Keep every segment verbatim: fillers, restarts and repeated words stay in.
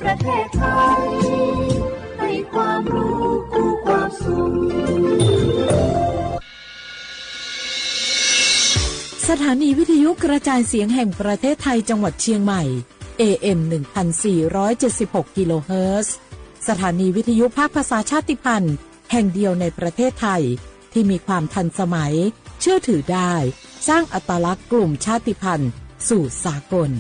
ประเทศไทย ให้ความรู้คู่ความสุข สถานีวิทยุกระจายเสียงแห่งประเทศไทยจังหวัดเชียงใหม่ เอ เอ็ม หนึ่งพันสี่ร้อยเจ็ดสิบหก กิโลเฮิรตซ์ สถานีวิทยุภาคภาษาชาติพันธุ์แห่งเดียวในประเทศไทย ที่มีความทันสมัย เชื่อถือได้ สร้างอัตลักษณ์กลุ่มชาติพันธุ์สู่สากล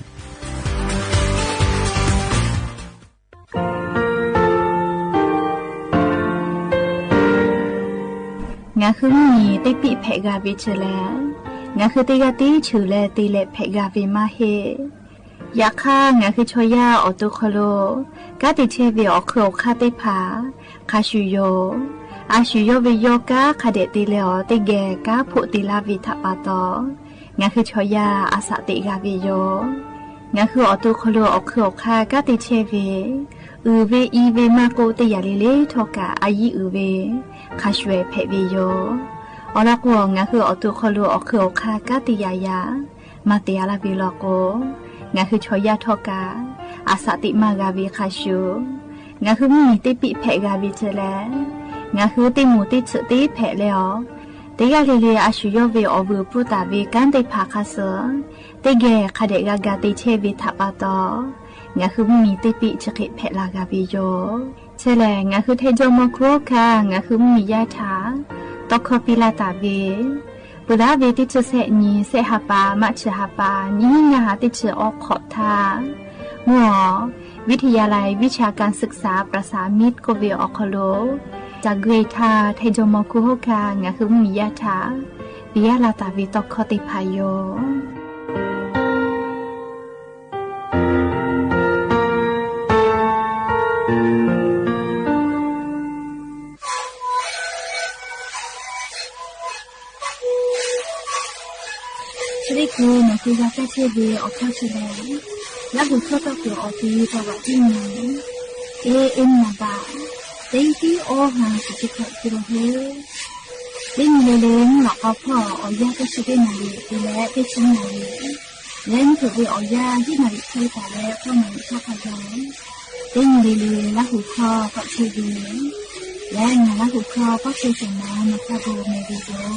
ငါဃုမီး တ့ပံၣ်ဖဲးဂၤဝဲဆၢလဲၣ်, ငါဃုတ့ဂၤတ့ဆၢလဲၣ် တ့လဲၣ်ဖဲးဂၤဝဲမးဟ့ၣ် ယခါ ငါဃုဆီယၢ်အီၣ်တိခီလိာ် ကါတ့ဆဲးဝဲအီၣ်ခုၣ်အီၣ်ခါသ့ၣ်တဖၣ် ခါဆူၣ်ယိာ် အါဆူၣ်ယိာ်ဝဲယီၤကါ ခါဒဲးတ့လဲၣ်အီၤ တ့ဂဲၤကါဖိးတ့လၢဝဲထးပာ်တီၤ ငါဃုဆီယၢ်အသးတ့ဂၤဝဲယိာ် ငါဃုအီၣ်တိခီလိာ်အီၣ်ခုၣ်အီၣ်ခါ ကါတ့ဆဲးဝဲ အုၣ်ဝဲအံၤဝဲမးကိးတ့ယၤလံလံထီၣ်ကး အယံၤအုၣ်ဝဲ ခါဆူၣ်ဖဲးဝဲယိာ် အီၤလီၤကိး ငါဃုအီၣ်တိခီလိာ်အီၣ်ခုၣ်အီၣ်ခါ ကါတ့ယၤယၤ မၤတ့အါလၢဝဲလီၤကိး ငါဃုဆီယၢ်ထီၣ်ကး အသးတ့မၤဂၤဝဲခါဆူၣ် ငါဃုမီး တ့ပံၣ်ဖဲးဂၤဝဲဆၢလဲၣ်, ငါဃုတ့မူးတ့ဆၢးတ့ဖဲးလဲၣ်အီၤ, တ့ဂၤလံလံ အါဆူၣ်ယိာ်ဝဲအီၣ်ဝဲပူတၢ်ဝဲ ကါသ့ၣ်တဖၣ်ခါဆၢ တ့ဂဲၤခါဒဲးဂၤဂၤတ့ဆဲးဝဲထးပာ်တီၤ ငါဃုမီးတ့ပံၣ်ဆၢဃ့ဖဲးလၢဂၤဝဲယိာ် ဆၢလဲၣ် ငါဃုထဲဒိၣ်မီၤခူဟီၣ်ခါ ငါဃုမီးယၢ်ထး တီခီပံလၢတၢ်ဝဲ ပှၤလၢဝဲတ့ဆၢဆဲးနံၤ ဆဲးဟးပာ် မးဆၢဟးပာ် နံၣ်နံၣ်နၤဟးတ့ဆၢအီခီၣ်ထါ မ့ၢ်အီၤ วิทยาลัยวิชาการศึกษาประสานมิตร ကိးဝဲအီၤခီလိာ် တၢ်ဂ့ၢ်ထါ ထဲဒိၣ်မီၤခူဟီၣ်ခါ ငါဃုမီးယၢ်ထး ပယၢ်လၢတၢ်ဝဲတီခီသ့ၣ်တဖၣ်ယိာ် သရ့ၣ်ကိ နဃုဂၤကဲဆ့ဝဲအီၣ်ခီၣ်ဆၢလဲၣ်, လၢဟူထီၣ်တီၢ်ကွံာ်အီၤ တံၤတၢ်ဝးတံၢ်နံၤ เอ เอ็ม นำบ่าย တၢကံၢ်အီၣ်ဟါ ဆံးက့ခီးကံၢ်ဟိၣ် တနံၤလၢလၢ မုၢ်လီၤအီဖီၣ် အီၣ်ယၢ်တဆံတ့နၣ်ရံၣ် တုၤလၢတဆံနၣ်ရံၣ် လၢမုၢ်ထူၣ်ဝဲအီၣ်ယၢ် ယဲၢ်နၣ်ရံၣ်ခွံသးလၢ ဃိးနၣ်ရံၣ်ထီၣ်ခီယီၤ တနံၤလၢလၢ လၢဟူခီၣ်ကီၢ်ဆ့ဝဲ လၢနၤလၢဟူခီၣ်ကီၢ်ဆ့စၢၤမး နခီၣ်ဘိမဲာ်ဘိယိာ်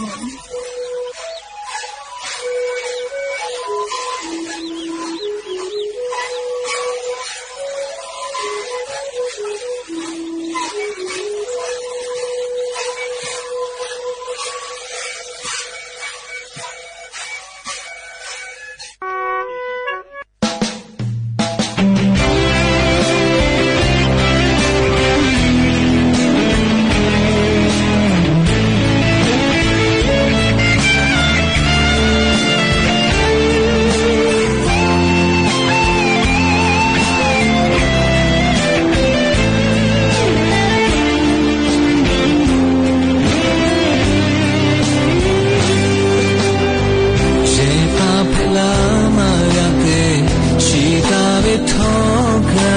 ယဲၢ်ပာ်ဖဲလၢမၤဂၤသ့ ဆံးသးဝဲထီၣ်ကါ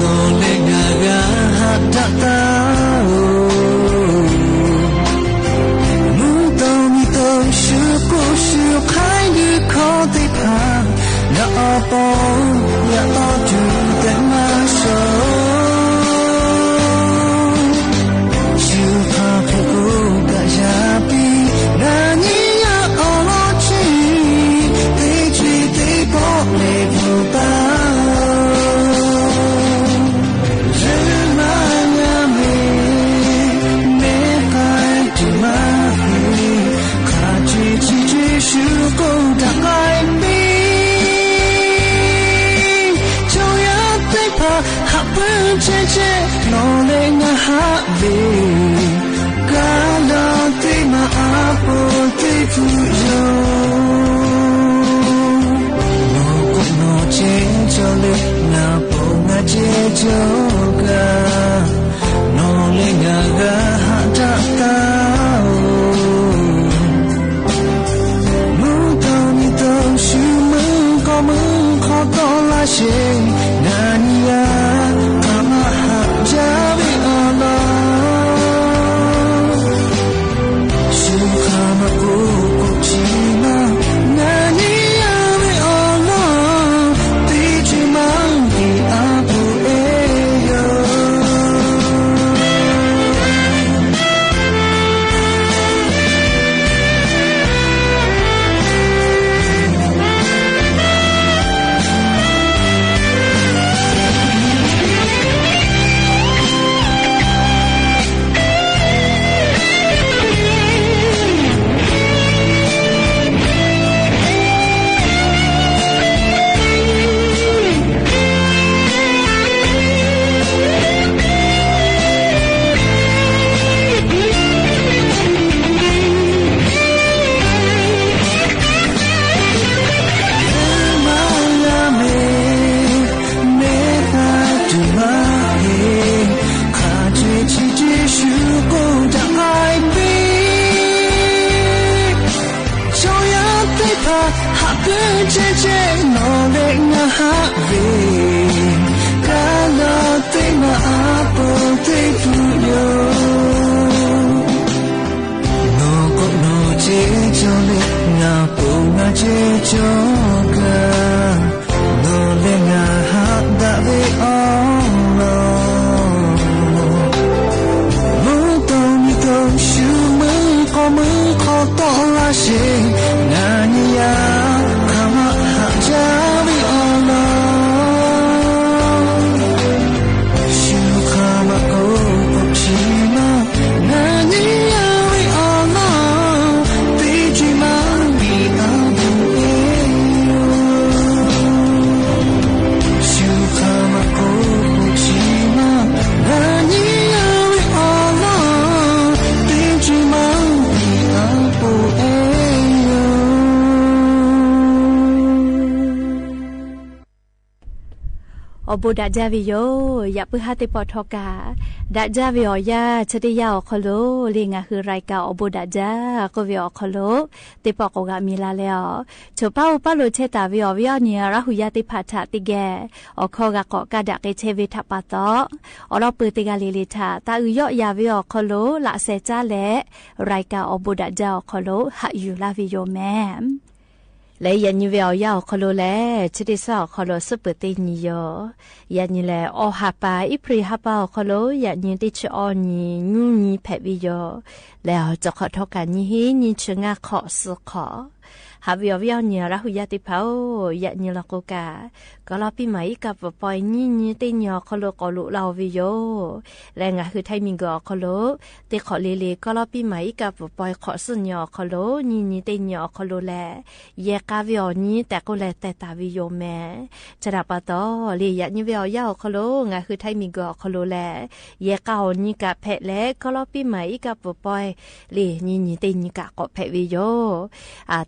နီၢ်လဲၤငါဂၤဟးတၢ်သးအိၣ် မုၢ်သီမုၢ်သီ ဆူကိၣ်ဆူခါ ဒုးခီၣ်သ့ၣ်တဖၣ် နအီၣ်ပီၢ် ယအီၣ်တုၤသဲမၤစီ ဆူဖးဖဲကိးကးယၤပံၤ နၤနံၤယၤအီၣ်လီၤဆံး သ့ဆံးသ့ဘီၣ်လဲၤပူၤသး ယမၤယမ့ၢ် မ့ၢ်ဃါတုၤမၤဟ့ၣ် ခါဆံးဆံးဆံး ဆူကိၣ်တၢ်ကါအံၤပံၤ ကၠီယၤသ့ၣ်တဖၣ် ဟးပၢဆဲဆဲ နီၢ်လဲၤငါဟးဝဲ ကါလီၤသ့ၣ်မၤအါဖိသ့ၣ်ဖုယိာ် နီၢ်ကိၣ်နီၢ်ကၠ့ကၠီလၢ နၢ်ပီၢ်နၢ်ကၠ့ကၠီကါ နီၢ်လဲၤငါဂၤဟးတၢ်သးအိၣ် မုၢ်သီမုၢ်သီ ဆူမုၢ်ကီၢ်မုၢ်ခီၣ်သီလါရှဲ နၤနံၤယၤ ကမၤဟးယၤဝဲအီၤလီၤ ဆူခါမၤကိၣ်ကိၣ်ဆံးမး နၤနံၤယၤဝဲအီၤလီၤ သ့ဆံးမၤသ့အါဖိအဲ အီႇဘိုဒၣ်ကၠၢဝေယိၤ, ယၣ်ပၢၢ်ဟါသ့ၣ်ပီၣ်ထီၣ်ကၢ် ဒၣ်ကၠၢဝေအီၤယၢ် ဆၢဒၣ်ယၢ်အီၤခီလိာ် လၢငါဟုရၢၢ်ကၢ်အီၣ်ဘိုဒၣ်ကၠၢ ကိးဝေအီၤခီလိာ် သ့ၣ်ပီၣ်ကိးဂၤမံၤလၢ်လၢ်အီၤ, ဆိပာ်အိၣ်ပာ်လိာ်ဆဲးတၢ်ဝေအီၤဝဲအီၤနံၤ ရၢ်ဟူယၢ်သ့ၣ်တဖၣ်ထၣ်သ့ၣ်ဂဲၤ အိၣ်ခိးဂၤကိးကၢ်ဒၣ်က့ၤဆဲးဝဲထၣ်ပၢ်တီၣ်, အီလီၤပၢၢ်သ့ၣ်ဂၤလၢ်လၢ်ထၣ် တၢ်အုၣ်ယီၣ်ယၢ်ဝဲအီၤခီလိာ် လၢ်စဲးကၠၢလဲၣ် ရၢၢ်ကၢ်အီၣ်ဘိုဒၣ်ကၠၢအီၤခီလိာ် ဟးယူၢ်လၢ်ဝဲယိၤမ့ၢ် လၢယၣ်ညိဝဲအီၤယၢ်အီၤခီလိာ်လဲၣ် ဆၢဒၣ်သၢအီၤခီလိာ် သ့ၣ်ပၢၢ်သ့ၣ်ညံၤယိၤ, ယၣ်ညိလဲၣ် အီၣ်ဟးပၢ် အ့ဖြ့ၣ်ဟးပၢ်အီၤခီလိာ် ယၣ်ညိတ့ၢ်ဆၢအီၤနံၤ ညူညံဖဲးဝဲယိၤ, လဲၤအီၤကၠီၣ်ခီၣ်ထီၣ်ကၢ်နံၤဟံး နံၣ်ဆၢငါးခီၣ်သၢခီၣ်, ဟးဝဲအီၤဝဲအီၤနံၤ ရၢ်ဟူယၢ်သ့ၣ်တဖၣ်ဧၢ, ယၣ်ညိလီၤကိးကၢ် ကီလီပံမၤအံၣ်ကၢ်ပၢၢ်ပီၢ် နံၣ်နံၤတ့ၢ်နံၤအီၤခီလိာ် ကိးလိာ်လၢ်အီၤဝဲယိၤ, လၢငါဟုထၢၣ်မံၤကီၢ်အီၤခီလိာ် သ့ၣ်ခီၣ်လ့လ့ ကီလီပံမၤအံၣ်ကၢ်ပၢၢ်ပီၢ် ခီၣ်သၢနံၤအီၤခီလိာ် နံၣ်နံၤတ့ၢ်နံၤအီၤခီလိာ်လဲၣ် ယဲၢ်ကၢ်ဝဲအီၤနံၤ တၢ်ကိးလဲၣ် သဲးတၢ်ဝဲယိၤမ့ၢ်, ဆၢဒၣ်ပၢ်တီၣ် လၢယၣ်ညိဝဲအီၤယၢ်အီၤခီလိာ် ငါဟုထၢၣ်မံၤကီၢ်အီၤခီလိာ်လဲၣ် ယဲၢ်ကၢ်အီၤနံၤကၢ်ဖဲးလဲၣ် ကီလီပံမၤအံၣ်ကၢ်ပၢၢ်ပီၢ် လၢနံၣ်နံၤတ့ၢ်နံၤကၢ်ကိးဖဲးဝဲယိၤ,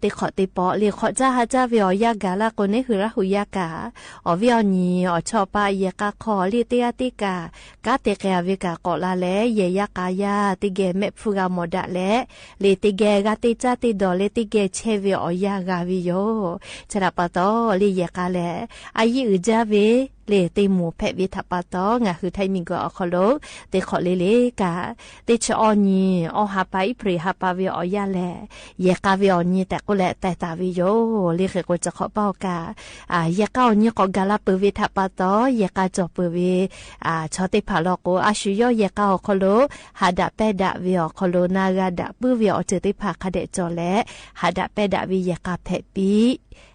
သ့ၣ်ခီၣ်သ့ၣ်ပီၣ် လၢခီၣ်ကၠၢဟးကၠၢဝဲအီၤယၢ်ဂၤလၢ်ကိး နၢ်ဟုရၢ်ဟူယၢ်ကၢ် အီၣ်ဝဲအီၤနံၤ အီၣ်ဆီၣ်ပၢ် ယဲၢ်ကၢ်ခီၣ်လ့တ့ၢ်အါတ့ၢ်ကၢ် ကၢ်တဲာ်ကဲၤဝဲကၢ်ကိးလၢ်လဲၣ် ယဲၢ်ယၢ်ကၢ်ယၢ် သ့ၣ်ဂဲၤမဲာ်ဖုဂၤမီၢ်ဒၣ်လဲၣ် လၢသ့ၣ်ဂဲၤဂၤတ့ၢ်ကၠၢ်တ့ၢ်ဒီး လၢသ့ၣ်ဂဲၤဆဲးဝဲအီၤယၢ်ဂၤဝဲယိၤ, ဆၢဒၣ်ပၢ်တီၣ် လၢယဲၢ်ကၢ်လဲၣ် အယံၣ်အုၣ်ကၠၢဝဲ လၢသ့ၣ်မိၢ်ဖဲးဝဲထၣ်ပၢ်တီၣ် ငါဟုထၢၣ်မံၤကီၢ်အီၤခီလိာ် သ့ၣ်ခီၣ်လ့လ့ကၢ် တ့ၢ်ဆၢအီၤနံၤ အီၣ်ဟးပၢ် အ့ဖြ့ၣ်ဟးပၢ်ဝဲအီၤယၢ်လဲၣ် ယဲၢ်ကၢ်ဝဲအီၤနံၤ တၢ်ကိးလဲၣ် သဲးတၢ်ဝဲယိၤ လၢဃ့ၢ်ကိးကၠီၣ်ခီၣ်ပၢ်အီၤကၢ် ယဲၢ်ကၢ်အီၤနံၤကိးဂၤလၢ်ပၢၢ်ဝဲထၣ်ပၢ်တီၣ် ယဲၢ်ကၢ်ကၠီၣ်ပၢၢ်ဝဲ ဆီၣ်သ့ၣ်တဖၣ်လီၤကိး အဆူၣ်ယီၣ်ယဲၢ်ကၢ်အီၤခီလိာ် ဟးဒၣ်ပဲဒၣ်ဝဲအီၤခီလိာ် နါဂၤဒၣ်ပုၢ်ဝဲအီၤတ့ၢ်သ့ၣ်တဖၣ် ခါဒဲးကၠီၣ်လဲၣ် ဟးဒၣ်ပဲဒၣ်ဝဲယဲၢ်ကၢ်ဖဲးပံ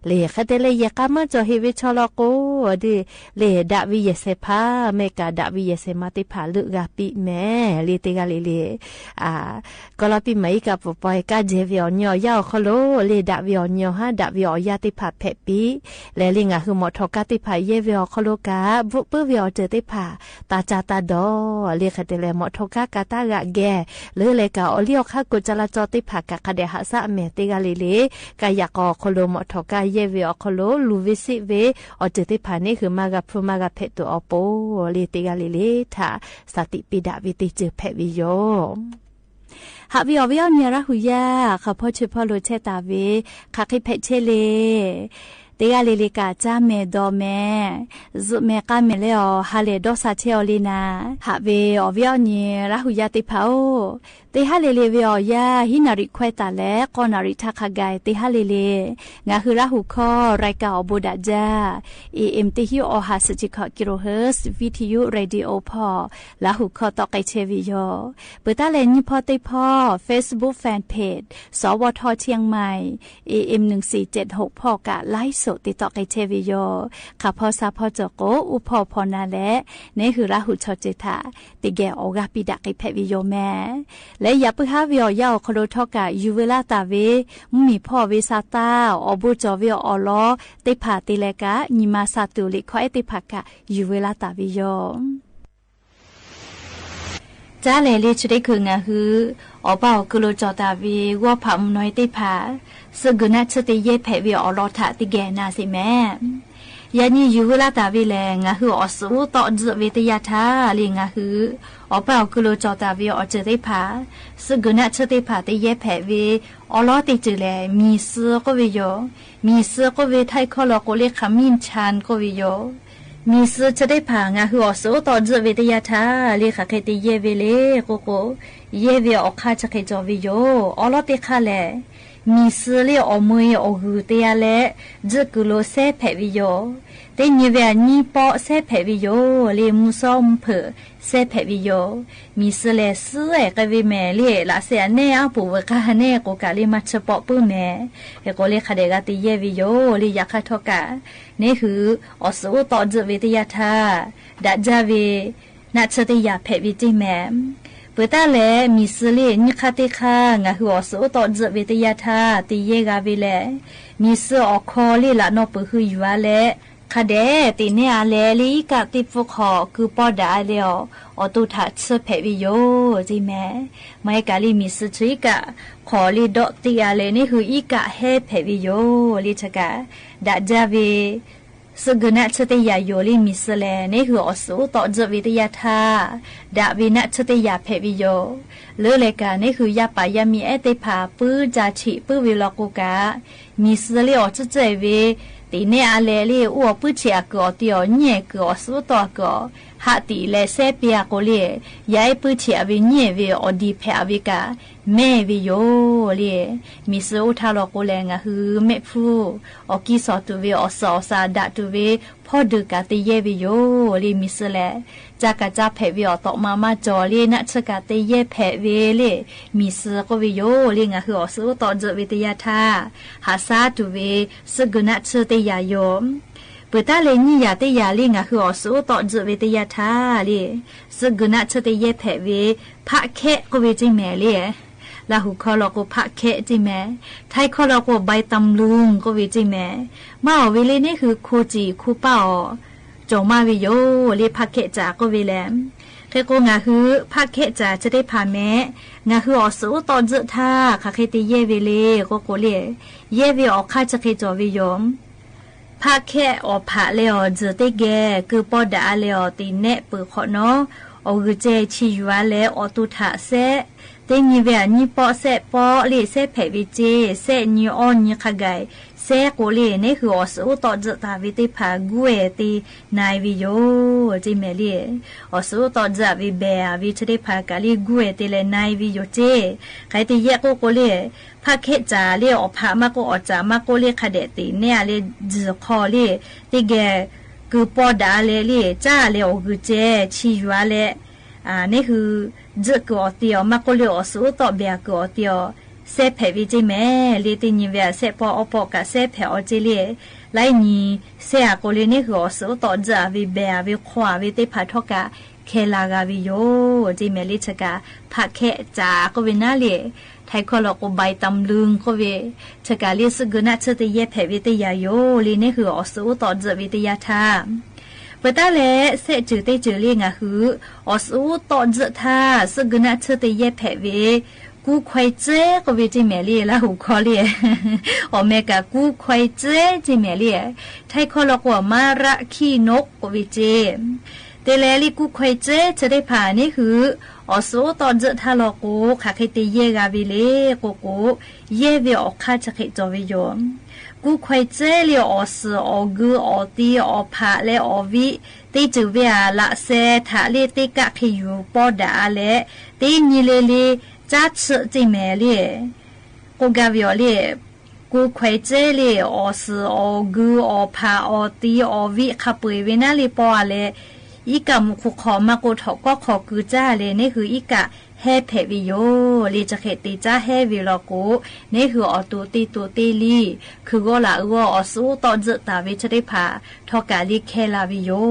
လၢဃဲတဲလၢယဲၢ်ကၢ်မၤကၠီၣ်ဟ့ၣ်ဝဲဆီလီၤကိး ဒ် လၢဒၣ်ဝဲယဲၢ်ဆဲးဖး မ့ၢ်ကၢ်ဒၣ်ဝဲယဲၢ်ဆဲးမါသ့ၣ်တဖၣ်လၢဂၤပံးမ့ၢ် လၢသ့ၣ်ဂၤလၢ်လၢ် ကီလီပံမၤအံၣ်ကၢ်ပၢၢ်ပီၢ် ကၢ်ကၠဲဝဲအီၤနံၤအီၤယၢ်အီၤခီလိာ် လၢဒၣ်ဝဲအီၤနံၤအီၤဟါ ဒၣ်ဝဲအီၤယၢ်သ့ၣ်တဖၣ်ဖဲးပံ လၢလၢငါဟုမီၣ်ထိၣ်ကါသ့ၣ်တဖၣ်ယဲၢ်ဝဲအီၤခီလိာ်ကၢ် ဘိးပၢဝဲအီၤတ့ၢ်သ့ၣ်တဖၣ် တၢ်စၢ်တၢ်ဒီး လၢဃဲတဲလၢ မီၣ်ထိၣ်ကါကၢ်တၢ်ဂၤဂဲၤ လၢလၢကၢ်အီၤလံအီၤခါ ကိးကၠၢ်လၢ်ကၠီသ့ၣ်တဖၣ် ကၢ်ခါဒဲးဟးစၢ်အမဲာ် သ့ၣ်ဂၤလၢ်လၢ် ကၢ်ယၢ်ကီအီၤခီလိာ် မီၣ်ထိၣ်ကါယဲၢ်ဝဲအီၤခီလိာ် လူၤဝဲစံးဝဲ အီၤတ့ၢ်သ့ၣ်တဖၣ်န့ၣ် ဟုမါဂၤဖုမါဂၤဖဲးတုၤအီၤပူၤ လၢသ့ၣ်ဂၤလၢ်လၢ်ထၣ် စၢ်သံးပ့ၤဒၣ်ဝဲသ့ၣ်စၢၤဖဲးဝဲယိၤ ဟးဝဲအီၤဝဲအီၤနံၤရၢ်ဟူယၢ် ဃၣ်ဖီဆၢဖီလိာ်ဆဲးတၢ်ဝဲ ခးဃ့ဖဲးဆဲးလ့ၣ် သ့ၣ်ဂၤလၢ်လၢ်ကၢ် ကၠၢ်မဲာ်ဒီးမဲာ် ယိၤမဲာ်ကၢ်မဲာ်လၢအီၤ ဟးလဲၤဒီးစၢ်ဆဲးအီၤလံနၤ ဟးဝဲအီၤဝဲအီၤနံၤ ရၢ်ဟူယၢ်သ့ၣ်တဖၣ်ဧၢ သ့ၣ်ဟးလ့ၣ်လ့ၣ်ဝဲအီၤယၢ် ဟံးနၣ်ရံၣ်ခွဲးတၢ်လဲၣ် ဃိးနၣ်ရံၣ်ထးခါဂၤ သ့ၣ်ဟးလ့ၣ်လ့ၣ် ငါဟုရၢ်ဟူခီ ရၢၢ်ကၢ်အီၣ်ဘိးဒၣ်ကၠၢ AM တဟံးအီၤဟးစဲးဆံခီၣ် kilohertz VTU Radio ဖီ လၢဟူခီတီၣ်ကဲဆဲးဝဲယိၤ ပၢၢ်တၢ်လဲၣ်နံၣ်ဖီသ့ၣ်ဖီ Facebook Fanpage စဝထ เชียงใหม่ AM หนึ่งสี่เจ็ดหก ဖီကၢ် ไลฟ์สด သ့ၣ်တီၣ်ကဲဆဲးဝဲယိၤ ခးဖီဆါဖီကၠီၣ်ကိး အူဖီဖီနၤလဲၣ် နၢ်ဟုရၢ်ဟူဆီၣ်စၢၤထၣ် သ့ၣ်ဂဲၤအီၤဂၤပံးဒၣ်က့ၤဖဲးဝဲယိၤမ့ၢ် လၢယၣ်ပၢၢ်ဟါဝဲအီၤယၢ်အီၤခီလိာ်ထီၣ်ကၢ် ယူၤဝဲလၢတၢ်ဝဲ မုၢ်မံၤဖီၣ်ဝဲဆၢတၢ် အီၣ်ဘိးကၠီၣ်ဝဲအီၤလီၤ သ့ၣ်တဖၣ်သ့ၣ်လဲၣ်ကၢ် နံၤမၤစၢ်တူာ်လံာ်ခီအဲၣ်သ့ၣ်တဖၣ် ကၢ်ယူၤဝဲလၢတၢ်ဝဲယိၤ ကၠၢ်လဲၣ်လၢဆၢတဲခုၣ်ငါဟု အီၣ်ပၢ်အီၣ်ကုလိာ်ကၠီၣ်တၢ်ဝဲ ဂီၢ်ဖးမုၢ်နီၢ်သ့ၣ်တဖၣ် စ့ၢ်ကီးနၢ်ဆၢတယဲၢ်ဖဲးဝဲအီၤလီၤထၣ် သ့ၣ်ဂဲၤနၤစ့ၢ်မ့ၢ် ယၤနံၤယူၤဝဲလၢတၢ်ဝဲလဲၣ် ငါဟုအီၣ်စုးအိၣ်တီၢ်ဒုးဝဲတယၢ်ထၢၣ်လံ ငါဟု အီၣ်ပၢ်အီၣ်ကုလိာ်ကၠီၣ်တၢ်ဝဲအီၤစၢၤသ့ၣ်တဖၣ် စ့ၢ်ကီးနၢ်ဆၢသ့ၣ်တဖၣ် သ့ၣ်ဂဲၤဖဲးဝဲ အီၤလီၤသ့ၣ်တုၤလဲၣ် မံၤစၢၤကိးဝဲယိၤ မံၤစၢၤကိးဝဲ ထၢၣ်ခီလီၤကိးလၢ ခမံၣ်ဆၣ်ကိးဝဲယိၤ မံၤစၢၤဆၢသ့ၣ်တဖၣ် ငါဟုအီၣ်စုးအိၣ်တီၢ်ဒုးဝဲတယၢ်ထၢၣ်လံ ဃၣ်ဃ့သ့ၣ်ဂဲၤဝဲလၢ ကိးကိး ဂဲၤဝဲအီၤခါဆၢဃ့ၣ်ကၠီၣ်ဝဲယိၤ အီၤလီၤသ့ၣ်ခါလဲၣ် မံၤစၢၤလၢအီၣ်မူၤအီၣ်ဂုၤတယၢ်လဲၣ် ဒုးကုလိာ်စဲဖဲးဝဲယိၤ သ့ၣ်ညါဝဲအနံၣ်ပီၣ်စဲဖဲးဝဲယိၤ လၢမူစီမူဖၢၣ်စဲဖဲးဝဲယိၤ မံၤစၢၤလဲၣ်စၢၤအဲၣ်ကဲဝဲမ့ၢ် လၢလးစဲအနဲၣ်အပူၤဝဲကါဟနဲၣ်ကိးကးလၢမၤဆၢပိာ်ပုၢ်မ့ၢ် ဟဲကိးလၢခါဒဲးဂၤသ့ၣ်ဂဲၤဝဲယိၤ လၢယၣ်ခါထီၣ်ကး နၢ်ဟု အီၣ်စုးအိၣ်တီၢ်ဒုးဝဲတယၢ်ထၢၣ် ဒၣ်ကၠၢ်ဝဲ နၢ်ဆၢတယၢ်ဖဲးဝဲတ့ၢ်မ့ၢ် ပၢၢ်တၢ်လဲၣ် မံၤစၢၤလၢနံၣ်ခါသ့ၣ်ခါ ငါဟုအီၣ်စုးအိၣ်တီၢ်ဒုးဝဲတယၢ်ထၢၣ် သ့ၣ်ဂဲၤဂၤဝဲလဲၣ် မံၤစၢၤအီၣ်ခီလၢလးနီၢ်ပၢၢ်ဟုယွၤလဲၣ် ခါဒဲးသ့ၣ်နဲၣ်အါလဲၣ် လၢအံၤကးသ့ၣ်ဖိခီၣ် ကုပီၢ်ဒၣ်အါလဲၣ်အီၤ အီၣ်တိၢ်ထးဆၢဖဲးဝဲယိၤ တ့ၢ်မ့ၢ် မ့ၢ်ကးလၢမံၤစၢၤဆၢအံၤကး ခီၣ်လၢဒီးသ့ၣ်အါလဲၣ် နၢ်ဟုအံၤကးဟဲဖဲးဝဲယိၤ လၢဆၢကး ဒၣ်ကၠၢ်ဝဲ သိုၵ်းဂုၤနၢ်ထၢၣ်တယာ်ယိူဝ်ၼၢ်ၶီးမီးစၢလၢ နၢ်ၶီးအီၣ်သိုၵ်းအိၣ်တီၣ်ဒိၣ်ဝဲတယာ်ထၢၣ် ဒၣ်ဝဲနၢ်ထၢၣ်တယာ်ဖဲးဝဲယိူဝ် လၢလၢကၢ် နၢ်ၶီးယႃႉပၢ်ယၢမံအဲၣ်တဖၣ် ပုၢ်ယၢထံးပုၢ်ဝဲလီၤကိးကၢ် မီးစၢလၢအီၣ်ကၠိၣ်ကၠိၣ်ဝဲ တၢ်နဲၣ်အါလဲၣ်လၢ အိၣ်အီၣ်ပုၢ်ထံးအကုၢ်အီၣ်တ့ၢ်အီၣ် ညၣ်အကုၢ်အီၣ်သိုၵ်းအိၣ်တီၣ်အကုၢ် ဟးတံၢ်လဲၣ် စဲးပ့အကုၢ်လၢ ယၤအဲၣ်ပုၢ်ထံးအဝဲ ညၣ်ဝဲ အီၣ်ဒံးဖဲးအဝဲကၢ် မဲဝဲယိူဝ်လၢ မီးစၢအိၣ်ထၢၣ်လီၤကိးလဲၣ် နၢ်ၶီးမဲးဖူ အီၣ်ကံၢ်စီၣ်တုၤဝဲ အီၣ်စီၣ်အီၣ်စၢ် ဒၣ်တုၤဝဲ ဖီဒုးကၢ်တယဲၢ်ဝဲယိူဝ်လၢ မီးစၢလဲၣ် ကၢ်ကၢ်ကၢ်ဖဲးဝဲအီၤ တီၣ်မၤမၤကၠီလၢ နၢ်ထၢၣ်ကၢ်တယဲၢ်ဖဲးဝဲလၢ မီးစၢကိးဝဲယိူဝ်လၢ နၢ်ၶီးအီၣ်သိုၵ်းအိၣ်တီၣ်ဒိၣ်ဝဲတယာ်ထၢၣ် ဟးဆါတုၤဝဲ သိုၵ်းဂုၤနၢ်ထၢၣ်တယာ်ယိူဝ် ပှဲၤတၢ်လဲၣ် ညၣ်ယၤတယာ်လၢ နၢ်ၶီးအီၣ်သိုၵ်းအိၣ်တီၣ်ဒိၣ်ဝဲတယာ်ထၢၣ်လၢ သိုၵ်းဂုၤနၢ်ထၢၣ်တယဲၢ်ဖဲးဝဲ ဖးခဲးကိးဝဲကၠ့မဲာ်လၢ လၢဟူၣ်ခီၣ်လီၤကိး ဖးခဲးကၠ့မဲာ် ထၢၣ်ခီၣ်လီၤကိး ဘၢၣ်တမ်လူင်ကိးဝဲကၠ့မဲာ် မၤအီၣ်ဝဲလၢ နၢ်ၶီးခိၣ်စံၣ်ခိၣ်ပာ်အီၤ ကၠီၣ်မးဝဲယိူဝ်လၢ ဖးခဲးကၠၣ်ကိးဝဲလဲၣ် ခဲကိး နၢ်ၶီး ဖးခဲးကၠၣ်ကၠ့တဖၣ်မဲာ် နၢ်ၶီးအီၣ်သိုၵ်းအိၣ်တီၣ်ဒိၣ်ထၢၣ် ခးဃ့တယဲၢ်ဝဲလၢ ကိးကိးလၢ ယဲၢ်ဝဲအီၣ်ခါဆၢဃ့ကၠီၣ်ဝဲယိူဝ် ဖးခဲးအီၣ်ဖးလဲၣ်အီၤ ဒၢးတ့ၢ်ဂဲၤ ကုၢ်ပီၢ်ဒၣ်အါလဲၣ်အီၤ တၢ်နဲၣ်ပၢၢ်ခီၣ်နီၤ အီၣ်ဂုာ်စဲးဆံးယွၤလဲၣ် အီၣ်တူၢ်ထးစဲး တ့ၢ်ညံဝဲအညံပီၣ်စဲးပီၣ်လၢ စဲးဖဲးဝဲကၠ့ စဲးညံအီၣ်ညံခးဂဲၤ စဲးကိးလၢ နၢ်ၶီးအီၣ်သိုၵ်းအိၣ်တီၣ်ဒိၣ်တၢ်ဝဲတဖၣ် ဂုာ်ဝဲတ့ၢ်နၤဝဲယိူဝ် ကၠ့မဲာ်လၢ အီၣ်သိုၵ်းအိၣ်တီၣ်ဒိၣ်ဝဲဘဲအဝဲဆၢတဖၣ်ကၢ်လၢ ဂုာ်ဝဲတ့ၢ်လဲၣ်နၤဝဲယိူဝ်ကၠ့ ဃ့တယဲၢ်ကိးကိးလၢ ဖးခဲးကၠၣ်လၢ အီၣ်ဖးမးကိး အီၣ်စၢ်မးကိးလၢ ခးဒဲးတၢ်နဲၣ်အါလဲၣ် ဒၢးခီၣ်လၢ တ့ၢ်ဂဲၤ ကုၢ်ပီၢ်ဒၣ်အါလဲၣ်လၢ ကၠၣ်လဲၣ် အီၣ်ဂုာ်စဲးဆံးယွၤလဲၣ် နၢ်ခီး ဒၢးကုၢ်အီၣ်တ့ၢ်အီၤ မးကိးလၢ အီၣ်သိုၵ်းအိၣ်တီၣ်ဘဲအကုၢ်အီၣ်တ့ၢ်အီၤ စဲးဖဲးဝဲကၠ့မဲာ်လၢ တ့ၢ်ညံဝဲအစဲးပီၣ်အီၣ်ပီၣ်ကၢ် စဲးဖဲးအီၤကၠ့လၢ လၢညံ စဲးအကိးလၢ နၢ်ခီးအီၣ်သိုၵ်းအိၣ်တီၣ်ဒိၣ်ဝဲဘဲအဝဲ ခွါဝဲတဖၣ်ထီၣ်ကၢ် ခဲလၢာ်ဂၤဝဲယိူဝ် ကၠ့မဲာ်လၢဆၢကၢ် ဖးခဲးကၠၣ်ကိးဝဲနၤလၢ ထၢၣ်ခီၣ်လီၤကိး ဘၢၣ်တမ်လူင်ကိးဝဲ ဆၢကၢ်လၢ သိုၵ်းဂုၤနၢ်ဆၢတယဲၢ်ဖဲးဝဲတယၢ်ယိာ်လံ နၢ်ဟူအီၤစူအိၣ်တီၣ်ဒၢးဝဲတယၢ်ထါ ပတၢ်လဲၤ စဲးစုးတ့ၢ်စုးလံ နၢ်ဟူ အီၤစူအိၣ်တီၣ်ဒၢးထါ သိုၵ်းဂုၤနၢ်ဆၢတယဲၢ်ဖဲးဝဲ ကူခွဲးစဲးကိးဝဲတ့ၢ်မဲာ်လံ လၢဟူခီလံ အီၤမဲာ်ကကူခွဲးစဲးတ့ၢ်မဲာ်လံ ထၢၣ်ခီၣ်လီၤကိး မါရၣ်ခံနူၣ်ကိးဝဲတ့ၢ် တလဲၤလံ ကူခွဲးစဲးဆၢတ့ၢ်ဖးနၢ်ဟူ အီၤစူအိၣ်တီၣ်ဒၢးထါလီၤကိး ခးဃ့တယဲၢ်ဂၤဝဲလံ ကိးကိး ယဲၢ်ဝဲအီၤခါဆၢဃ့စီၤဝဲယိာ် ကူခွဲးစဲးလံ အီၤစူအီၤဂုၤအီၤတံၤအီၤဖးလၢအီၤဝံၣ် တ့ၢ်စုးဝဲအလးစဲးထးလံ တ့ၢ်ကၣ်ခ့ယုၢ်ပီၢ်ဒၣ်အါလဲၣ် တ့ၢ်ညံလ့လံ ကၢ်ဆၢတ့ၢ်မဲာ်လံ ကိးဂၤဝဲအီၤလံ ကူခွဲးစဲးလံ အီၤစူအီၤဂုၤအီၤဖးအီၤတံၤအီၤဝံၣ် ခးပှ့ၤဝဲနၢ်လံပီၢ်အါလဲၣ် အံၤကၣ်မူးခူၣ်ခီၣ်မၤကိးထီၣ်ကီၢ်ခီၣ်ကုၤကၢ်လဲၣ် နၢ်ဟူအံၤကၣ်ဟဲဖဲးဝဲယိာ်လံ ဆၢဃ့တ့ၢ်ကၢ်ဟဲဝဲလီၤကိး နၢ်ဟူအီၤတိၢ်တ့ၢ်တိၢ်တ့ၢ်လံ ခုၣ်ဂီၢ်လၢအဂီၢ် အီၤစူအိၣ်တီၣ်ဒၢးတၢ်ဝဲဆၢတ့ၢ်ဖး ထီၣ်ကၢ်လံခဲလၢာ်ဝဲယိာ်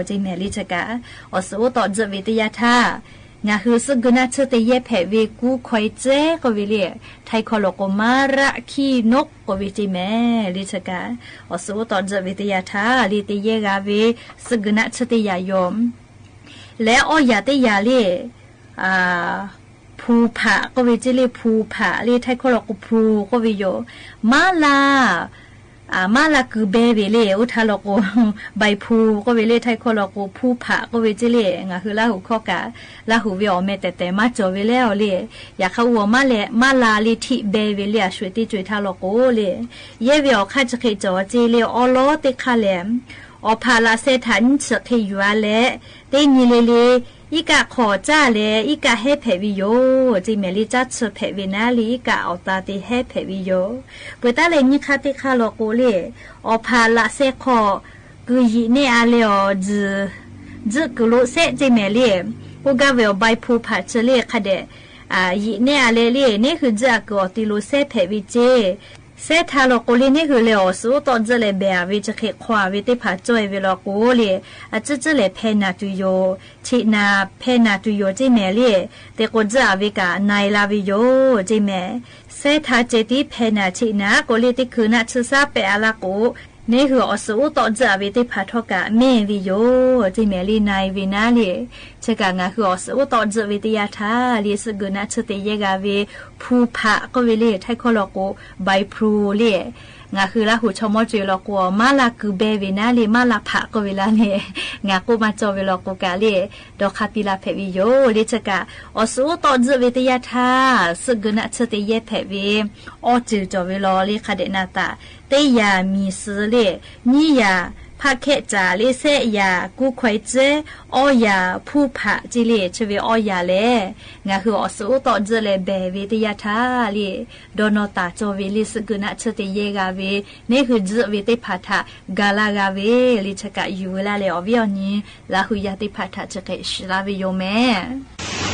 တ့ၢ်မဲာ်လံဆၢကၢ် အီၤစူအိၣ်တီၣ်ဒၢးဝဲတယၢ်ထါ နၢ်ဟူသိုၣ်ဂုၤနၢ်ဆၢတယဲၢ်ဖဲးဝဲ ကူခွဲးစဲးကိးဝဲလံ ထၢၣ်ခီၣ်လီၤကိး မါရၣ်ခံနူၣ်ကိးဝဲတ့ၢ်မဲာ်လံဆၢကၢ် အီၤစူအိၣ်တီၣ်ဒၢးဝဲတယၢ်ထါလံ တယဲၢ်ဂၤဝဲ သိုၣ်ဂုၤနၢ်ဆၢတယၢ်ယိာ် လဲၤအီၣ်ယၢ်တယၢ်လံ ဖူဖးကိးဝဲတ့ၢ်လံ ဖူဖးလံ ထၢၣ်ခီၣ်လီၤကိးဖူကိးဝဲယိာ် မါလၢ် မါလၢ်ကုၤဘဲဝဲလံ အိၣ်ထါလီၤကိး ဘၣ်ဖူကိးဝဲလံ ထၢၣ်ခီၣ်လီၤကိး ဖူဖးကိးဝဲတ့ၢ်လံ နၢ်ဟူလၢဟူခီၣ်ကၢ် လၢဟူဝဲအီၤမဲာ်တဲၤတဲာ်မၤစီၤဝဲလၢအီၤလံ ယခါအူအီၤမါလၢ် မါလၢ်လံထံၣ်ဘဲဝဲလံ အဆွ့တ့ၢ်ကွံာ်ထါလီၤကိးလံ ယဲၢ်ဝဲအီၤခါဆၢဃ့စီၤတ့ၢ်လံ အီလီၤတ့ၢ်ခါလဲၣ် အီၤဖးလးစဲးထးနံၣ်ဆၢဃ့ယွၤလဲၣ် တ့ၢ်ညံလ့လံ အံၤကၣ်ခီၣ်ကၢ်လဲၣ် အံၤကၣ်ဟဲဖဲးဝဲယိာ် တ့ၢ်မဲာ်လံ ကၢ်ဆၢဖဲးဝဲနၢ်လံ အံၤကၣ်အီၤတၢ်တ့ၢ်ဟဲဖဲးဝဲယိာ် ပှဲၤတၢ်လဲၤညံခါတ့ၢ်ခါလီၤကိးလံ အီၤဖးလးစဲးခီၣ် ကုၤယံာ်နဲၣ်အါလဲၣ်အီၤ ဒုးကုၤလိာ်စဲးတ့ၢ်မဲာ်လံ ကိးဂၤဝဲအီၤဘၣ်ဖူဖးဆၢလံ ခါဒဲး ယံာ်နဲၣ်အါလဲၣ်လံ နၢ်ဟူဒုးအကုၤအီၤတံၤလိာ်စဲးဖဲးဝဲတ့ၢ် စဲးထးလီၤကိးလံ နၢ်ဟူလဲၤအီၤစူအိၣ်တီၣ်ဒၢးလဲၤဘဲအဝဲ ဆၢဃ့ခွါဝဲတ့ၢ်ဖးကၠီၣ်ဝဲလီၤကိးလံ အစုစုလဲၤဖဲနၢ်တုၤယိာ် ဆ့ၣ်နၢ်ဖဲနၢ်တုၤယိာ်တ့ၢ်မဲာ်လံ တ့ၢ်ကိးဒုးအဝဲကၣ်နၤလၢဝဲယိာ်တ့ၢ်မဲာ် စဲးထးစဲးတံၢ်ဖဲနၢ်ဆ့ၣ်နၢ်ကိးလံ တ့ၢ်ခုၣ်နၢ်ဆၢဆါပဲာ်အါလၢကိး နၢ်ဟူအီၤစူအိၣ်တီၣ်ဒၢးအဝဲတ့ၢ်ဖးထီၣ်ကၣ်မဲာ်ဝဲယိာ် တ့ၢ်မဲာ်လံနၤဝဲနၢ်လံ ဆၢကၢ် နၢ်ဟူအီၤစူအိၣ်တီၣ်ဒၢးဝဲတယၢ်ထါလံ သိုၣ်ဂုၤနၢ်ဆၢတယဲၢ်ဂၤဝဲ ဖူဖးကိးဝဲလံ ထၢၣ်ခီၣ်လီၤကိး ဘၣ်ဖူလံ ငါဟ့ၣ်လၢ်ဟူ ဆီမိၣ်ကွီၢ်လီၤ ကိးမၤလၢ်ကုဘဲဝဲနၤလၢ မၤလၢ်ဖးကွီၢ်ဝဲလၢ်န့ၣ် ငါကိးမၤကၠီဝဲလီၤ ကိးကးလၢ ဒီးခါပံလၢ်ဖဲးဝဲယိာ် လၢဆၢကး အီၣ်စူၣ်အိၣ်တီၣ်ဒိၣ်ဝဲတယၢ်ထါ စူၣ်ကၢၢ်နၢ်ဆၢတယဲၢ်ဖဲးဝဲ အီၣ်စူၣ်ကၠီဝဲလီၤ လၢခါဒဲးနၤသး တယၢ်မံၤစၢလၢ မံယၤ ဖးခဲကၠးလၢ ဆဲးယၤကူခွဲးစဲ အီၣ်ယၤဖူဖးကၠီလၢ ဆၢဝဲအီၣ်ယၤလဲၣ် ငါဟ့ၣ်အီၣ်စူၣ်အိၣ်တီၣ်ဒိၣ်လၢဘဲဝဲတယၢ်ထါလၢ ဒီးနီၢ်သးကၠီဝဲလၢ စူၣ်ကၢၢ်နၢ်ဆၢတယဲၢ်ဂၤဝဲ န့ၣ်ဟ့ၣ်ဒိၣ်ဝဲသ့ၣ်ဖးထး ကၤလၢ်ဂၤဝဲ လၢဆၢကးယူၤဝဲလၢ်လၢအီၤဝံၤအီၤနံၤ လၢဟ့ၣ်ယၤသ့ၣ်ဖးထး ဆၢကဲးရှံလၢ်ဝဲယိာ်မဲာ်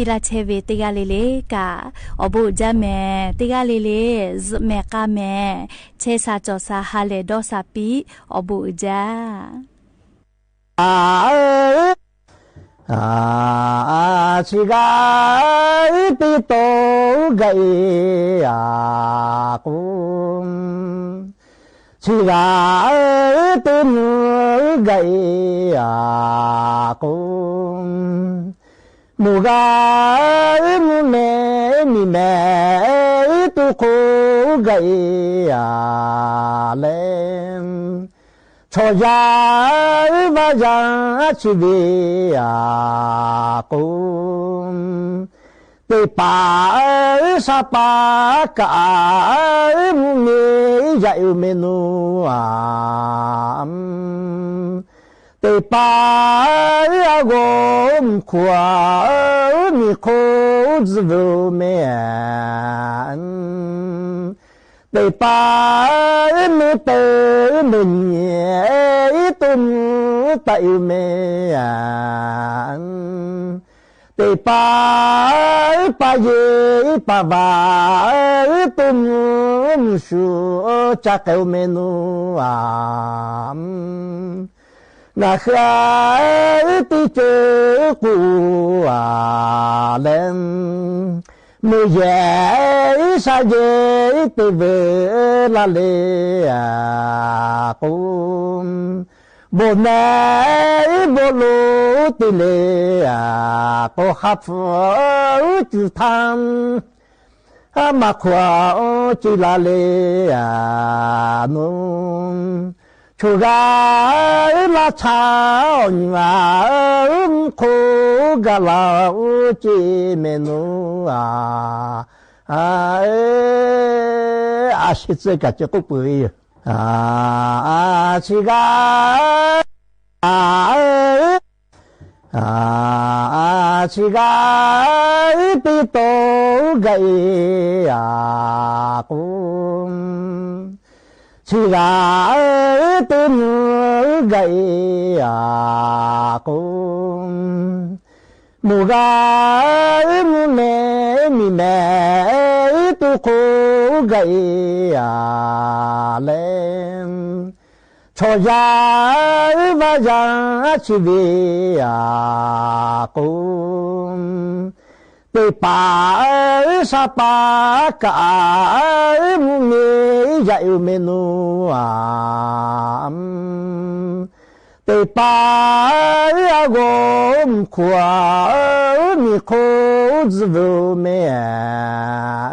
ပီလာ်ဆဲးဝေး တဂၤလဵလၵ်ၵၢၼ် အိၣ်ဘူးၸၢ်မဲာ် တဂၤလၵ် မဲာ်ဃာ်မဲာ် ဆဲးသး စီၣ်သး ဟးလဲၢ်ဒီးသးပံ အိၣ်ဘူးၸၢ် อา อา อา ชิกา ตี้โตกะเอ อา กุม ชิกา ตี้หนูกะเอ อา กุม หมู่กา หมู่แม่ มีแม่ ตุ๊กโคกะเอ อา แลม โฉยา วายา ชีวี อา กุม เตปา สาปากา หมู่เมยา อิวเมนู อา เตปา อาโกมขัว มีโคจื้อเวอเมน เตปา เมเต เมเนีย ตุ้มตะอิวเมน เตปา ปาเย ปาวา ตุ้มชูจักเอวเมนู อา งาเฮือตี้เจอกู อา แลม มือแยซาเย เตเวลาเล อา กุม บ่แน่ บ่ฮู้ตี้เล อา ก็ฮับจื้อทำ อา มาขวา โอ จิลาเล อา นุม ชูกา ลาชา โอ ญิง อา โคกาลา โอ จิเมนู อา อา เอ อา ชิเจกะเจกุเปือย อา อา ชิกา อา อา อา ชิกา ตี้โตกะเอ อา กุม ชิกา ตี้หนูกะเอ อา กุม หมู่กา หมู่แม่ มีแม่ ตุ๊กโคกะเอ อา แลม โฉยา วายา ชีวี อา กุม เตปา สาปากา หมู่เมยา อิวเมนู อา เตปา อาโกมขัว มีโคจื้อเวอเม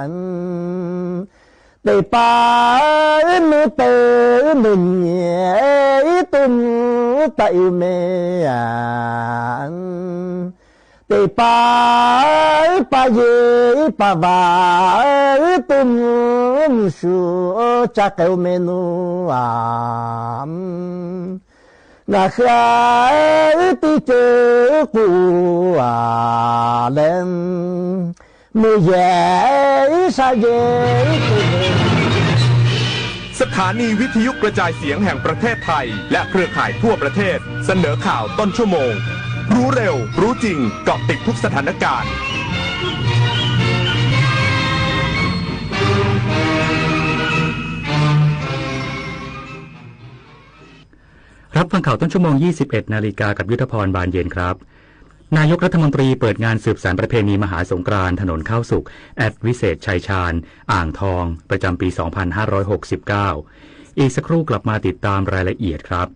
น เตปา เมเต เมเนีย ตุ้มตะอิวเมน เตปา ปาเย ปาวา ตุ้มชูจักเอวเมนู อา งาเฮือตี้เจอกู อา แลม มือแยซาเย สถานีวิทยุกระจายเสียงแห่งประเทศไทย และเครือข่ายทั่วประเทศ เสนอข่าวต้นชั่วโมง รู้เร็ว รู้จริง เกาะติดทุกสถานการณ์ รับฟังข่าวต้นชั่วโมง ยี่สิบเอ็ดนาฬิกา กับยุทธพร บานเย็นครับ นายกรัฐมนตรีเปิดงานสืบสานประเพณีมหาสงกรานต์ถนนข้าวสุก แอดวิเศษชัยชาญ อ่างทอง ประจำปี สองพันห้าร้อยหกสิบเก้า อีกสักครู่กลับมาติดตามรายละเอียดครับ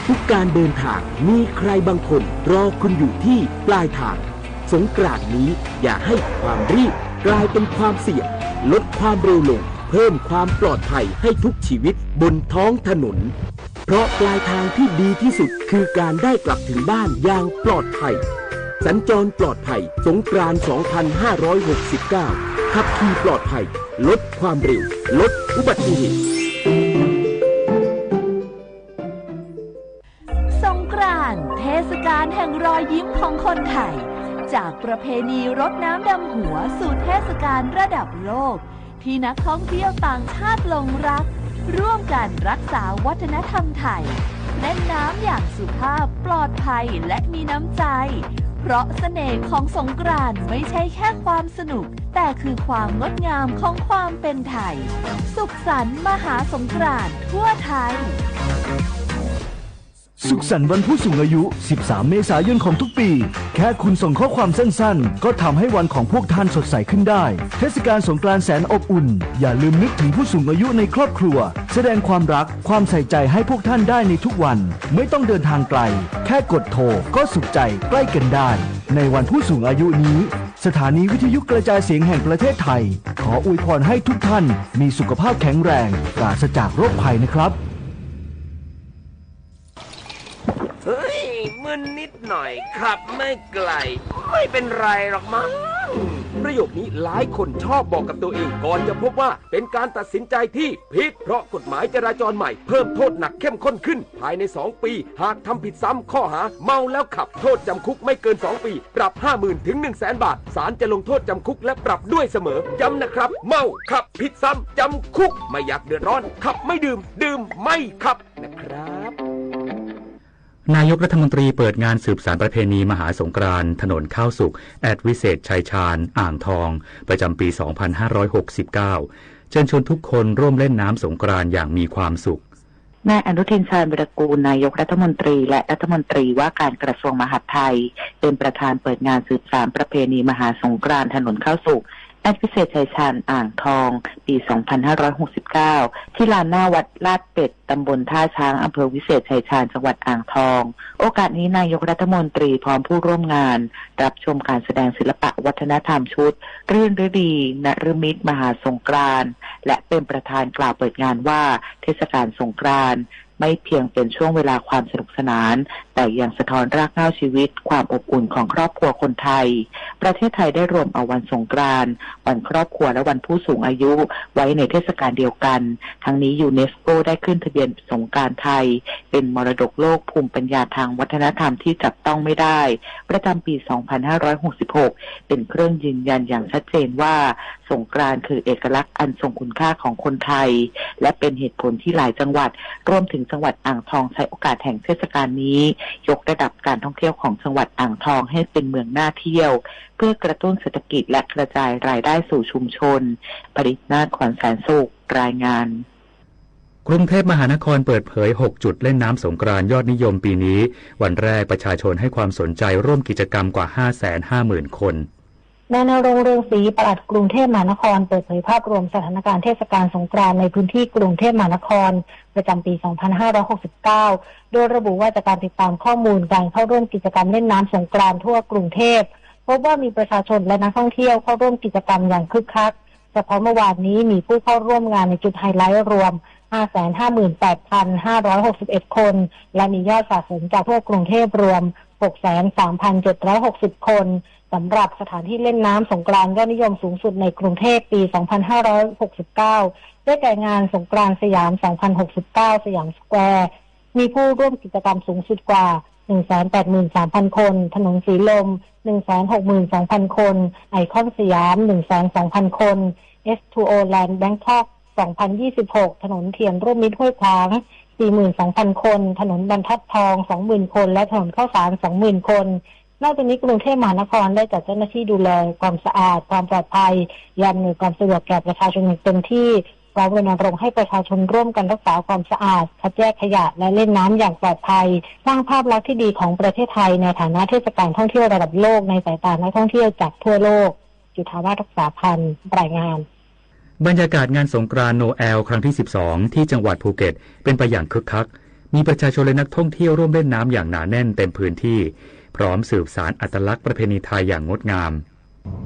ทุกการเดินทางมีใครบางคนรอคุณอยู่ที่ปลายทาง สงกรานต์นี้อย่าให้ความรีบกลายเป็นความเสี่ยง ลดความเร็วลง เพิ่มความปลอดภัยให้ทุกชีวิตบนท้องถนน เพราะปลายทางที่ดีที่สุดคือการได้กลับถึงบ้านอย่างปลอดภัย สัญจรปลอดภัย สงกรานต์ สองพันห้าร้อยหกสิบเก้า ขับขี่ปลอดภัย ลดความเร็ว ลดอุบัติเหตุ สงกรานต์ เทศกาลแห่งรอยยิ้มของคนไทย จากประเพณีรดน้ำดำหัวสู่เทศกาลระดับโลก ที่นักท่องเที่ยวต่างชาติหลงรัก ร่วมกันรักษาวัฒนธรรมไทย เล่นน้ำอย่างสุภาพ ปลอดภัย และมีน้ำใจ เพราะเสน่ห์ของสงกรานต์ไม่ใช่แค่ความสนุก แต่คือความงดงามของความเป็นไทย สุขสันต์มหาสงกรานต์ทั่วไทย สุขสันต์วันผู้สูงอายุ สิบสาม เมษายนของทุกปี แค่คุณส่งข้อความสั้นๆ ก็ทำให้วันของพวกท่านสดใสขึ้นได้ เทศกาลสงกรานต์แสนอบอุ่น อย่าลืมนึกถึงผู้สูงอายุในครอบครัว แสดงความรัก ความใส่ใจให้พวกท่านได้ในทุกวัน ไม่ต้องเดินทางไกล แค่กดโทรก็สุขใจใกล้กันได้ ในวันผู้สูงอายุนี้ สถานีวิทยุกระจายเสียงแห่งประเทศไทย ขออวยพรให้ทุกท่านมีสุขภาพแข็งแรง ปราศจากโรคภัยนะครับ เฮ้ย มึนนิดหน่อย ขับไม่ไกล ไม่เป็นไรหรอกมั้ง ประโยคนี้หลายคนชอบบอกกับตัวเอง ก่อนจะพบว่าเป็นการตัดสินใจที่ผิด เพราะกฎหมายจราจรใหม่เพิ่มโทษหนักเข้มข้นขึ้น ภายใน สอง ปี หากทำผิดซ้ำข้อหาเมาแล้วขับ โทษจำคุกไม่เกิน สอง ปี ปรับ ห้าหมื่น ถึง หนึ่งแสน บาท ศาลจะลงโทษจำคุกและปรับด้วยเสมอ ย้ำนะครับ เมา ขับ ผิดซ้ำ จำคุก ไม่อยากเดือดร้อน ขับ ไม่ดื่ม ดื่ม ไม่ขับ นะครับ นายกรัฐมนตรีเปิดงานสืบสานประเพณีมหาสงกรานต์ถนนข้าวสุก แอดวิเศษชัยชาญ อ่างทอง ประจำปี สองพันห้าร้อยหกสิบเก้า เชิญชวนทุกคนร่วมเล่นน้ำสงกรานต์อย่างมีความสุข นายอนุทิน ชาญวีรกูล นายกรัฐมนตรี และรัฐมนตรีว่าการกระทรวงมหาดไทย เป็นประธานเปิดงานสืบสานประเพณีมหาสงกรานต์ถนนข้าวสุก แอดวิเศษชัยชาญ อ่างทอง ปี สองพันห้าร้อยหกสิบเก้า ที่ลานหน้าวัดลาดเป็ด ตำบลท่าช้าง อำเภอวิเศษชัยชาญ จังหวัดอ่างทอง โอกาสนี้นายกรัฐมนตรีพร้อมผู้ร่วมงาน รับชมการแสดงศิลปะวัฒนธรรมชุด รื่นฤดี นฤมิตมหาสงกรานต์ และเป็นประธานกล่าวเปิดงานว่า เทศกาลสงกรานต์ไม่เพียงเป็นช่วงเวลาความสนุกสนาน แต่ยังสะท้อนรากเหง้าชีวิต ความอบอุ่นของครอบครัวคนไทย ประเทศไทยได้รวมเอาวันสงกรานต์ วันครอบครัว และวันผู้สูงอายุ ไว้ในเทศกาลเดียวกัน ทั้งนี้ยูเนสโกได้ขึ้นทะเบียนสงกรานต์ไทย เป็นมรดกโลกภูมิปัญญาทางวัฒนธรรมที่จับต้องไม่ได้ ประจำปี สองพันห้าร้อยหกสิบหก เป็นเครื่องยืนยันอย่างชัดเจนว่า สงกรานต์คือเอกลักษณ์อันทรงคุณค่าของคนไทย และเป็นเหตุผลที่หลายจังหวัด รวมถึงจังหวัดอ่างทอง ใช้โอกาสแห่งเทศกาลนี้ ยกระดับการท่องเที่ยวของจังหวัดอ่างทองให้เป็นเมืองน่าเที่ยว เพื่อกระตุ้นเศรษฐกิจและกระจายรายได้สู่ชุมชน ผลิตนาถ ขวัญแสนสุข รายงาน กรุงเทพมหานครเปิดเผย หก จุดเล่นน้ำสงกรานต์ยอดนิยมปีนี้ วันแรกประชาชนให้ความสนใจร่วมกิจกรรมกว่า ห้าแสนห้าหมื่น คน นายณรงค์ เรืองศรี ปลัดกรุงเทพมหานคร เปิดเผยภาพรวมสถานการณ์เทศกาลสงกรานต์ในพื้นที่กรุงเทพมหานคร ประจำปี สองพันห้าร้อยหกสิบเก้า โดยระบุว่าจากการติดตามข้อมูลการเข้าร่วมกิจกรรมเล่นน้ำสงกรานต์ทั่วกรุงเทพ พบว่ามีประชาชนและนักท่องเที่ยวเข้าร่วมกิจกรรมอย่างคึกคัก เฉพาะเมื่อวานนี้มีผู้เข้าร่วมงานในจุดไฮไลท์รวม ห้าแสนห้าหมื่นแปดพันห้าร้อยหกสิบเอ็ด คน และมียอดสะสมจากทั่วกรุงเทพรวม หกแสนสามพันเจ็ดร้อยหกสิบ คน สำหรับสถานที่เล่นน้ำสงกรานต์ยอดนิยมสูงสุดในกรุงเทพปี สองพันห้าร้อยหกสิบเก้า ได้แก่งานสงกรานต์สยาม สองพันหกสิบเก้า สยามสแควร์ มีผู้ร่วมกิจกรรมสูงสุดกว่า หนึ่งแสนแปดหมื่นสามพัน คน ถนนสีลม หนึ่งแสนหกหมื่นสองพัน คน ไอคอนสยาม หนึ่งแสนสองพัน คน เอส ทู โอ แลนด์ แบงคอก สองพันยี่สิบหก ถนนเทียนร่วมมิตรห้วยขวาง สี่หมื่นสองพัน คน ถนนบรรทัดทอง สองหมื่น คน และถนนข้าวสาร สองหมื่น คน นอกจากนี้กรุงเทพมหานครได้จัดเจ้าหน้าที่ดูแลความสะอาด ความปลอดภัย และอำนวยความสะดวกแก่ประชาชนอย่างเต็มที่ พร้อมรณรงค์ให้ประชาชนร่วมกันรักษาความสะอาด คัดแยกขยะ และเล่นน้ำอย่างปลอดภัย สร้างภาพลักษณ์ที่ดีของประเทศไทยในฐานะเทศกาลท่องเที่ยวระดับโลกในสายตานักท่องเที่ยวจากทั่วโลก จุฑาวาส รักษาพันธ์ รายงาน บรรยากาศงานสงกรานต์โนแอลครั้งที่ สิบสอง ที่จังหวัดภูเก็ต เป็นไปอย่างคึกคัก มีประชาชนและนักท่องเที่ยวร่วมเล่นน้ำอย่างหนาแน่นเต็มพื้นที่ พร้อมสืบสานอัตลักษณ์ประเพณีไทยอย่างงดงาม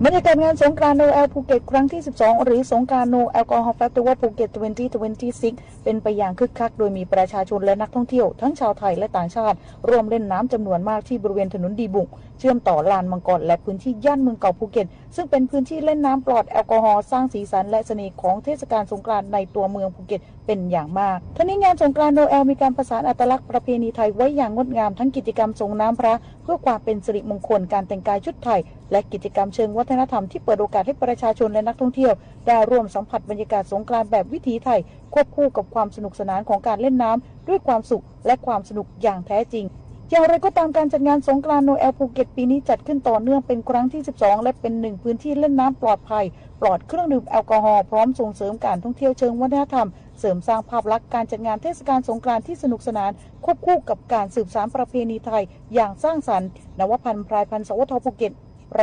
บรรยากาศงานสงกรานต์โนแอลภูเก็ตครั้งที่ สิบสอง หรือสงกรานต์ No Alcohol Festival Phuket twenty twenty-six เป็นไปอย่างคึกคัก โดยมีประชาชนและนักท่องเที่ยวทั้งชาวไทยและต่างชาติ ร่วมเล่นน้ำจำนวนมากที่บริเวณถนนดีบุก เชื่อมต่อลานมังกร และพื้นที่ย่านเมืองเก่าภูเก็ต ซึ่งเป็นพื้นที่เล่นน้ำปลอดแอลกอฮอล์ สร้างสีสันและเสน่ห์ของเทศกาลสงกรานต์ในตัวเมืองภูเก็ตเป็นอย่างมาก ทั้งนี้งานสงกรานต์โนแอลมีการผสานอัตลักษณ์ประเพณีไทยไว้อย่างงดงาม ทั้งกิจกรรมส่งน้ำพระเพื่อความเป็นสิริมงคล การแต่งกายชุดไทย และกิจกรรมเชิงวัฒนธรรมที่เปิดโอกาสให้ประชาชนและนักท่องเที่ยวได้ร่วมสัมผัสบรรยากาศสงกรานต์แบบวิถีไทย ควบคู่กับความสนุกสนานของการเล่นน้ำด้วยความสุขและความสนุกอย่างแท้จริง อย่างไรก็ตาม การจัดงานสงกรานต์โนแอลภูเก็ตปีนี้จัดขึ้นต่อเนื่องเป็นครั้งที่สิบสอง และเป็นหนึ่งพื้นที่เล่นน้ำปลอดภัย ปลอดเครื่องดื่มแอลกอฮอล์ พร้อมส่งเสริมการท่องเที่ยวเชิงวัฒนธรรม เสริมสร้างภาพลักษณ์การจัดงานเทศกาลสงกรานต์ที่สนุกสนาน ควบคู่กับการสืบสานประเพณีไทยอย่างสร้างสรรค์ นวพันธ์ พรายพันธ์ สวท ภูเก็ต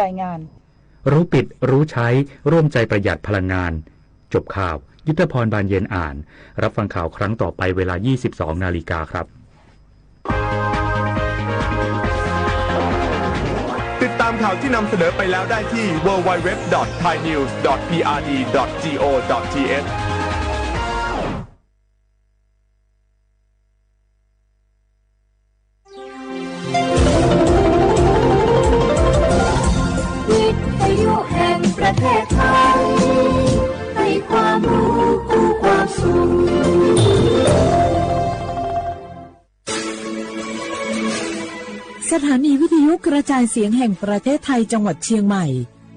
รายงาน รู้ปิดรู้ใช้ ร่วมใจประหยัดพลังงาน จบข่าว ยุทธพร บานเย็นอ่าน รับฟังข่าวครั้งต่อไปเวลา ยี่สิบสองนาฬิกาครับ ติดตามข่าวที่นำเสนอไปแล้วได้ที่ ดับเบิลยู ดับเบิลยู ดับเบิลยู ดอท ไทยนิวส์ ดอท พี อาร์ ดี ดอท จี โอ ดอท ที เอช วิทยุแห่งประเทศไทย ให้ความรู้คู่ความสุข สถานีวิทยุกระจายเสียงแห่งประเทศไทยจังหวัดเชียงใหม่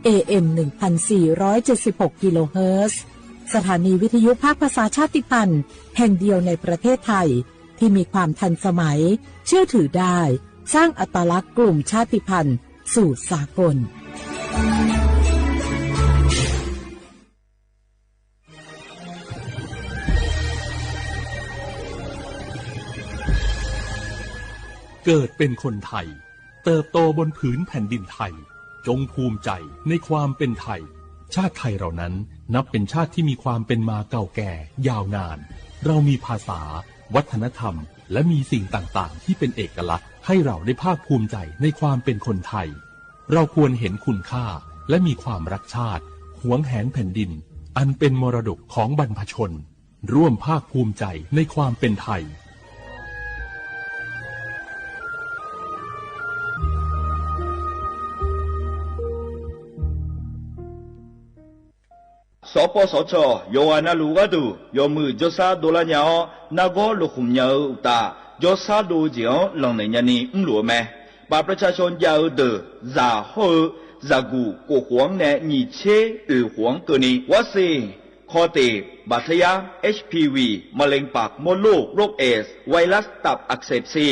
เอ เอ็ม หนึ่งพันสี่ร้อยเจ็ดสิบหก กิโลเฮิรตซ์ สถานีวิทยุภาคภาษาชาติพันธุ์แห่งเดียวในประเทศไทย ที่มีความทันสมัย เชื่อถือได้ สร้างอัตลักษณ์กลุ่มชาติพันธุ์สู่สากล เกิดเป็นคนไทย เติบโตบนผืนแผ่นดินไทย จงภูมิใจในความเป็นไทย ชาติไทยเรานั้นนับเป็นชาติที่มีความเป็นมาเก่าแก่ยาวนาน เรามีภาษา วัฒนธรรม และมีสิ่งต่างๆ ที่เป็นเอกลักษณ์ ให้เราได้ภาคภูมิใจในความเป็นคนไทย เราควรเห็นคุณค่า และมีความรักชาติ หวงแหนแผ่นดิน อันเป็นมรดกของบรรพชน ร่วมภาคภูมิใจในความเป็นไทย สปสช. ယွၤနၢ်လူၢ်ဝဲဒုး ယွၤမုၢ်ကၠီဆါဒိလါညါအီၤ နၢ်ဂီၤလိာ်ဃုာ်မၠးဧိၤအတၢ် ကၠီဆါဒိၣ်က့ၢ်အီၤ လီၤနုာ်ညါနံၤ မုၢ်လိာ်အမဲာ် ဘၣ်ပြၢ်ဆၣ်ၡိၣ်ယၢ်ဧိၤဒၢး စၢ်ဟီၣ်ဧိၤ စၢ်ဂူၣ် ကိၣ်ဃွင်နဲၣ် ညံၣ်ဆ့ အၢၣ်ဃွင်ကၢၢ်နံၤ ဝဲစ့ၢ် ခီၣ်တ့ၢ် ဘၣ်ထယါ เอช ไอ วี มะเร็งปากมดลูก โรคเอดส์ ไวรัสตับอักเสบซี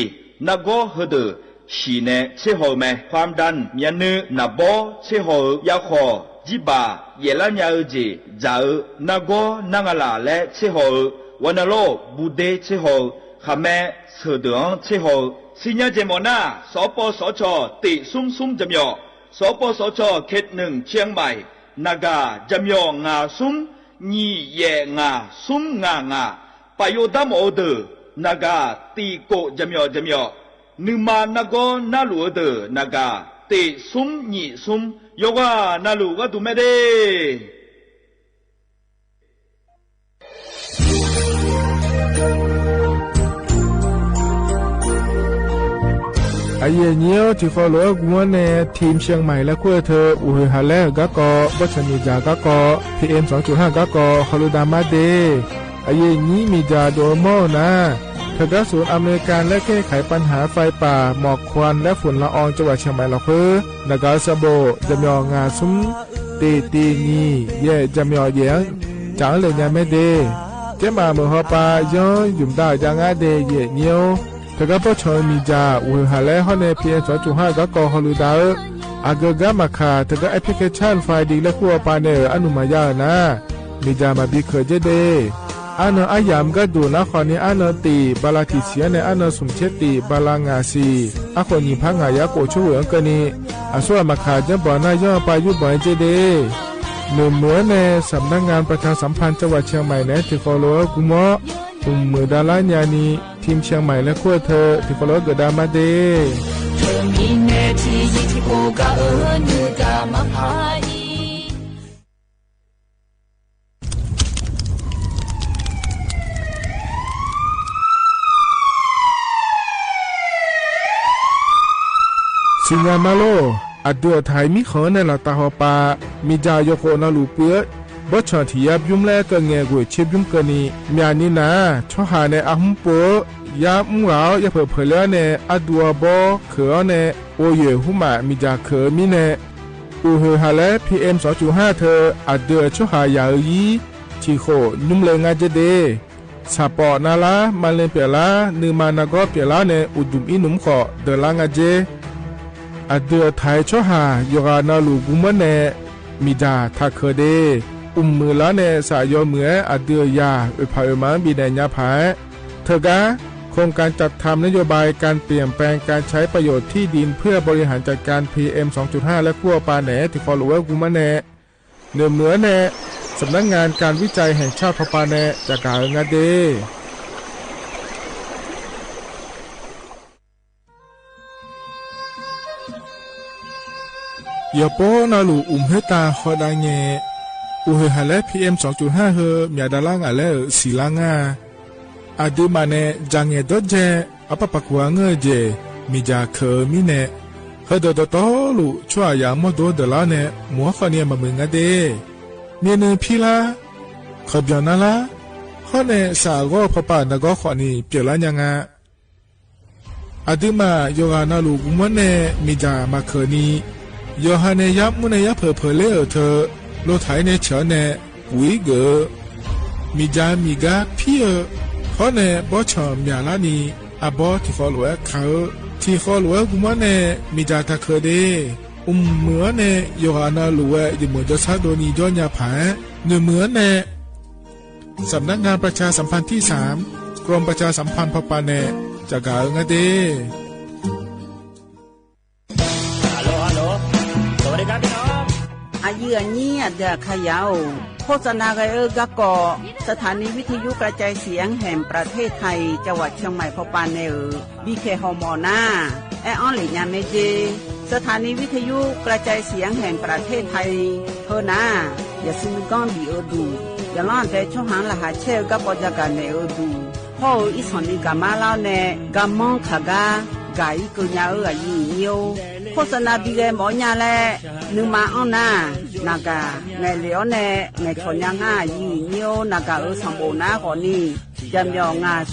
နၢ်ဂီၤဟၢၣ်ဒၢး ဆံၣ်နဲၣ်ဆ့ဟီၣ်ဧိၤမဲာ် ความดัน မျးနု နၢ်ဘီဆ့ဟီၣ်ဧိၤ ယါခီၣ် ယဲၢ်လါညါဧိၤကၠ့ၣ် စၢ်ဧိၤ နၢ်ဂီၤ နါငလၢ် လဲဆ့ဟီၣ်ဧိၤ ဝဲနုာ်လီၤ ဘူးဒ့ဆ့ဟီၣ်ဧိၤ ဃၣ်မဲ ဆၢၣ်ဒၢၣ်အီၤဆ့ဟီၣ်ဧိၤ စံညါစဲးမီၣ်နၢ် စပစချ တ့ၢ်ဆူဆူ ကၠီမၠီၣ် စပစချ เขตหนึ่ง เชียงใหม่ နဂါ ကၠီမၠီၣ် ငါးဆူ ညံၣ်ယဲၢ်ငါး ဆူငါးငါး ပာ်ယိၣ်ဒါမီၣ်ဧိၤဒၢး နဂါ တ့ၢ်ကိၣ် ကၠီမၠီၣ် ကၠီမၠီၣ် နုမၤနၢ်ဂီၤနၢ်လူၢ်ဧိၤဒၢး နဂါ တ့ၢ်ဆူ ညံၣ်ဆူ ယွၤနၢ်လူၢ်ဝဲဒုးမဲာ်ဒ့း အယဲၢ်နံၣ် ထံၣ်ဃီလိာ်အဂီၢ်န့ၣ် ထံၣ်ဆၢၣ်မဲာ်လၢခူၣ်ထၢၣ် အိၣ်ဟ့ၣ်ဟးလဲဂီၢ်ကီၢ် ဘီၣ်ဆၣ်မ့ၢ်ဒၣ်ဂီၢ်ကီၢ် PM สองจุดห้า ဂီၢ်ကီၢ် ဟီလူၤဒၣ်မၤဒ့း အယဲၢ်နံၣ်မ့ၢ်ဒၣ်ဒိၣ်အမီၢ်နၢ် ထၢၣ်ကါစိၤအမဲရကၤ လၢကဲခးပၤနဟးဖဲပၤ หมอกควันและฝุ่นละออง จังหวัดเชียงใหม่ လီၤဃိ နဂါစဘိၣ် ကၠီမၠီၣ် ငါးဆူ တ့ၢ်တ့ၢ်ညံၣ်ယဲၢ် ကၠီမၠီၣ်ယဲၢ် ကၠီလဲၣ်ညါမဲာ်ဒ့း ကဲမးမုၢ်ဟီၣ်ပၤ ယီယုၢ်မတၤယါငါဒ့း ယဲၢ်နံၣ်ဧိၤ ထၢၣ်ကါဘီၣ်ဆၣ်မ့ၢ်ဒၣ် အိၣ်ဟ့ၣ်ဟးလဲဟီၣ်န့ၣ် PM สองจุดห้า ဂီၢ်ကီၢ် ဟီလူၤဒၣ်ဧိၤ အဂုၤအဂၤမၤခး ထၢၣ်ကါ application ဖဲဒံးလၢခူၣ်အပၤန့ၣ် အနုာ်မၤယါဧိၤနၢ် မ့ၢ်ဒၣ်မၤဘံခၢၣ်ကဲဒ့း အါနၢၤအါယၢ်မ့ၢ်ကဲဒိၣ်နၢ်ဃီန့ၣ် အါနၢၤတ့ၢ် ဘါလါတံၢ်ဆံးအီၤန့ၣ် အါနၢၤဆူၣ်ဆ့တ့ၢ်ဘါလါငါးဆံ အဃိၣ်နံၣ်ဖးငါယါကိၣ်ဆိၣ်ဝဲအကၢၢ်နံၣ် အစိအမၤခး ကၠီဘီၣ်နၢ်ယီၢ်ပၤယုၢ်ဘီၣ်ကဲဒ့း မုၢ်မုၢ်န့ၣ် สำนักงานประชาสัมพันธ์จังหวัดเชียงใหม่ န့ၣ် ထံၣ်ဃီလိာ်အဂီၢ်မီၢ် မုၢ်မုၢ်ဒါလါညါနံၣ် ထံၣ်ဆၢၣ်မဲာ်လၢခူၣ်ထၢၣ် ထံၣ်ဃီလိာ်အဂုၤဒၣ်မၤဒ့း စံညါမးလိာ် အဒုးအထၢၣ်မံဃီၤန့ၣ်လီၤ တၢ်ဟီၣ်ပၤ မ့ၢ်ဒၣ်ယိၤဃိၣ်နီၤလူၢ်ပှဲၤ ဘီၣ်ဆၣ်ထံၣ်ယါဘျုးလဲၣ် ကငဲၢ်ကွံာ်ဆ့ဘျုးကၢၢ်နံၣ် မၠးနံၣ်နၤ ဆီဟၣ်န့ၣ် အဟူပိၢ် ယါမူဂၤအီၤ ယါဖၢၣ်ဖၢၣ်လၢအီၤန့ၣ် အဒူအဘီခၢၣ်အီၤန့ၣ် အိၣ်ယဲၢ်ဟူမး မ့ၢ်ဒၣ်ခၢၣ်မံန့ၣ် အိၣ်ဟ့ၣ်ဟးလဲ PM สองจุดห้า ထၢၣ် အဒုးအဆီဟၣ်ယၢ်ဧိၤယံၤ ထံၣ်ဃိၣ်နုာ်လၢငါကဲဒ့း ဆၣ်ပီးနၤလါ မၤလ့ၣ်ပျဲၢ်လါ နုမၤနၢ်ကီပျဲၢ်လါန့ၣ် အိၣ်ဒုးအံၤနုၣ်မူခိၣ် ဒၢးလါငါက့ အဒုးအထၢၣ်ဆီဟၣ် ယွၤအနၢ်လူၢ်ဂူမၢန့ၣ် မံၤဒၣ်ထးခၢၣ်ဒ့ အိၣ်မုာ်လါန့ၣ် စးယွၤမုာ်ဝဲ အဒုးအယၤ အိၣ်ဖးအိၣ်မၤဘံၣ်နဲၣ်ညါဖး ထၢၣ်ကါ โครงการจัดทำนโยบายการเปลี่ยนแปลงการใช้ประโยชน์ที่ดินเพื่อบริหารจัดการ พีเอ็ม สองจุดห้า และกั้วปาแหน่ ထံၣ်ဃီလိာ်ဝဲဂူမၢန့ၣ် နုၣ်မုာ်အံၤန့ၣ် สำนักงานการวิจัยแห่งชาติ ဖီပာ်နဲၣ် တၢ်ကၢ်အၢငါဒ့ ယပီနၢ်လူၢ် အိၣ်မူဟဲတၢ်ဃီဒၣ်ငဲၣ် အိၣ်ဟ့ၣ်ဟးလၢ PM สองจุดห้า ဟၢ မၠးဒၣ်လါငါလဲၣ်ဧိၤ စံးလါငါ အဒုးမးန့ၣ် ကၠၣ်ငဲၢ်ဒီးကဲ အပၢ်ပာ်ကွၢ်အငၢၢ်ယဲၢ် မံၤကၠၣ်ခၢၣ်မံၤန့ၣ် ဟၢဒိၣ်တီတီလိာ် ဆိအယၤမီၢ်ဒိဒၢးလါန့ၣ် မုၢ်ဟီၣ်ဃီန့ၣ် မၤမုာ်ငါဒ့ မ့ၢ်နုၢ်ဖံလါ ခီၣ်ပၠီၣ်နၤလါ ဃီန့ၣ် စးအဂီၢ်ဖီပာ်နၢ်ကီဃီန့ၣ် ပျဲၢ်လါညါငါ အဒုးမး ယွၤအနၢ်လူၢ်ဂူမၢန့ၣ် မံၤကၠၣ်မၤခၢၣ်နံၤ ယွၤဟးန့ၣ် ယါမူန့ၣ် ယါဖၢၣ်ဖၢၣ်လ့ဧိၤထၢၣ် လိၣ်ထးအံၤန့ၣ် ဆၢၣ်န့ၣ် ပူၤအံၤဂ့ၤ မံၤကၠၣ်မံၤကါဖံဧိၤ ဃီန့ၣ် ဘီဆၣ်မၠးလါနံၤ အဘီထံၣ်ဃီလိာ်ဝဲခါဧိၤ ထံၣ်ဃီလိာ်ဝဲဂူမၢန့ၣ် မံၤကၠၣ်တၢ်ခၢၣ်ဒ့ အိၣ်မုာ်အံၤန့ၣ် ယွၤအနၢ်လူၢ်ဝဲ ယမုၢ်ဒီဆါဒိၣ်နံၤဒီညါဖး နုၣ်မုာ်အံၤန့ၣ် สำนักงานประชาสัมพันธ์ที่สาม กรมประชาสัมพันธ์ ဖီပာ်နဲၣ် တၢ်ကၢ်အၢငါဒ့ အယုၢ်အညံ အဒုးအခါယၤဧိၤ โฆษณา ဂဲၤအၢ ကၢ်ကီး สถานีวิทยุกระจายเสียงแห่งประเทศไทย จังหวัดเชียงใหม่ ဖီပာ်နဲၣ်ဧိၤ ဘံၣ်ခဲၣ်ဟီၣ်မီၢ်နၤ အဲၣ်အီလ့ၣ်ညါမ့ၢ်က့ สถานีวิทยุกระจายเสียงแห่งประเทศไทย ဟၢနၤ ယစုနုၢ်ကီၢ်ဘံၣ်အၢဒူၣ် ယလီၢ်တဲဆီဟၣ်လၢဟးဆဲး ကၢ်ကီးယၤကၢ်နဲၣ်အၢဒူၣ် ဟီၣ်ဧိၤ အံသီၣ်နံၤကၢ်မါလါန့ၣ် ကၢ်မီၣ်ခးဂၤ ကၢ်အံၤကၢၢ်ညါအၢ အယုၢ်အညံအိၣ် โฆษณา ဘံၣ်ဂဲၤမီၢ်ညါလဲၣ် နုၢ်မၤအီၣ်နၤ နၢ်ကၢ် ငဲၤလ့ၣ်အီၤန့ၣ် ငဲၤဆီၣ်ညါငါ အယုၢ်အညံအိၣ် နၢ်ကၢ်အၢ ဆၣ်ဘိၣ်နၤဃီ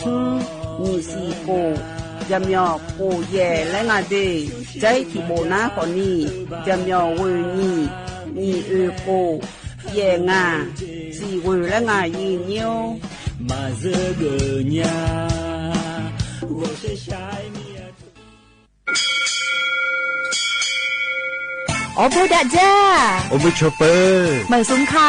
န့ၣ် ယမီၢ်ငါဆူ နံၣ်သီၣ်ကိၣ် ယမီၢ်ကိၣ်ယဲၢ်လၢငါဒ့ ကၠဲထံၣ်ဘိၣ်နၤဃီန့ၣ် ယမီၢ်ဝ့ၢ်နံၣ် နံၣ်အၢၣ်ကိၣ် ယဲၢ်ငါ သီၣ်ဝ့ၢ်လၢငါ ယုၢ်ညိ မၤစၢၤဒိးညါ အိၣ်ဘိဒၣ်ဒၣ် အိၣ်ဘိဆိးပၢၤ မၢၢ်စုံခါ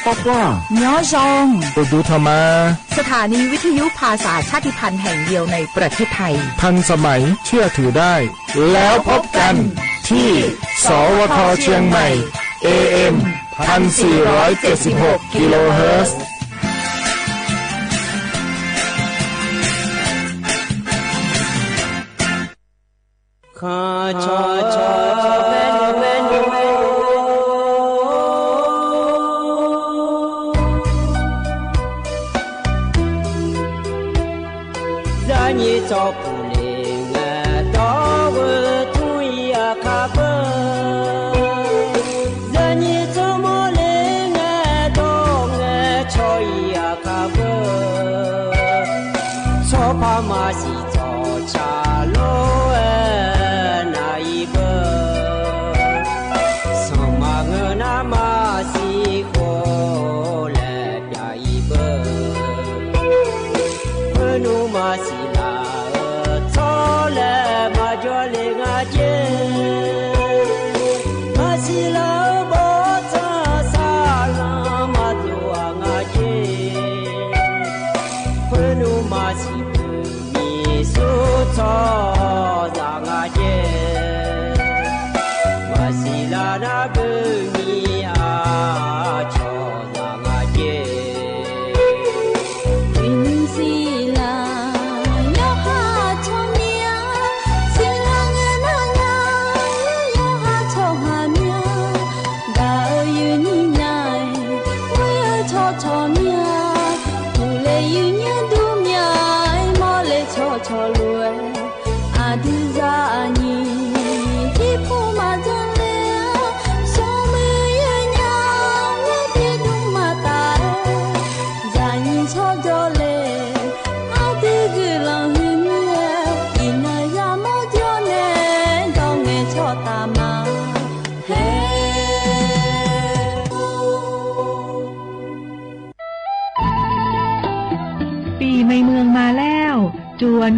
ပေႃးပှၢ် ညီယွင် အိၣ်ဒူထီၣ်မး สถานีวิทยุภาษาชาติพันธุ์แห่งเดียวในประเทศไทย ทันสมัย เชื่อถือได้ แล้วพบกันที่ สวท เชียงใหม่ เอเอ็ม พันสี่ร้อยเจ็ดสิบหก กิโลเฮิรตซ์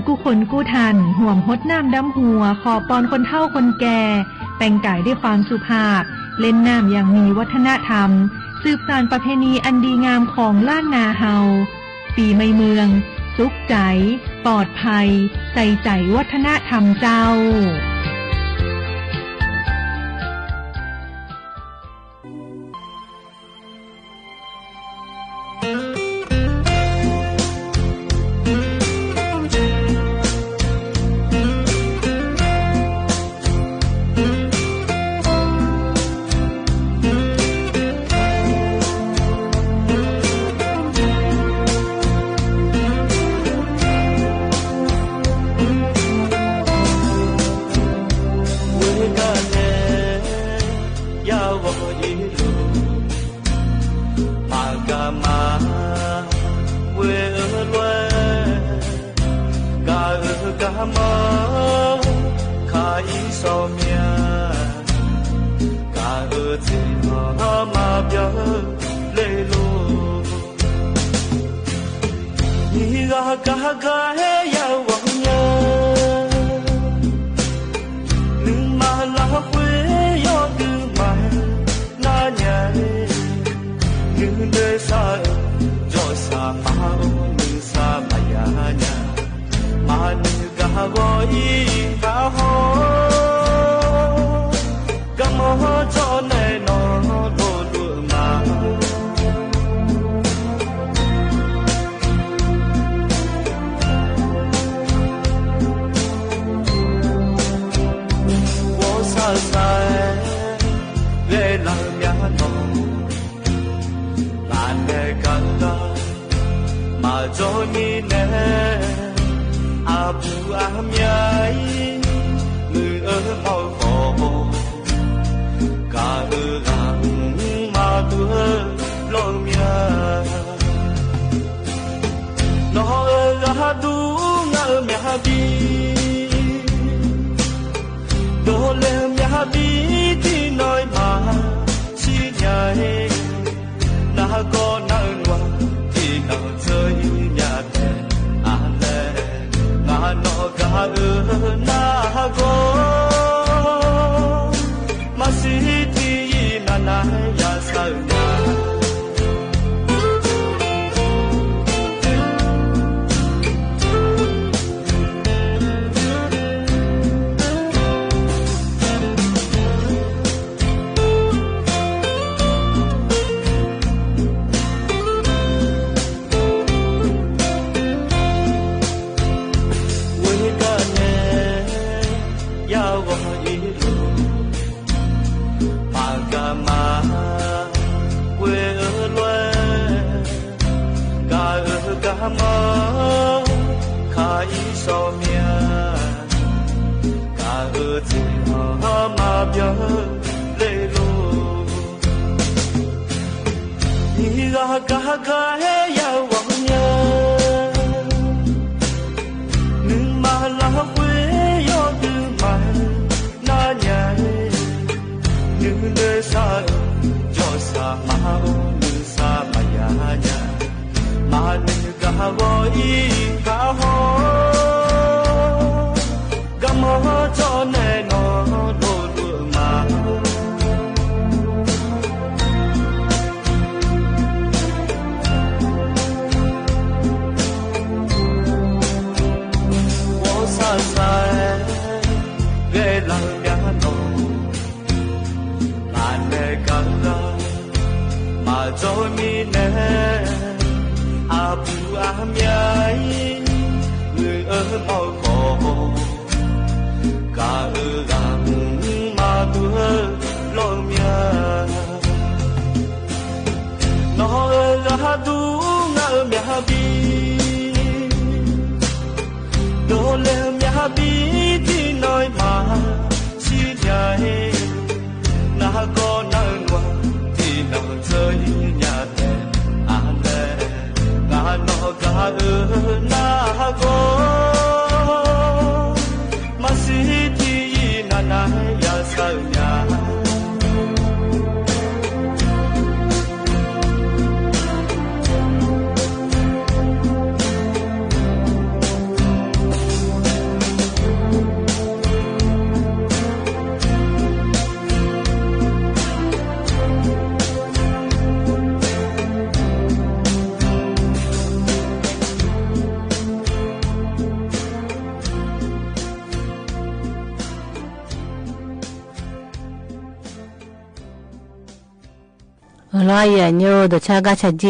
กู้คนกู้ท่าน ฮ่วมฮดน้ำดำหัว ขอปอนคนเฒ่าคนแก่ แต่งก๋ายด้วยความสุภาพ เล่นน้ำอย่างมีวัฒนธรรม สืบสานประเพณีอันดีงามของล้านนาเฮา ปี๋ใหม่เมือง สุขใจ๋ ปลอดภัย ใส่ใจ๋วัฒนธรรมเจ้า ဢိူဝ်ႈ လီၤယဵတ်ႇၼဵဝ်ႈ တေႃႇၸႃႉၵႃႈသႃႇၸီႉ ႁိုင်ၸီႉဢိူဝ်ႈ လႄႈဢိူဝ်ႈ ယွၼ်းၸူးၼႃႈဢိူဝ်ႈ ၼႃႈမႄႈလႄႈဢိူဝ်ႈ ၶျၢင်ႇထႃႇငႃး ဢၼ်ၼႆႉ သီႇလႃႇၼႆႉ ၶျၢင်ႇထႃႇငႃး ယဵတ်ႇၼဵဝ်ႈ ဢႃႇယႃႇၼႆႉၵေႃႈၼႆႉ ၼႃႈပျေႃႇတူၺ်းလူး ဢုတုထမ်ႇမ ဢႃႇယႃႇၼႆႉ ႁႂ်ႈၺုၵ်ႉၸီႉၵေႃႈၼႆႉ ဢႃႇယႃႇၼႆႉၼႆႉ ဢိူဝ်ႈ ဢႃႇယႃႇၼႆႉ တေၵေႃႈလူဝ်ႇၽႂ်ႇယႃႇထၢင်ႇၽူႈထၢင်ႇၸိူဝ်းလႄႈၼႆႉ ဢႃႇယႃႇၼႆႉ ႁူဝ်လႃႇၼႆႉ ၶျႃႉလႃႇၵိူဝ်ၼႆႉလူး ဢႃႇယႃႇၼႆႉ ငၢႆးၸီႉ ဢႃႇယႃႇၼႆႉ လႄႈဢိူဝ်ႈ မႃးယူႇၵႃႈတိုၼ်ႇၼႆႉ ယႃႇၸူဝ်းထႃႇငႃး ဢႃႇယႃႇၼႆႉ ငႃးမၢၼ်ႇၼႆႉ ၵေႃႈၼႆႉ တၢင်းၼႃႈငႃးမၢၼ်ႇၼႆႉ မဵဝ်းဢမ်ႇတူႇလႄႈ တၢင်းၼႆႉမႃး ယႃႇၼႆႉ ငႃးမၢၼ်ႇၼႆႉ မဵဝ်းဢမ်ႇတူႇၼႃႇလူး ယႃႇၼႆႉ။ สถานีวิทยุกระจายเสียงแห่งประเทศไทย จังหวัดเชียงใหม่ สำนักงานประชาสัมพันธ์ที่สาม กรมประชาสัมพันธ์ ณ ယွၼ်းၸူးၼႃႈၵေႃႈၼႆႉ สวท เชียงใหม่ လႄႈ ၶွင် ဢႃႇယႃႇၼႆႉ ၼႃႈ ဢႃႇယႃႇၼႆႉ ၼႃႈႁႃၺႃးၽွင်ႈၼႆၵေႃႈၼႆႉ ပေႃးၵိူဝ်ႇၽွင်ႈ မၢင်ၶေႃႈၽွင်ႈၼႆႉ လႄႈၵေႃႈ ဢႅင်ႇဢႅလ်ႇ ဢေႇဢႅမ်ႇ တီႇၾၢႆႉ ဢေႇဢႃႇသီႇ ၸဵတ်းၵဝ်ႈ กิโลเฮิรตซ์ လႄႈၼႃႈ เฟซบุ๊ก ၽွင်ႈၼႃႈၵေႃႈၼႆႉ สวท เชียงใหม่ တီႇၾၢႆႉ ဢေႇဢႃႇသီႇ ၸဵတ်းၵဝ်ႈ กิโลเฮิรตซ์ လႄႈ ဢႃႇယႃႇၼႆႉ ၼႃႈဢိင်ၼွင်ႉၼႃႈၵေႃႈၼႆႉ ဢၶႃၼွင်ႉလႄႈ ဢိူဝ်ႈ ၽၢႆးတၢင်းၼႆႉမႃး ဢႃႇယႃႇၼႆႉ ဢၶႃ ဢိူဝ်ႈ ဢၼ်ၼွင်ႉၼႃႈလူး ဢႃႇယႃႇၼႆႉ ဢိင်ၼွင်ႉၼႃႈၵေႃႈၼႆႉ ၸိူဝ်းၼွင်ႉၸိူဝ်းၼႆႉ ထီႇၼွင်ႉတႄႉ ဢၶႃၽွင်ႈၼႃႈၵေႃႈၼႆႉ သႄႉၵိူဝ်ႇလႃႈငႃးလူး ဢႃႇယႃႇၼႆႉ ၼႃႈ ဢိူဝ်ႇ သီႇပလႃႇ မိူင်းထီႇၶူဝ်လူး ဢႃႇယႃႇၼႆႉ ၼႃႈ ထၢႆႇၽွင်ႈၼႃႈၵေႃႈၼႆႉ ဝၼ်းၸၼ်ႉ ၼႃႈ ဢၼ်ၼွင်ႉၼႃႈၵေႃႈ ၸဵတ်းသုမ်း เมษายน ၼိုင်ႈႁဵင်ႁႃႈပၢၵ်ႇၵဝ်ႈသိပ်းႁူၵ်းလူး ဢႃႇယႃႇၼႆႉ ႁႂ်ႈဢိင်ၼွင်ႉၵေႃႈၼႆႉ ႁႂ်ႈလႆႈ ဢိူဝ်ႇ ထၢႆႇၽွင်ႈၼႃႈ လႄႈ ႁွင်ႈၼမ်ၼမ်မဵဝ်းလူး ဢႃႇယႃႇၼႆႉ လႄႈ ဢိူဝ်ႇ ငႆႈဢၢင်ႈထၢႆႇ ဢႃႇယႃႇၼႆႉ ၽွင်ႈၸိူဝ်း ဢိူဝ်ႇ ၸဵတ်းသုမ်း ၸဵတ်းဢိုဝ်ႇ ၸဵတ်းငႃး ၵိူဝ်ႇၼႆႉ လႆႈပိတ်းထႅမ်မဵဝ်းလူး ဢႃႇယႃႇၼႆႉ တူဝ်ၵေႃႈၼႆႉ ယွၼ်းပျေႃႇပျေႃႇ လႄႈ တေႃႇၶျႃႉၵေႃႈ ယွၼ်းပျေႃႇပျေႃႇ လႄႈ ဢိူဝ်ႇ လႄႈ ဢိူဝ်ႇ ၸၢင်ႈဢၢင်ႈထၢမ်မႃး ဢႃႇယႃႇၼႆႉ ၵေႃႈၼႆႉ တႃႇၼႃႈ တေႃႇၶျႃႉတေပျုၼ်းလႄႈ ၼႃႈႁႃၼႆႉ ဢိူဝ်ႇ ၼႆႉ ဢမ်ႇထၢင်ႇၵႃႈလႄႈ ဢိူဝ်ႇ ၽႃႈ ဢႄႇတႃႇၼႆႉမႃး ဢႃႇယႃႇၼႆႉ တေႃႇၶျႃႉပျုၼ်းၼႃႈလူး ဢႃႇယႃႇၼႆႉ ဢႃႇ ယွၼ်းပႅတ်ႈထၢမ် ပီႇၵျေႇၼႆႉလႃႈ လႄႈ ဢိူဝ်ႇ ဢၶႃႇလိၵ်ႈၶေႃႈၼႆႉ ၵေႃႈ ၸၢင်ႈထၢမ်ငၢႆး ဢႃႇယႃႇၼႆႉ တေႃႇၶျႃႉပျုၼ်းၼႃႈတႃႇမႃး ဢႃႇယႃႇၼႆ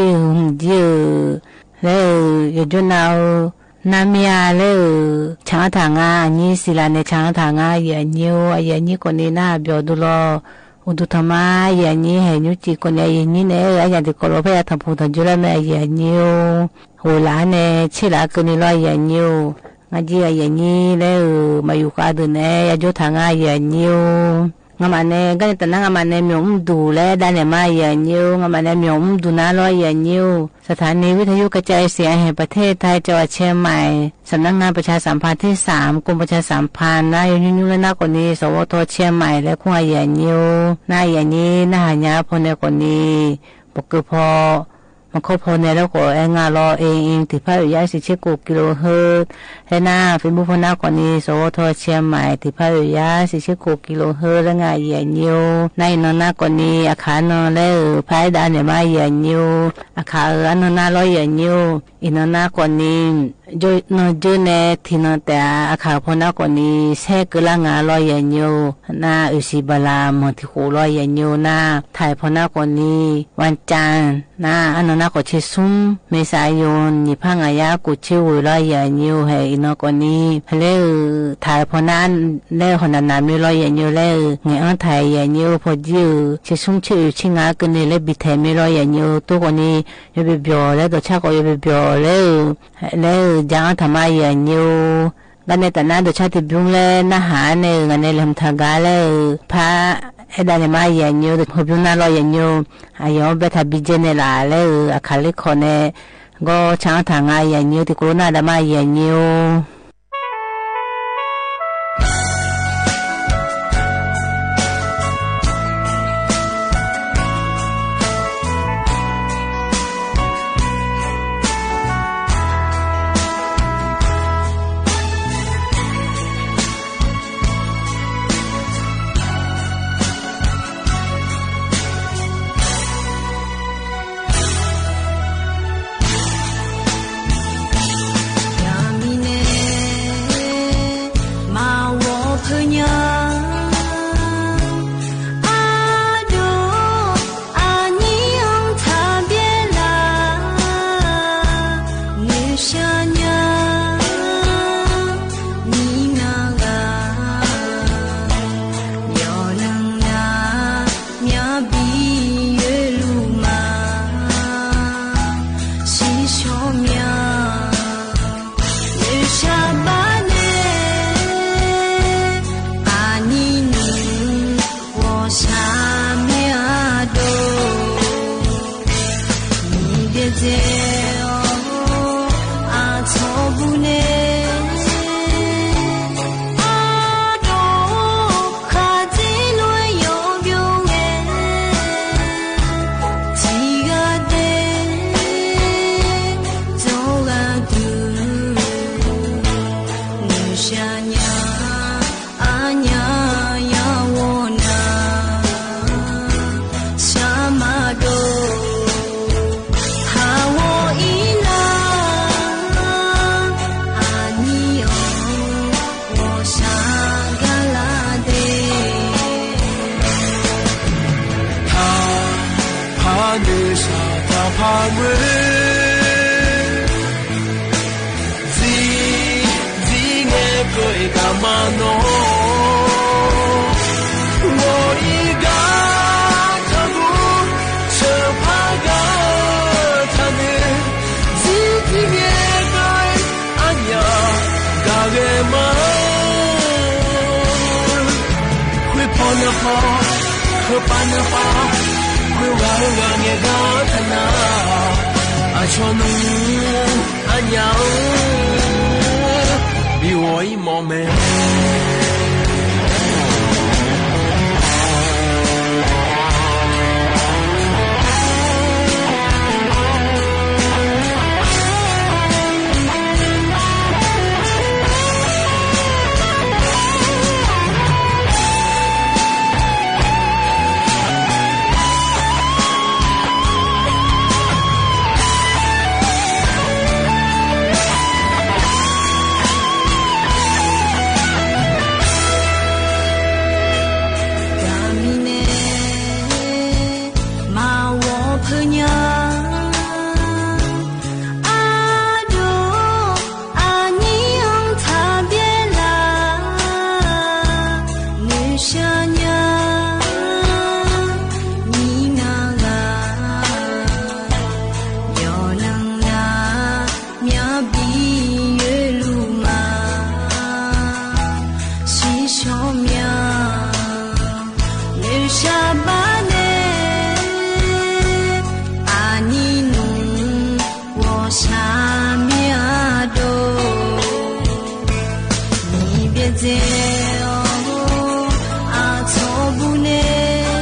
ႉ။ လီၤ ဆါကါကၠံ ဆါကၠံ ဟုၣ်ကၠံ ယဲၢ်န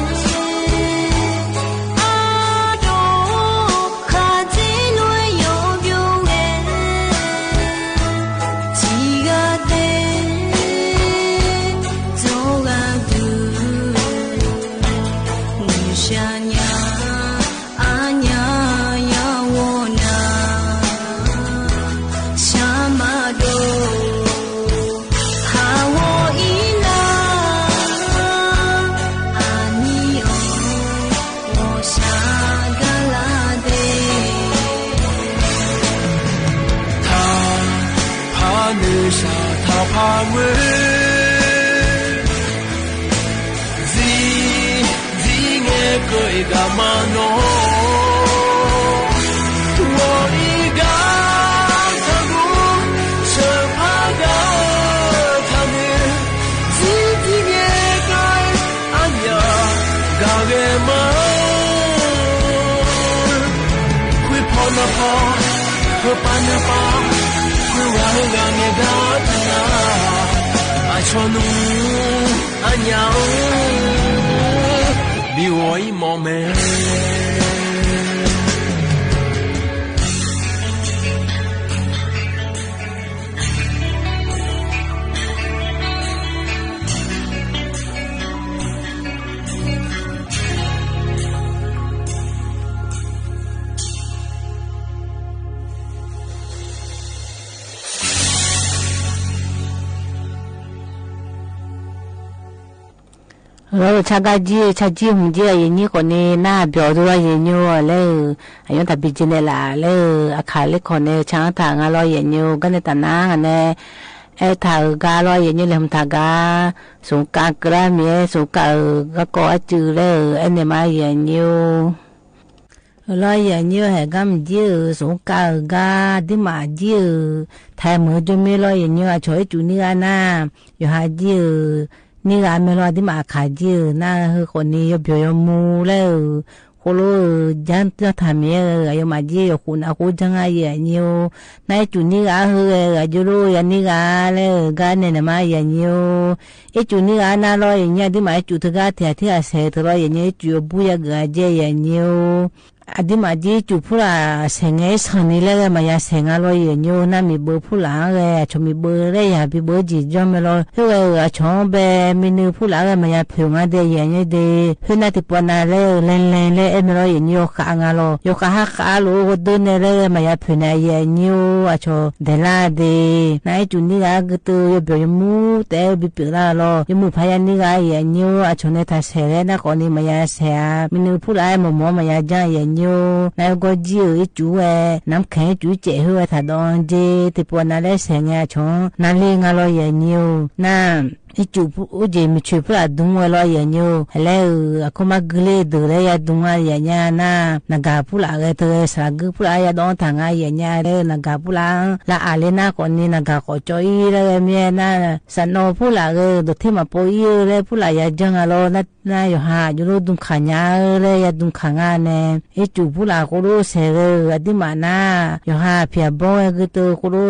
ံၣ်ဃိးနံၣ် နၢ်ပျီၣ်ဒိၣ်လီၤ ယဲၢ်နံၣ်ဧိၤ လၢ အယွၢ်တၢ်ဘံၣ်ကၠံန့ၣ်လၢ် လၢ အခးလ့ၢ်ခိၣ်န့ၣ် ဆၢထၢၣ်ငါလီၤ ယဲၢ်နံၣ်ဧိၤ ကါန့ၣ်တၢ်နါန့ၣ် အဲၣ်တၢ်အဂၤလီၤ ယဲၢ်နံၣ်ဧိၤ လဲၤမတၤဂၤ စူးကါကရၢမံၤ စူးကါအဂၤကီၢ်အစုလၢ အဲၣ်န့ၣ်မး ယဲၢ်နံၣ်ဧိၤ လီၤ ယဲၢ်နံၣ်ဧိၤ ဟဲကါမုၢ်ကၠံဧိၤ စူးကါအဂၤ ဒ်မးကၠံဧိၤ ထဲမုၢ်ကၠိမ့ၢ်လီၤ ယဲၢ်နံၣ်ဧိၤ အဆိ အဲၣ်ကူၣ်နံၣ်ဂၤနၤ ယိၤဟၣ်ကၠံဧိၤ နံၣ်ဂၤမ့ၢ်လီၤ ဒ်မးအခးကၠံဧိၤ နၢ်ဟ့ၣ်ဃိးနံၣ် ယီၢ်ပျီၣ်ယီၢ်မူလၢဧိၤ ဃိလိဧိၤ ကၠၢ်တၢ်မံၤဧိၤ အယီၤမးကၠံ ယီၤဃိးနၤဃိ ကၠၢ်ငါ ယဲၢ်နံၣ်ဧိၤ နၢ်အဲၣ်ကူၣ်နံၣ်ဂၤဟ့ၣ်ဂဲၤ အယိၤလိ ယၤနံၣ်ဂၤလၢ ဂၤန့ၣ်န့ၣ်မး ယဲၢ်နံၣ်ဧိၤ အဲၣ်ကူၣ်နံၣ်ဂၤနၤလီၤ ယဲၢ်နံၣ်ဧိၤ ဒ်မးအဲၣ်ကူၣ်တဂၤထဲ ထဲအဆဲးတလီၤ ယဲၢ်နံၣ်ဧိၤ အဲၣ်ကူၣ်ယဘူးယၤဂ့ၤအကဲ ယဲၢ်နံၣ်ဧိၤ အဒ်မးကၠံ အဲၣ်ကူၣ်ဖုလၢ် ဆဲးငဲ ဆံးနံၣ်လၢဂဲၤ မၤယၤဆဲးငါလီၤ ယဲၢ်နံၣ်ဧိၤ နၢ်မံၤဘၢဖုလၢ်ဂဲၤ အဆိ မံၤဘၢလၢယၤ မံၤဘၢကၠံကၠီမ့ၢ်လီၤ ဟ့ၣ်ဂဲၤအဆိ ဘဲမံနုၤဖုလၢ်ဂဲၤ မၤယၤဖျိးငါဒဲး ယဲၢ်နံၣ်ဧိၤဒဲး ဟ့ၣ်နၢ်တံၤပှၤနၤလၢ လဲၤလဲၤလၢအဲၣ်မ့ၢ်လီၤ ယဲၢ်နံၣ်ဧိၤ ဃးငါလီၤ ယီၤဃးဟးဃးလိာ် ဂီၤဒိၣ်နဲၣ်လၢဂဲၤ မၤယၤဖျိးနၤ ယဲၢ်နံၣ်ဧိၤ အဆိ ဒဲးလၢ်ဒဲး နၢ်အဲၣ်ကူၣ်နံၣ်ဂၤအကတၢၢ် ယီၢ်ပျီၣ်ယီၢ်မူ တဲဘံပျုးလၢ်လီၤ ယမုၢ်ဖးယၤနံၣ်ဂၤ ယဲၢ်နံၣ်ဧိၤ အဆိန့ၣ် ထဲဆဲးဂဲၤ နၢ်ဃိးနံၣ် မၤယၤဆဲးဧါ မံနုၤဖုလၢ်အဲၣ် မီၤမီၤ မၤယၤကၠၢ် ယဲၢ်နံၣ်ဧိၤ နၢ်အဲၣ်ကူၣ်ကၠံဧိၤ အဲၣ်ကူၣ်ဝဲ နၢ်ခဲ အဲၣ်ကူၣ်စဲး ဟ့ၣ်ဝဲထဲဒီးကၠံ တံၤပှၤနၤလၢဆဲးငဲ အဆိ နၢ်လံငါလီၤ ယဲၢ်နံၣ်ဧိၤ နၢ် အဲၣ်ကူၣ် အိၣ်ကၠံ မုၢ်ဆ့ၣ်ဖုလၢ်ဒူဝဲလီၤ ယဲၢ်နံၣ်ဧိၤ ဟဲလဲၣ်ဧိၤ အခိၣ်မး ကုလ့ၣ်ဒုးလၢယၤဒူဝဲ ယဲၢ်နံၣ်ဧိၤ နၢ် နဂၤဖုလၢ်ဂဲၤတဂဲၤ စှၤကုၢ်ဖုလၢ် ယၤဒီးထၢၣ်ငါ ယဲၢ်နံၣ်ဧိၤ လၢနဂၤဖုလၢ် လၢအလ့ၣ် နၢ်ဃိးနံၣ် နဂၤဃိးကၠီအံၤ လၢဂဲၤမ့ၢ်နၢ် စၢ်နီၤဖုလၢ်ဂဲၤ ဒိးထံၣ်မၤပိာ်အံၤ လၢဖုလၢ်ယၤကၠၢ်ငါလီၤ နၢ် နၢ်ယိၤဟၣ် ယိၤလိဒုးခးညါ လၢယၤဒုးခးငါန့ၣ် အဲၣ်ကူၣ်ဖုလၢ်ဃိလိဆဲးဂဲၤ အဒ်မးနၢ် ယိၤဟၣ်ဖံးအဘီဝဲကတၢၢ်ဃိလိ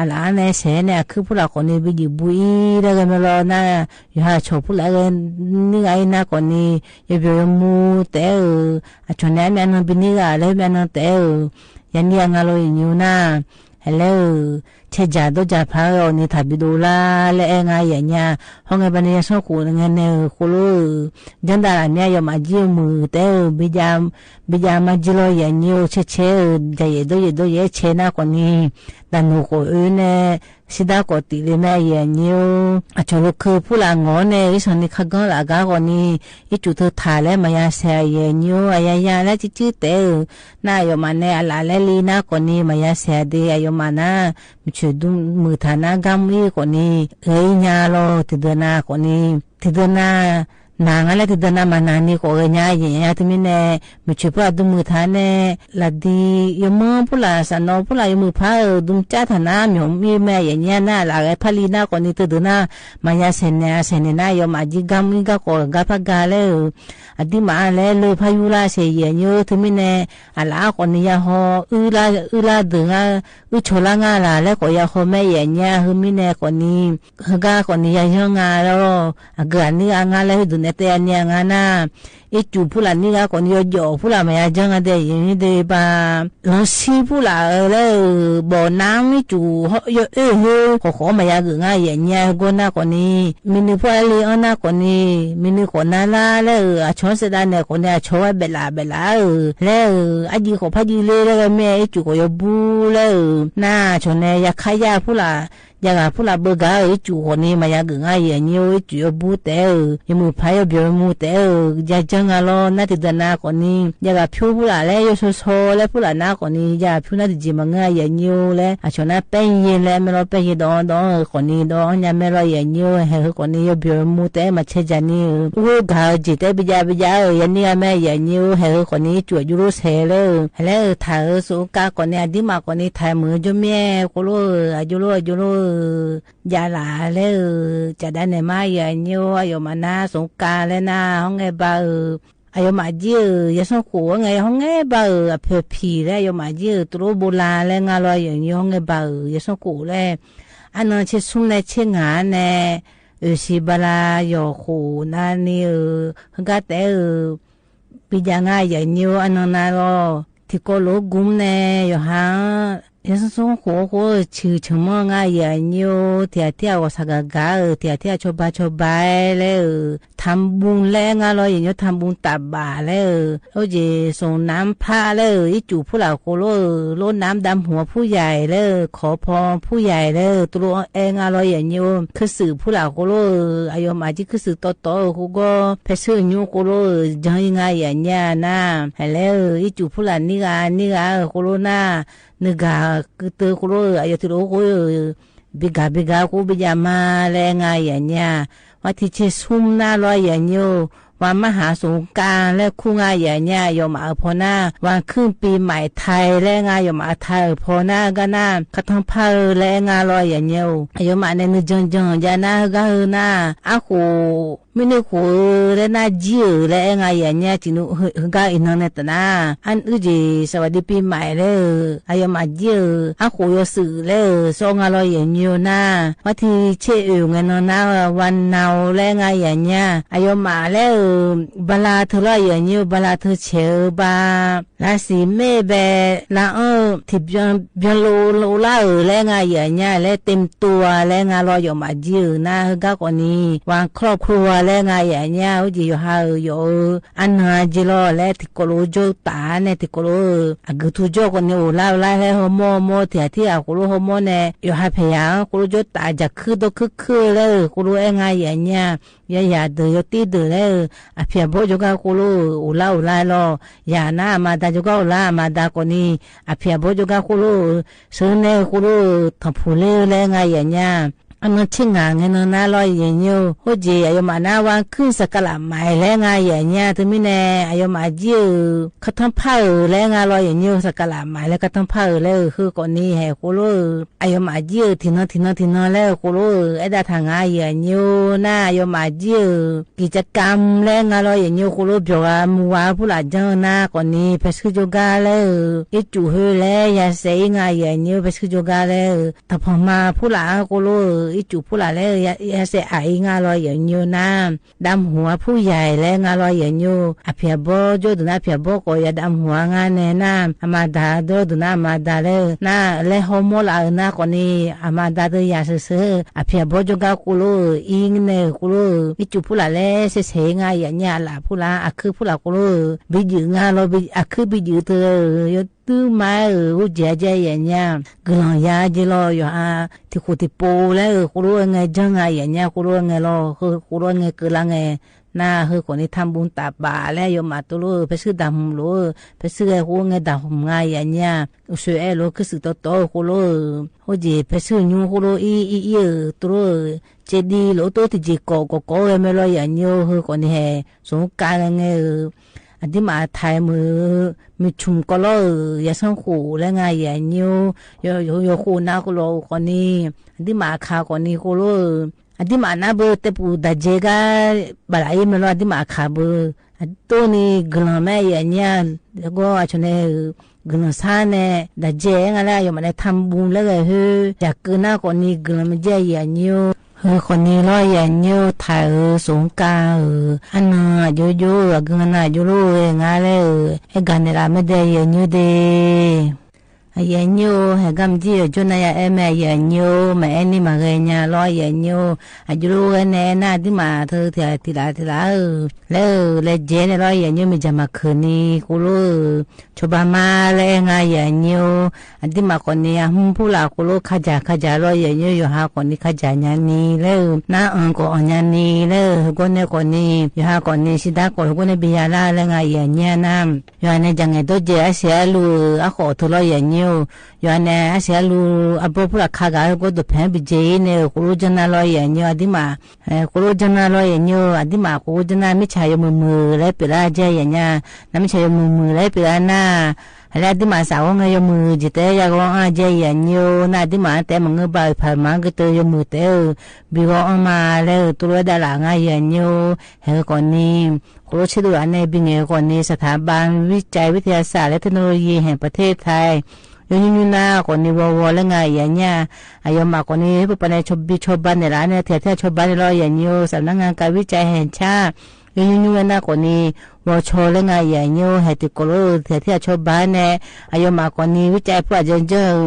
အလၢ်န့ၣ်ဆဲးန့ၣ် အခုဖုလၢ်ဃိန့ၣ် ဘံယံာ်ဘူးအံၤ လၢဂဲၤမ့ၢ်လီၤ နၢ် ယိၤဟၣ်ဆိးဖုလၢ်ဂဲၤ နံၣ်ဂၤအံၤ နၢ်ဃိန့ၣ် ယီၢ်ပျီၣ်ယီၢ်မူ တဲဧိၤ အဆိန့ၣ် အမ့ၢ်အနီၢ်ဘံနံၣ်ဂၤ လၢမ့ၢ်အနီၢ်တဲဧိၤ ယၤနံၣ်ဧိၤ ငါလီၤ ယဲၢ်နံၣ်ဧိၤ နၢ် ဟဲလဲၣ်ဧိၤ ဆဲးကၠၢ်ဒီးကၠၢ်ဖးဂဲၤအီၤန့ၣ် ထးဘံဒိလၢ် လၢအဲၣ်ငါ ယဲၢ်နံၣ်ဧိၤ ဟီၣ်ငဲၤဘၣ်န့ၣ် ယၤဆိၣ်ဃိးဂဲၤန့ၣ် ဃိလိဧိၤ ကၠၢ်ဒၣ်လၢမ့ၢ်ယိၤမးကၠံဧိၤ မုၢ်တဲဧိၤ ဘံယၤ ဘံယၤမးကၠံလီၤ ယဲၢ်နံၣ်ဧိၤ ဆဲးဆဲးဧိၤ ယၤယဲၢ်ဒိၣ်ယဲၢ်ဒိၣ်ယဲၢ်ဆဲး နၢ်ဃိန့ၣ် တၢ်နူၤဃိးအၢန့ၣ် စံးဒၣ်ကိးတံးလံမ့ၢ် ယဲၢ်နံၣ်ဧိၤ အဆိလိာ်ခၢၣ်ဖုလၢ်ငီၢ်န့ၣ် အံၤဆီၣ်န့ၣ် ခါကီလၢအဂၤဃိန့ၣ် အဲၣ်ကူၣ်ထၢၣ်ထးလၢ မၤယၤဆဲး ယဲၢ်နံၣ်ဧိၤ အယၤယၤလၢကၠံကၠံတဲဧိၤ နၢ်ယိၤမးန့ၣ် အလၢ်လဲလံ နၢ်ဃိန့ၣ် မၤယၤဆဲးဒဲး အယိၤမးနၢ် မုၢ်ဆ့ၣ်ဒူမုၢ်ထးနၢ် ဂၤမုၢ်အံၤဃိန့ၣ် ဂဲၤညါလီၤ တံၤဒၢနၤဃိန့ၣ် တံၤဒၢနၤ နာ်ငါလဲၣ် တဒၢးနၤမၤနာ်နံၤ ကိးဂဲၤညါယဲၢ်ညါ တမံၤနဲၣ် မုၢ်ဆ့ၣ်ဖိအဒုးမုၢ်ထါနဲၣ် လၢဒ်ယမိၢ်ဖိလၢ် စၢ်နီၤဖိလၢ် ယမိၢ်ဖးဧၢ ဒုးကၠၢထၢၣ်နၤ မ့ၢ်မ့ၢ်ယဲၢ်ညါနၤ လၢအဂဲၤဖးလံနၤ ကိးနံၤ တဒုးနၤ မၤယၤဆဲးနဲၣ် အဆဲးနဲၣ်နၤ ယွၤမၤကံၣ်ဂၤမုၢ်ဂၤကိးဂၤဖးဂၤလဲၣ်ဧၢ အဒံးမးလဲၣ် လၢဖးယူၤလၢဆဲးယဲၢ်ညါ တမံၤနဲၣ် အလၢကိးနံၤယၤဟီ အုၣ်လၢ အုၣ်လၢဒုးဂၤ အုၣ်ဆိးလၢဂၤလၢ် လဲၣ်ကိးယၤဟီမ့ၢ်ယဲၢ်ညါ ဟဲမံၤနဲၣ်ကိးနံၤ ဟဲဂၤကိးနံၤယၤယၢၤဂၤလီၤ အဂၤနံၤအဂၤလဲၣ် ဟဲဒုးနဲၣ်တဲယၤနံၤအဂၤနၤ အ့ၣ်ကူးဖုလၢ်နံၤဂၤကိးနံၤ ယီၤယီၤဖုလၢ် မၤယၤယၢၤဂၤဒဲး ယံၤဒဲးဘၣ် လီၤဆံဖုလၢ်ဧၢ လဲၣ်ဧၢ ဘီၣ်နါမ့ၢ်ကူး ယီၤအ့ၣ်ဟ့ ဃီဃီမၤယၤဂုာ်ဂၤယဲၢ်ညါ ဟဲဂီၢ်နၤကိးနံၤ မံၤနုၤဖိအလံအီနၤကိးနံၤ မံၤနုၤကိးနၤလၢ် လဲၣ်ဧၢ အဆီစဲးဒၣ်နဲၣ်ကိးနံၤ အဆီဝဲဘဲးလၢ်ဘဲးလၢ်ဧၢ လဲၣ်ဧၢ အယံၤဃီဖးယံၤလံ လဲၣ်ဂ့ၤမ့ၢ် အ့ၣ်ကူးဃီယီၤဘူၣ် လဲၣ်ဧၢ နၤ ဆီနဲၣ် ယၤခါယၤဖုလၢ် ယၤဂၤဖုလၢ်ဘၢဂၤဧၢ အ့ၣ်ကူးဃီနံၤ မၤယၤဂုာ်ဂၤယဲၢ်ညါ အ့ၣ်ကူးယီၤဘူၣ်တဲဧၢ ယမိၢ်ဖးယီၤဘျီၣ်ယမိၢ်တဲဧၢ ယၤယၢၤဂၤလီၤ နၤတဒုးနၤကိးနံၤ ယၤဂၤဖၠိဖုလၢ် လဲၣ် ယီၤဆီဆီ လဲၣ် ဖုလၢ်နၤကိးနံၤ ယၤဖၠိနၤတယံာ်မးဂၤယဲၢ်ညါ လဲၣ် အဆီနၤပဲယဲၢ် လဲၣ် အမဲာ်လီၤပဲယဲၢ်ဒီးဒီး ကိးနံၤဒီး ညါမဲာ်လီၤယဲၢ်ညါ ဟဲဃုာ်ကိးနံၤ ယီၤဘျီၣ်ယမိၢ်တဲ မၤဆဲးယၤနံၤဧၢ အိၣ်ဂၤဧၢ က့ၤတဲဘျါဘျါဧၢ ယၤနံၤဂၤမ့ၢ်ယဲၢ်ညါ ဟဲဃုာ်ကိးနံၤ အ့ၣ်ကူးအယိလိဆဲး လဲၣ်ဧၢ ဟဲလဲၣ်ဧၢ ထးဧၢ စူးကါကိးနံၤ အဒံးမးကိးနံၤ ထးမုာ်ယိၤမ့ၢ် ဃိလိၣ်ဧၢ အယိလိ အယိလိ ယၤလၢ် လဲၣ်ဧၢ ကဒၣ်နဲၣ်မးယဲၢ်ညါ အယီၤမးနၤ စူးကါလဲၣ်နၤ ဟီၣ်ငဲဘါဧၢ အယီၤမးကၠံဧၢ ယဲၢ်ဆိၣ်ဃိး ဟီၣ်ငဲ ဟီၣ်ငဲဘါဧၢ အဖၢၣ်ဖံးလဲၣ် အယီၤမးကၠံဧၢ တလိၣ်ဘိလါလဲၣ် ဂၤလီၤယဲၢ်ညါ ဟီၣ်ငဲဘါဧၢ ယဲၢ်ဆိၣ်ဃိးလဲၣ် အနီၢ်ဆ့ဆူနဲၣ်ဆ့ငါန့ၣ် အၢၣ်စံဘါလါယီၤဃိးနၤန့ၣ်ဧၢ ဟဲဂၤတဲဧၢ ဘံယၤဂၤယဲၢ်ညါ အနီၢ်နၤလီၤ ထံကီၢ်လိၤကူန့ၣ် ယဟါ ယဲၢ်ဆိၣ်ဃိးဃိ ဆံးဆံးမီၢ်ဂၤယဲၢ်ညါ ထံၣ်ထံၣ်အဂီၤဆၢဂၤဂၤဧၢ ထံၣ်ထံၣ်အဆီဘါဆီဘါလဲၣ်ဧၢ ထၢမ်ဘူလဲၣ် ဂၤလီၤယဲၢ်ညါ ထၢမ်ဘူတၢ်ဘၣ်လဲၣ်ဧၢ အိၣ်က့ၤ စိာ်နၢ်ဖးလဲၣ်ဧၢ အ့ၣ်ကူးဖုလၢ်ဃိလိၣ်ဧၢ လိၣ်နၢ်ဒၢမ်ဟူးဖုယဲၢ်လဲၣ်ဧၢ ခီဖီဖုယဲၢ်လဲၣ်ဧၢ တလိၣ်အဲၣ် ဂၤလီၤယဲၢ်ညါ ခုၣ်စုးဖုလၢ်ဃိလိၣ်ဧၢ အယီၤမးကၠံ ခုၣ်စုးတီတီဧၢ ဃိဂီၢ် ဖဲဆူညါဃိလိၣ်ဧၢ ယၢၤဂၤယဲၢ်ညါနၤ ဟဲလဲၣ်ဧၢ အ့ၣ်ကူးဖုလၢ် နံၤဂၤနံၤဂၤဧၢ ဃိလိၣ်နၤ နဂၤကတၢၢ်ဃိလိၣ်ဧၢ အယီၤထံးလိၤဃိဧၢ ဘံဂၤဘံဂၤဃိ ဘံယၤမးလဲၣ် ဂၤယဲၢ်ညါ ဝဲထံဆ့ဆူနၤလီၤယဲၢ်ညါ ဝၤမဟါစူးကါလဲၣ် ခူဂၤယဲၢ်ညါ ယီၤမးအၢၣ်ဖီနၤ ဝၤခုၣ်ပံၤမးထါလဲၣ် ဂၤယီၤမးအထါအၢၣ်ဖီနၤ ဂၤနၤ ခါထီၣ်ဖးဧၢလဲၣ် ဂၤလီၤယဲၢ်ညါ အယီၤမးန့ၣ် နယၢၤယၢၤယၤနၤ ဟဲဂၤဧၢနၤ အဃိ မ့ၢ်န့ၣ်ဃိဧၢ လဲၣ်နၤ ကၠံဧၢလဲၣ် ဂၤယဲၢ်ညါ စံးနုာ် ဟဲဂၤအံၤနီၢ်န့ၣ်တနၤ အၢၣ်က့ၤ စဝၤဒံပံၤမးလဲၣ်ဧၢ အယီၤမးကၠံဧၢ အဃိယီၤစုးလဲၣ်ဧၢ စီၤ ဂၤလီၤယဲၢ်ညါနၤ ဝဲထံဆ့အၢၣ်ဂဲၤနီၢ်နၤ ဝၤနၤဧိၤလဲၣ် ဂၤယဲၢ်ညါ အယီၤမးလဲၣ်ဧၢ ဘါလါထၢၣ်လီၤယဲၢ်ညါ ဘါလါထၢၣ်ဆဲးဧၢ ဘါ လါစံးမ့ၢ်ဘဲ လါအီၣ် ထံၣ်ဘျီ ဘျီလိၤလိၤလၢဧၢလဲၣ် ဂၤယဲၢ်ညါ လဲၣ် တ့မ်တူၤလဲၣ် ဂၤလီၤယီၤမးကၠံဧၢနၤ ဟဲဂၤကိးနံၤ ဝၤခီၣ်ခလိလဲၣ် ဂၤယဲၢ်ညါ အိၣ်က့ၤ ယီၤဟါဧၢ ယီၤဧၢ အနၢ်က့ၤလီၤလဲၣ် ထံကီၢ်လိၤကၠိတၢ်န့ၣ် ထံကီၢ်လိၤ အဂုာ်ထူကၠိကိးနံၤ အိၣ်လါအိၣ်လါလဲၣ် ဟီၣ်မီၢ်မီၢ် ထံၣ်ထံၣ်အဃိလိၣ် ဟီၣ်မီၢ်န့ၣ် ယီၤဟါဖဲယၤ ဃိလိၣ်ကၠိတၢ် ယၤခုၣ်ဒိၣ်ခုၣ်ခုၣ်လဲၣ် ဃိလိၣ်အဲၣ် ဂၤယဲၢ်ညါ ယၤယၤဒုး ယီၤတ့ၢ်ဒုးလဲၣ်ဧၢ အဖံးအဘီၣ်ကၠိဂၤဃိလိၣ် အိၣ်လါအိၣ်လါလီၤ ယၤနၤ အမၤဒါကၠိဂၤအိၣ်လါ အမၤဒါကိးနံၤ အဖံးအဘီၣ်ကၠိဂၤဃိလိၣ်ဧၢ ဆၢန့ၣ်ဃိလိၣ်ဧၢ ထီၣ်ဖှိၣ်လၢလဲၣ် ဂၤယဲၢ်ညါ အနီၢ်ဆ့ငါဂဲၤနီၢ်နၤလီၤယဲၢ်ညါ အိၣ်က့ၤ အယီၤမးနၤ ဝၤခုၣ်စကလးမးလဲၣ် ဂၤယဲၢ်ညါ တမံၤန့ၣ် အယီၤမးကၠံဧၢ ခါထီၣ်ဖးဧၢလဲၣ် ဂၤလီၤယဲၢ်ညါ စကလးမးလဲၣ် ခါထီၣ်ဖးဧၢလဲၣ်ဧၢ ဃုကိးနံၤ ဟဲဃိလိၣ်ဧၢ အယီၤမးကၠံဧၢ ထံၣ်နီၢ်ထံၣ်နီၢ်ထံၣ်နီၢ်လဲၣ် ဃိလိၣ်ဧၢ အဲၣ်ဒၣ်ထး ဂၤယဲၢ်ညါနၤ အယီၤမးကၠံဧၢ ကံၣ်ကကၢမ်လဲၣ် ဂၤလီၤယဲၢ်ညါ ဃိလိၣ် ဘျီဂၤမုၢ်ဝါဖုလၢ်ကၠၢနၤကိးနံၤ ဖဲဆူကၠိဂၤလဲၣ်ဧၢ အ့ၣ်ကူးဟဲလဲၣ် ယၤစဲးအံၤ ဂၤယဲၢ်ညါ ဖဲဆူကၠိဂၤလဲၣ်ဧၢ ထီၣ်ဖီၣ်မါဖုလၢ်ဃိလိၣ်ဧၢ အ့ၣ်ကူးဖုလၢ်လဲၣ် ယၤစဲးအံၤ ဂၤလီၤယဲၢ်ညါနၤ ဒၢမ်ဟူးအဖုယဲၢ်လဲၣ် ဂၤလီၤယဲၢ်ညါ အဖံးအဘီၣ်ကၠိဒုးနၤ အဖံးအဘီၣ်ကိး ယၤဒၢမ်ဟူးအဂၤန့ၣ်နၤ အမၤဒါဒီးဒုးနၤ အမၤဒါလဲၣ်နၤ လဲၤဟီၣ်မီၢ်လၢအၢနၤကိးနံၤ အမၤဒါတယၤစၢၤစၢၤ အဖံးအဘီၣ်ကၠိဂၤဃိလိၣ်ဧၢ အံၤန့ၣ်ဃိလိၣ်ဧၢ အ့ၣ်ကူးဖုလၢ်လဲၣ် စဲးစဲးအံၤ ဂၤယဲၢ်ညါ အလၣ်ဖုလၢ် အခုဖုလၢ်ဃိလိၣ်ဧၢ ဘံယုာ် ဂၤလီၤ အခုဘံယုာ်တဂၤဧၢ ตื้อไม้เออ โอ้เจ๋ยเจ๋ย ယဲၢ်ညိ ကလၢၢ်ယါက့လီၤ ယွၤ ထံၣ်ဃူၣ်ထံၣ်ပိာ်လၢ ဃိရိဝဲငဲ ကၠၢၢ်ငါ ယဲၢ်ညိ ဃိရိဝဲငဲလီၤ ဃိရိဝဲငဲ ကလၢာ်ငဲ နၢ်ဟဲဃီၤန့ၣ် ထမ်းဘူတၢ်ဘၣ်လၢ ယွၤမၤတိၢ်လိာ် ဖဲဆူဒၣ်မုၣ်လိာ် ဖဲဆူဟဲဃိရိဝဲငဲဒၣ်မုၣ်ငါ ယဲၢ်ညိ အိၣ်ဆိးအဲၣ်လိာ် ကစူၢ်တီတီ ဃိရိ အိၣ်က့ၤ ဖဲဆူညိ ဃိရိ အံၤ အံၤ အံၤ တိၢ်လိာ် စ့ဒံလိာ် တိၢ်တက့ၢ် ကိး ကိး ကိးဝဲမ့ၢ်လီၤ ယဲၢ်ညိ ဟဲဃီၤန့ၣ် ဟဲ စူၣ်ကါဂဲ အဒံးမး ထဲးမုၢ် မုၢ်ဆူၣ် ကိးလီၤ ယဲၢ်ဆၢဃိၣ်လၢငါ ယဲၢ်ညိ ယိၤဃိၣ်နၢ်ဃိၣ်လီၤ ဃီၤန့ၣ် အဒံးမး အခါဃီၤန့ၣ် ဃိရိ အဒံးမး နၢ်ဘၣ် တဲပူၤ ဒၣ်ကဲကါ ဘၣ်လၢအံၤမ့ၢ်လီၤ အဒံးမး အခါဘၣ် အတိၢ်န့ၣ် ကလၢာ်မ့ၢ် ယဲၢ်ညိ လၢဂီၤအဆိန့ၣ် ကလၢာ်ဆါန့ၣ် ဒၣ်ကဲ ငါလၢ ယွၤမၤန့ၣ် ထမ်းဘူလၢဂဲၤဟဲ ယၤကၢနၢ်ဃီၤန့ၣ် ကလၢာ်မ့ၢ်ကဲ ယဲၢ်ညိ ဟဲဃီၤန့ၣ်လီၤ ယဲၢ်ညိ ထဲးဧၢ စူၣ်ကါဧၢ အနၢ်ယိယိ အဂုၤနၢ်ယိလိာ် ဂဲၤငါလၢ အဲၣ်ကၢ်န့ၣ်လၢ မ့ၢ်ဒဲ ယဲၢ်ညိ ဒဲ အယဲၢ်ညိ ဟဲဂၤမ့ၢ်ကံၣ် ယိၤကၠိနၢ်ယၤ အဲၣ်မ့ၢ် အယဲၢ်ညိ မ့ၢ်အဲၣ်န့ၢ်မၤဂဲၤညါလီၤ ယဲၢ်ညိ အယိလိာ်ဂဲၤန့ၣ် အဲၣ်နၢ် အဒံးမး ထဲး ထဲး ထဲးလၢ ထဲးလၢဧၢ လၢဧၢ လဲၤကဲန့ၣ်လီၤ ယဲၢ်ညိ မ့ၢ်ယၤမၤခုၣ်န့ၣ် ဃိရိဧၢ ဆိဘါမါလၢအဲၣ်ငါ ယဲၢ်ညိ အဒံးမးဃီၤန့ၣ် အမုၢ်ဖူလၢ် ဃိရိ ခးကၢ် ခးကၢ်လီၤ ယဲၢ်ညိ ယွၤဟးဃီၤန့ၣ် ခးကၢ်ညါန့ၣ် လၢဧၢ နၢ်အၢၣ်ကီၢ်အီၣ်ညါန့ၣ် လၢဧၢ ဟဲဂီၤန့ၣ်ဃီၤန့ၣ် ယွၤဟးဃီၤန့ၣ် စံးဒၣ်ကီၢ် ဟဲဂီၤန့ၣ် ဘံယၤလၢ လၢငါ ယဲၢ်ညိ နၢ် ယွၤန့ၣ် ကၠၢ်ငဲၤဒီကဲ အစံးအလူ အဃီၣ်ထီၣ်လီၤ ယဲၢ်ညိ ယွၤန့ၣ် အစံးအလူ အဘီဖူလၢ် ခးကၢ် ဟဲဂီၤဒီး ဖဲဘံကဲအံၤန့ၣ် ဃိရိကၠိနၢ်လီၤ ယဲၢ်ညိ အဒံးမး ဃိရိကၠိနၢ်လီၤ ယဲၢ်ညိ အဒံးမး ဃိရိကၠိနၢ် မ့ၢ်ဆၣ်ယွၤမုၣ်မုၣ်လၢပ့ၤလၢ ကဲ ယဲၢ်ညိ နၢ် မ့ၢ်ဆၣ်ယွၤမုၣ်မုၣ်လၢပ့ၤလၢ နၢ် လၢအဒံးမး စးဝီၤငါ ယွၤမုၣ်ကဲ တဲယၤဂီၤအါ ကဲ ယဲၢ်ညိ နၢ် အဒံးမး တဲမုၢ်ငါဘၣ် ဖးမၤကတၢၢ် ယွၤမုၣ်တဲဧၢ ဘံဂီၤအီၣ်မးလၢ တိၢ်လိာ်ဝဲဒၣ်လၢ ငါ ယဲၢ်ညိ ဟဲဃီၤန့ၣ် ဃိရိဆ့ဒိၣ်လၢန့ၣ် ဘံဂဲၤဃီၤန့ၣ် สถาบันวิจัยวิทยาศาสตร์และเทคโนโลยีแห่งประเทศไทย ယိၤညီနုၢ်နၢ်ဃီၤန့ၣ် ဝီၤဝီၤလၢငါ ယဲၢ်ညိ အယွၤမၤဃီၤန့ၣ် ပပှၤန့ၣ် ဆိဘံဆိဘါန့ၣ်လၢန့ၣ် ထဲးထဲးဆိဘါန့ၣ်လီၤ ယဲၢ်ညိ สำนักงานการวิจัยแห่งชาติ ယိၤညီနုၢ်ဝဲနၢ်ဃီၤန့ၣ် ဝီၤဆီလၢငါ ယဲၢ်ညိ ဟဲတုၤကီးလၢ ထဲးထဲးဆိဘါန့ၣ် အယွၤမၤဃီၤန့ၣ် ဝံကၠဲဖိအကၠၢၢ်ကၠၢၢ်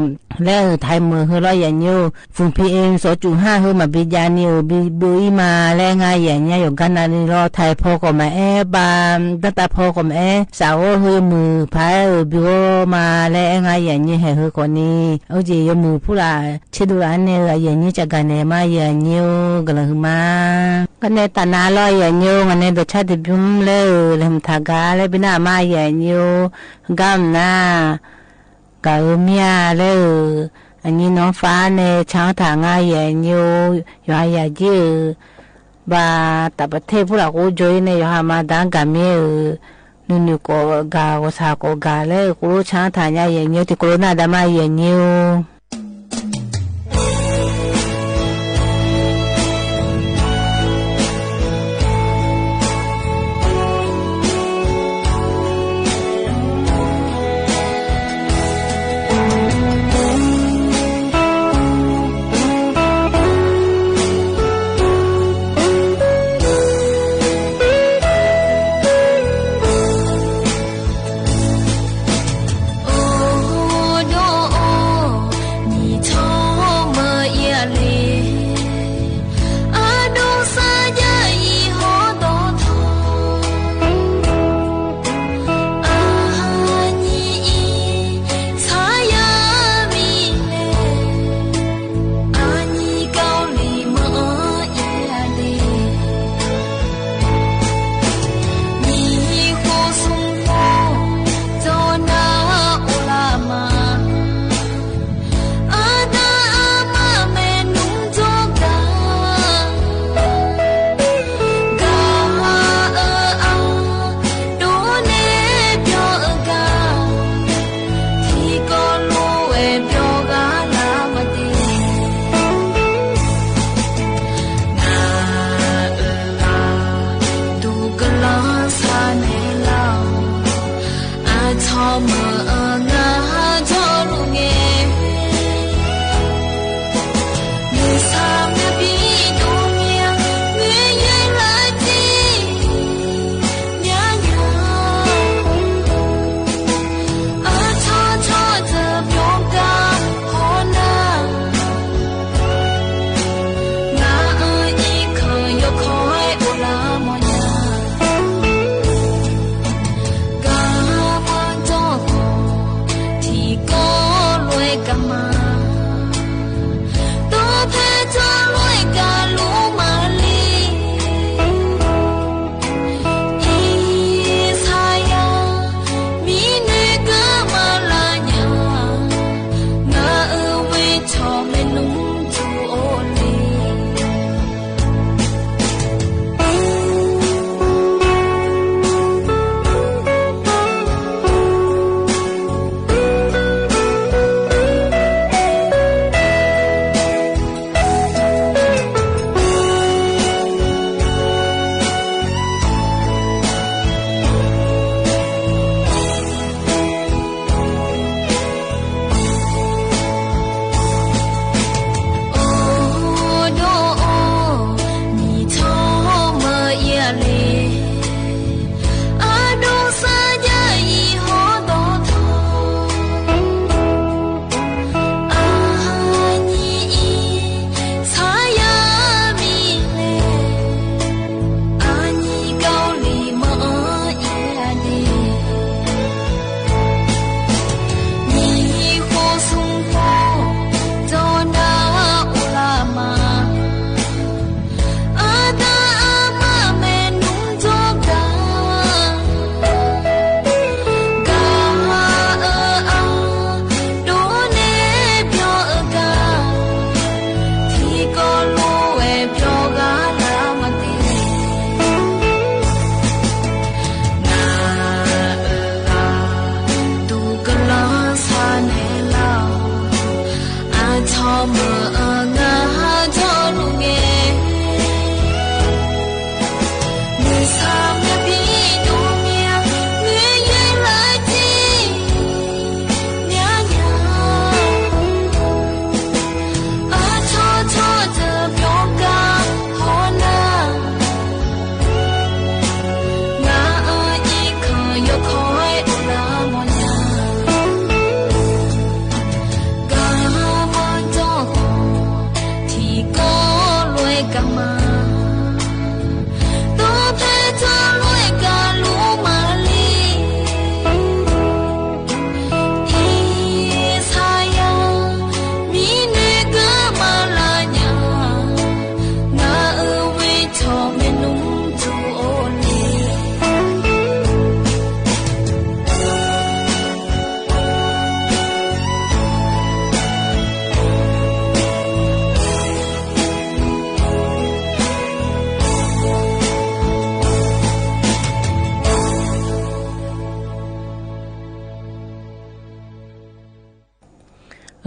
လၢထဲးမုၢ်ဟဲလီၤ ယဲၢ်ညိ ฝุ่น PM สองจุดห้า ဟဲမၤဘံယါန့ၣ်ဧၢ ဘံဘိအံၤမးလၢငါ ယဲၢ်ညိ ယိၤကၢနၢ်န့ၣ်လီၤ ထဲးဖီကီၢ်မးအဲၣ်ဘၣ် တၢ်တၢ်ဖီကီၢ်မးအဲၣ် စးဝီၤဟဲယွၤမုၣ်ဖးဧၢ ဘံဂီၤမးလၢအဲၣ်ငါ ယဲၢ်ညိ ဟဲဟဲဃီၤန့ၣ် အိၣ်က့ၤ ယွၤမုၣ်ဖူလၢ် ဆ့ဒိၣ်လၢန့ၣ် ယဲၢ်ညိ ကၠၢ်ဂၤန့ၣ်မး ယဲၢ်ညိ ကလၢာ်မး ကန့ၣ်တၢ်နါလီၤ ယဲၢ်ညိ ဂၤန့ၣ် ဒီးဆၣ်တဘျုးလၢ လဲၤမုာ်ထးဂၤလၢဘံနၢ်မး ယဲၢ်ညိ ဂၤမနုၤ ဂၤဧိၤမ့ၢ်ဧါလၢ အညိနီၢ်ဖါန့ၣ် ဆါထီၣ်ငါ ယဲၢ်ညိ ယွၤယၤက့ၢ်ဧၢ ဘၣ်တၢ်ပထ့ၣ်ဖိလၢ်ကိးကၠိအံၤန့ၣ် ယွၤဟးမၤဒါဂၤမ့ၢ်ဧိၤ နုာ်နုာ်ကိးဂၤ ဂီၤဆၣ်ကိးဂၤလၢ ကိးဆါထီၣ်ညါ ယဲၢ်ညိ တံၤကိးနၢ်ဒါမး ယဲၢ်ညိ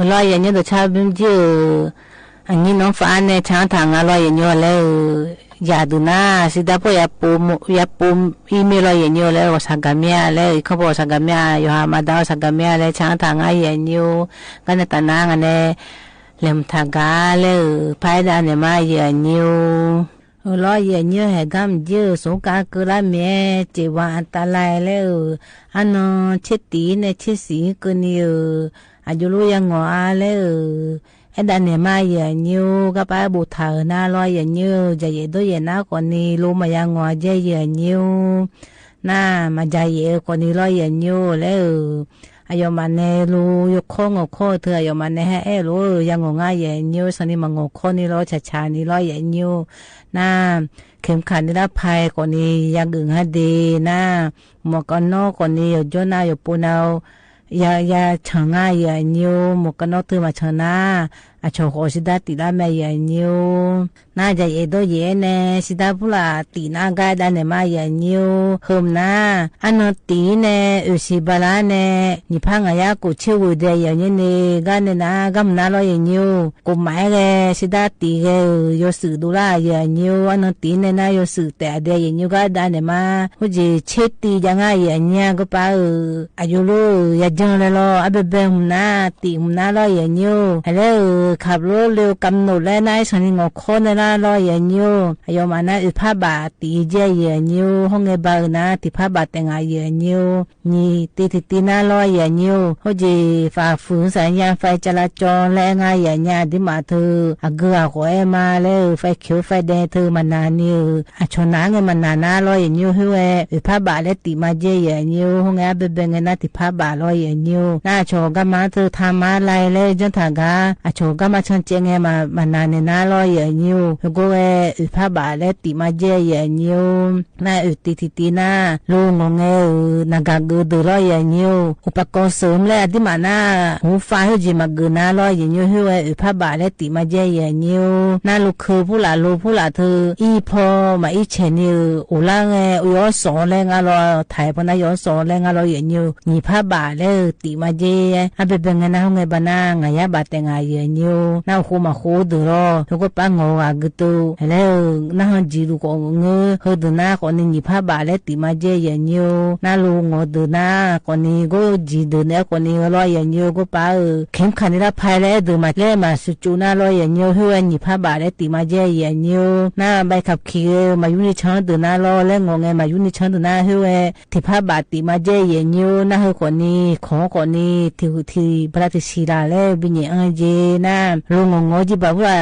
အၢ လီၤယဲၢ်ညိ တဆၢဘုံးကၠိ အငိၣ်နီၢ်ဖးန့ၣ် ဆၢထၢၣ်ငါလီၤယဲၢ်ညိ လၢ ယၤဒုးနၢ် စံးဒၣ်ဖိ ယၤပိာ်မုၣ် ယၤပိာ် အီးမေးလ်လီၤယဲၢ်ညိ လၢ အိၣ်ဆၣ်ကမၠၣ် လၢ အံၤခီပီ အိၣ်ဆၣ်ကမၠၣ် ယိၤဟၣ်မၤဒါ အိၣ်ဆၣ်ကမၠၣ် လၢ ဆၢထၢၣ်ငါယဲၢ်ညိ ကန့ၣ်တၢ်နါ ငါန့ၣ် လဲၤမုၢ်ထၢၣ်ကါ လၢ ဖဲဒၣ်န့ၣ်မး ယဲၢ်ညိ အၢ လီၤယဲၢ်ညိ ဟဲဂၤမုၢ်ကၠိ စူးကါကၢလၢမဲာ် စ့ဝါအတၢ်လဲၣ်လၢ အနီၢ်ဆ့တံၢ်န့ၣ် ဆ့ဆံးကၢန့ၣ် အယိလိယၤငိၢ်အါလၢ အဲၣ်ဒၣ်န့ၣ်မး ယဲၢ်ညိ ကပာ်ဘိးထၢၣ်နၤလီၤ ယဲၢ်ညိ ယၤယဲၢ်ဒိၣ်ယဲၢ်နၤ ခီန့ၣ် လိမၤယၤငိၢ်ကဲ ယဲၢ်ညိ နၤ မၤယၤယဲၢ်ခီန့ၣ်လီၤ ယဲၢ်ညိ လၢ အယီၤမးန့ၣ် လိယီခီငီၢ်ခီ တၢ်အယီၤမးန့ၣ် ဟဲအဲၣ်လိာ် ယၤငိၢ်ငါ ယဲၢ်ညိ သန့ၤမၤငိၢ်ခီန့ၣ်လီၤ ဆၣ်ဆၣ်န့ၣ်လီၤ ယဲၢ်ညိ နၤ ခဲမ်ခၣ်န့ၣ်လၢဖဲခီန့ၣ် ယၤဂုာ်ငါဒ့ နၤ မီၢ်ကနီခီန့ၣ် ယီၤကၠီနၤ ယီၤပိာ်နၤ ယၤ ယၤဆၢၣ်ငါ ယဲၢ်ညိ မီၢ်ကနီတၢ်မၤဆၢၣ်နၤ အဆီၣ်ဃီၤစံးဒၣ်တံၢ်လၢမဲာ် ယဲၢ်ညိ နၤ ယၤယဲၢ်ဒိၣ်ယဲၢ်နၤ စံးဒၣ်ဖိလၢတံၢ်နၤ ကဲဒၣ်န့ၣ်မး ယဲၢ်ညိ ဟဲမုၢ်နၤ အနီၢ်တံၢ်နၤ အုၣ်ဆံးဘၣ်လၢနၤ နံၣ်ဖးငါးယၤကိးဆ့ဝဲဒဲး ယဲၢ်ညိန့ၣ် ကန့ၣ်နၤ ဂၤမုၢ်နၤလီၤ ယဲၢ်ညိ ကိးမးဂဲၤ စံးဒၣ်တံၢ်ဂဲၤ ယိၤစုးဒိၣ်လၢ ယဲၢ်ညိ အနီၢ်တံၢ်နၤ ယိၤစုးတဲအဒဲး ယဲၢ်ညိ ကဲဒၣ်န့ၣ်မး ဟိုကၠံဆ့တံၢ်ယၤငါ ယဲၢ်ညိ ကပာ်အၢ အယိလိ ယၤယီၤလဲၣ်လီၤ အဘဲဘဲမုၢ်နၤ တံၢ်မုၢ်နၤလီၤ ယဲၢ်ညိ ဟဲလၢ ခးဘျိလၢကမျိၣ်လၢနၤ သန့ၤငီၢ်ခီန့ၣ်လၢလီၤ ယဲၢ်ညိ အယီၤမးနၤ အုၣ်ဖးဘၣ်တံၢ်ကဲ ယဲၢ်ညိ ဟီၣ်ငဲဘၣ်နၤ တံၢ်ဖးဘၣ်တဲငါ ယဲၢ်ညိ နံၣ်တံၢ်တံၢ်တံၢ်နၤလီၤ ယဲၢ်ညိ ဟိုကၠံ ฝ่าฝืนสัญญาณไฟจราจรလၢအငါ ယဲၢ်ညိ ဒ်မးတၢ် အဂုၤအဂီၤအဲၣ်မးလၢ ไฟเขียว ไฟแดงတၢ် မၤနၢၤန့ၣ် အဆီၣ်နၤဂ့ၤ မၤနၢၤနၤလီၤ ယဲၢ်ညိ ဟဲဝဲ အုၣ်ဖးဘၣ်လၢတံၢ်မးကဲ ယဲၢ်ညိ ဟီုငဲအဘဲဘဲဂ့ၤနၤ တံၢ်ဖးဘၣ်လီၤ ယဲၢ်ညိ နၤ အဆီၣ်ဂၤမၤတၢ် ထါမၤလၢ်လၢ ကၠီထၢၣ်ဂၤ အဆီၣ်ဂၤမၤဆၢၣ်ကဲဂ့ၤ မၤ မၤနၢၤန့ၢ်နၤလီၤ ယဲၢ်ညိ ဟဲဂီၤဝဲ အုၣ်ဖးဘၣ်လၢတံၢ်မးကဲ ယဲၢ်ညိ နၤ အုၣ်တံၢ်တံၢ်တံၢ်နၤ လိၤငိၢ်ငဲ နၤဂၤဂုာ်ဒုးလီၤ ယဲၢ်ညိ ဥပกรณ์เสริมလၢအဒ်မးနၤ หูฟังဟိုကၠံ မၤဂုာ်နၤလီၤ ယဲၢ်ညိ ဟဲဝဲ အုၣ်ဖးဘၣ်လၢတံၢ်မးကဲ ယဲၢ်ညိ နၤ လိၤခုဖုလၢ် လိၤဖုလၢ်တၢ် အီဖီ မၤအီဆဲးန့ၣ် အိၣ်လၢငဲ အိၣ်ယီၤစီၤလၢငါလီၤ ထဲးဖီနၤယီၤစီၤလၢငါလီၤ ယဲၢ်ညိ နံၣ်ဖးဘၣ်လၢတံၢ်မးကဲ အဘဲဘဲဂ့ၤနၤ ဟီုငဲဘၣ်နၤ ငါးယၤဘးတဲငါ ယဲၢ်ညိ နၤ အိၣ်ဃိမၤဃိဒုးလီၤ ဟဲဂီၤပာ်ငီၢ်ဂၤဂုာ်တၢ် ဟဲလၢ နၤ ဟီၣ်ကၠံလူၤကိးငိၢ် ဟဲဒုးနၤ ခီန့ၣ် နံၣ်ဖးဘၣ်လၢတံၢ်မးကဲ ယဲၢ်ညိ နၤ လိၤငိၢ်ဒုးနၤ ခီန့ၣ် ဂီၢ်ကၠံဒုးနၤ ခီန့ၣ်လီၤ ယဲၢ်ညိ ဂီၤပာ်အၢ ခဲမ်ခၣ်န့ၣ်လၢဖဲလၢအဲၣ်ဒုးမး လၢမၤစူၤကၠူနၤလီၤ ယဲၢ်ညိ ဟဲဝဲ နံၣ်ဖးဘၣ်လၢတံၢ်မးကဲ ယဲၢ်ညိ နၤ ใบขับขี่ မၤယူနံၣ်ဆၢဒုးနၤလီၤ လၢငိၢ်ငဲ မၤယူနံၣ်ဆၢဒုးနၤ ဟဲဝဲ တံၢ်ဖးဘၣ်တံၢ်မးကဲ ယဲၢ်ညိ နၤ ဟဲခီန့ၣ် ခီခီန့ၣ် ထံၣ် ထံၣ် ဘျါတံၢ်ဆံးလၢ်လၢ ဘံၣ်ညဲၣ်အၢက့ၤနၤ လိၤငိၢ်ငိၢ်ကၠံဘၣ်ဝဲ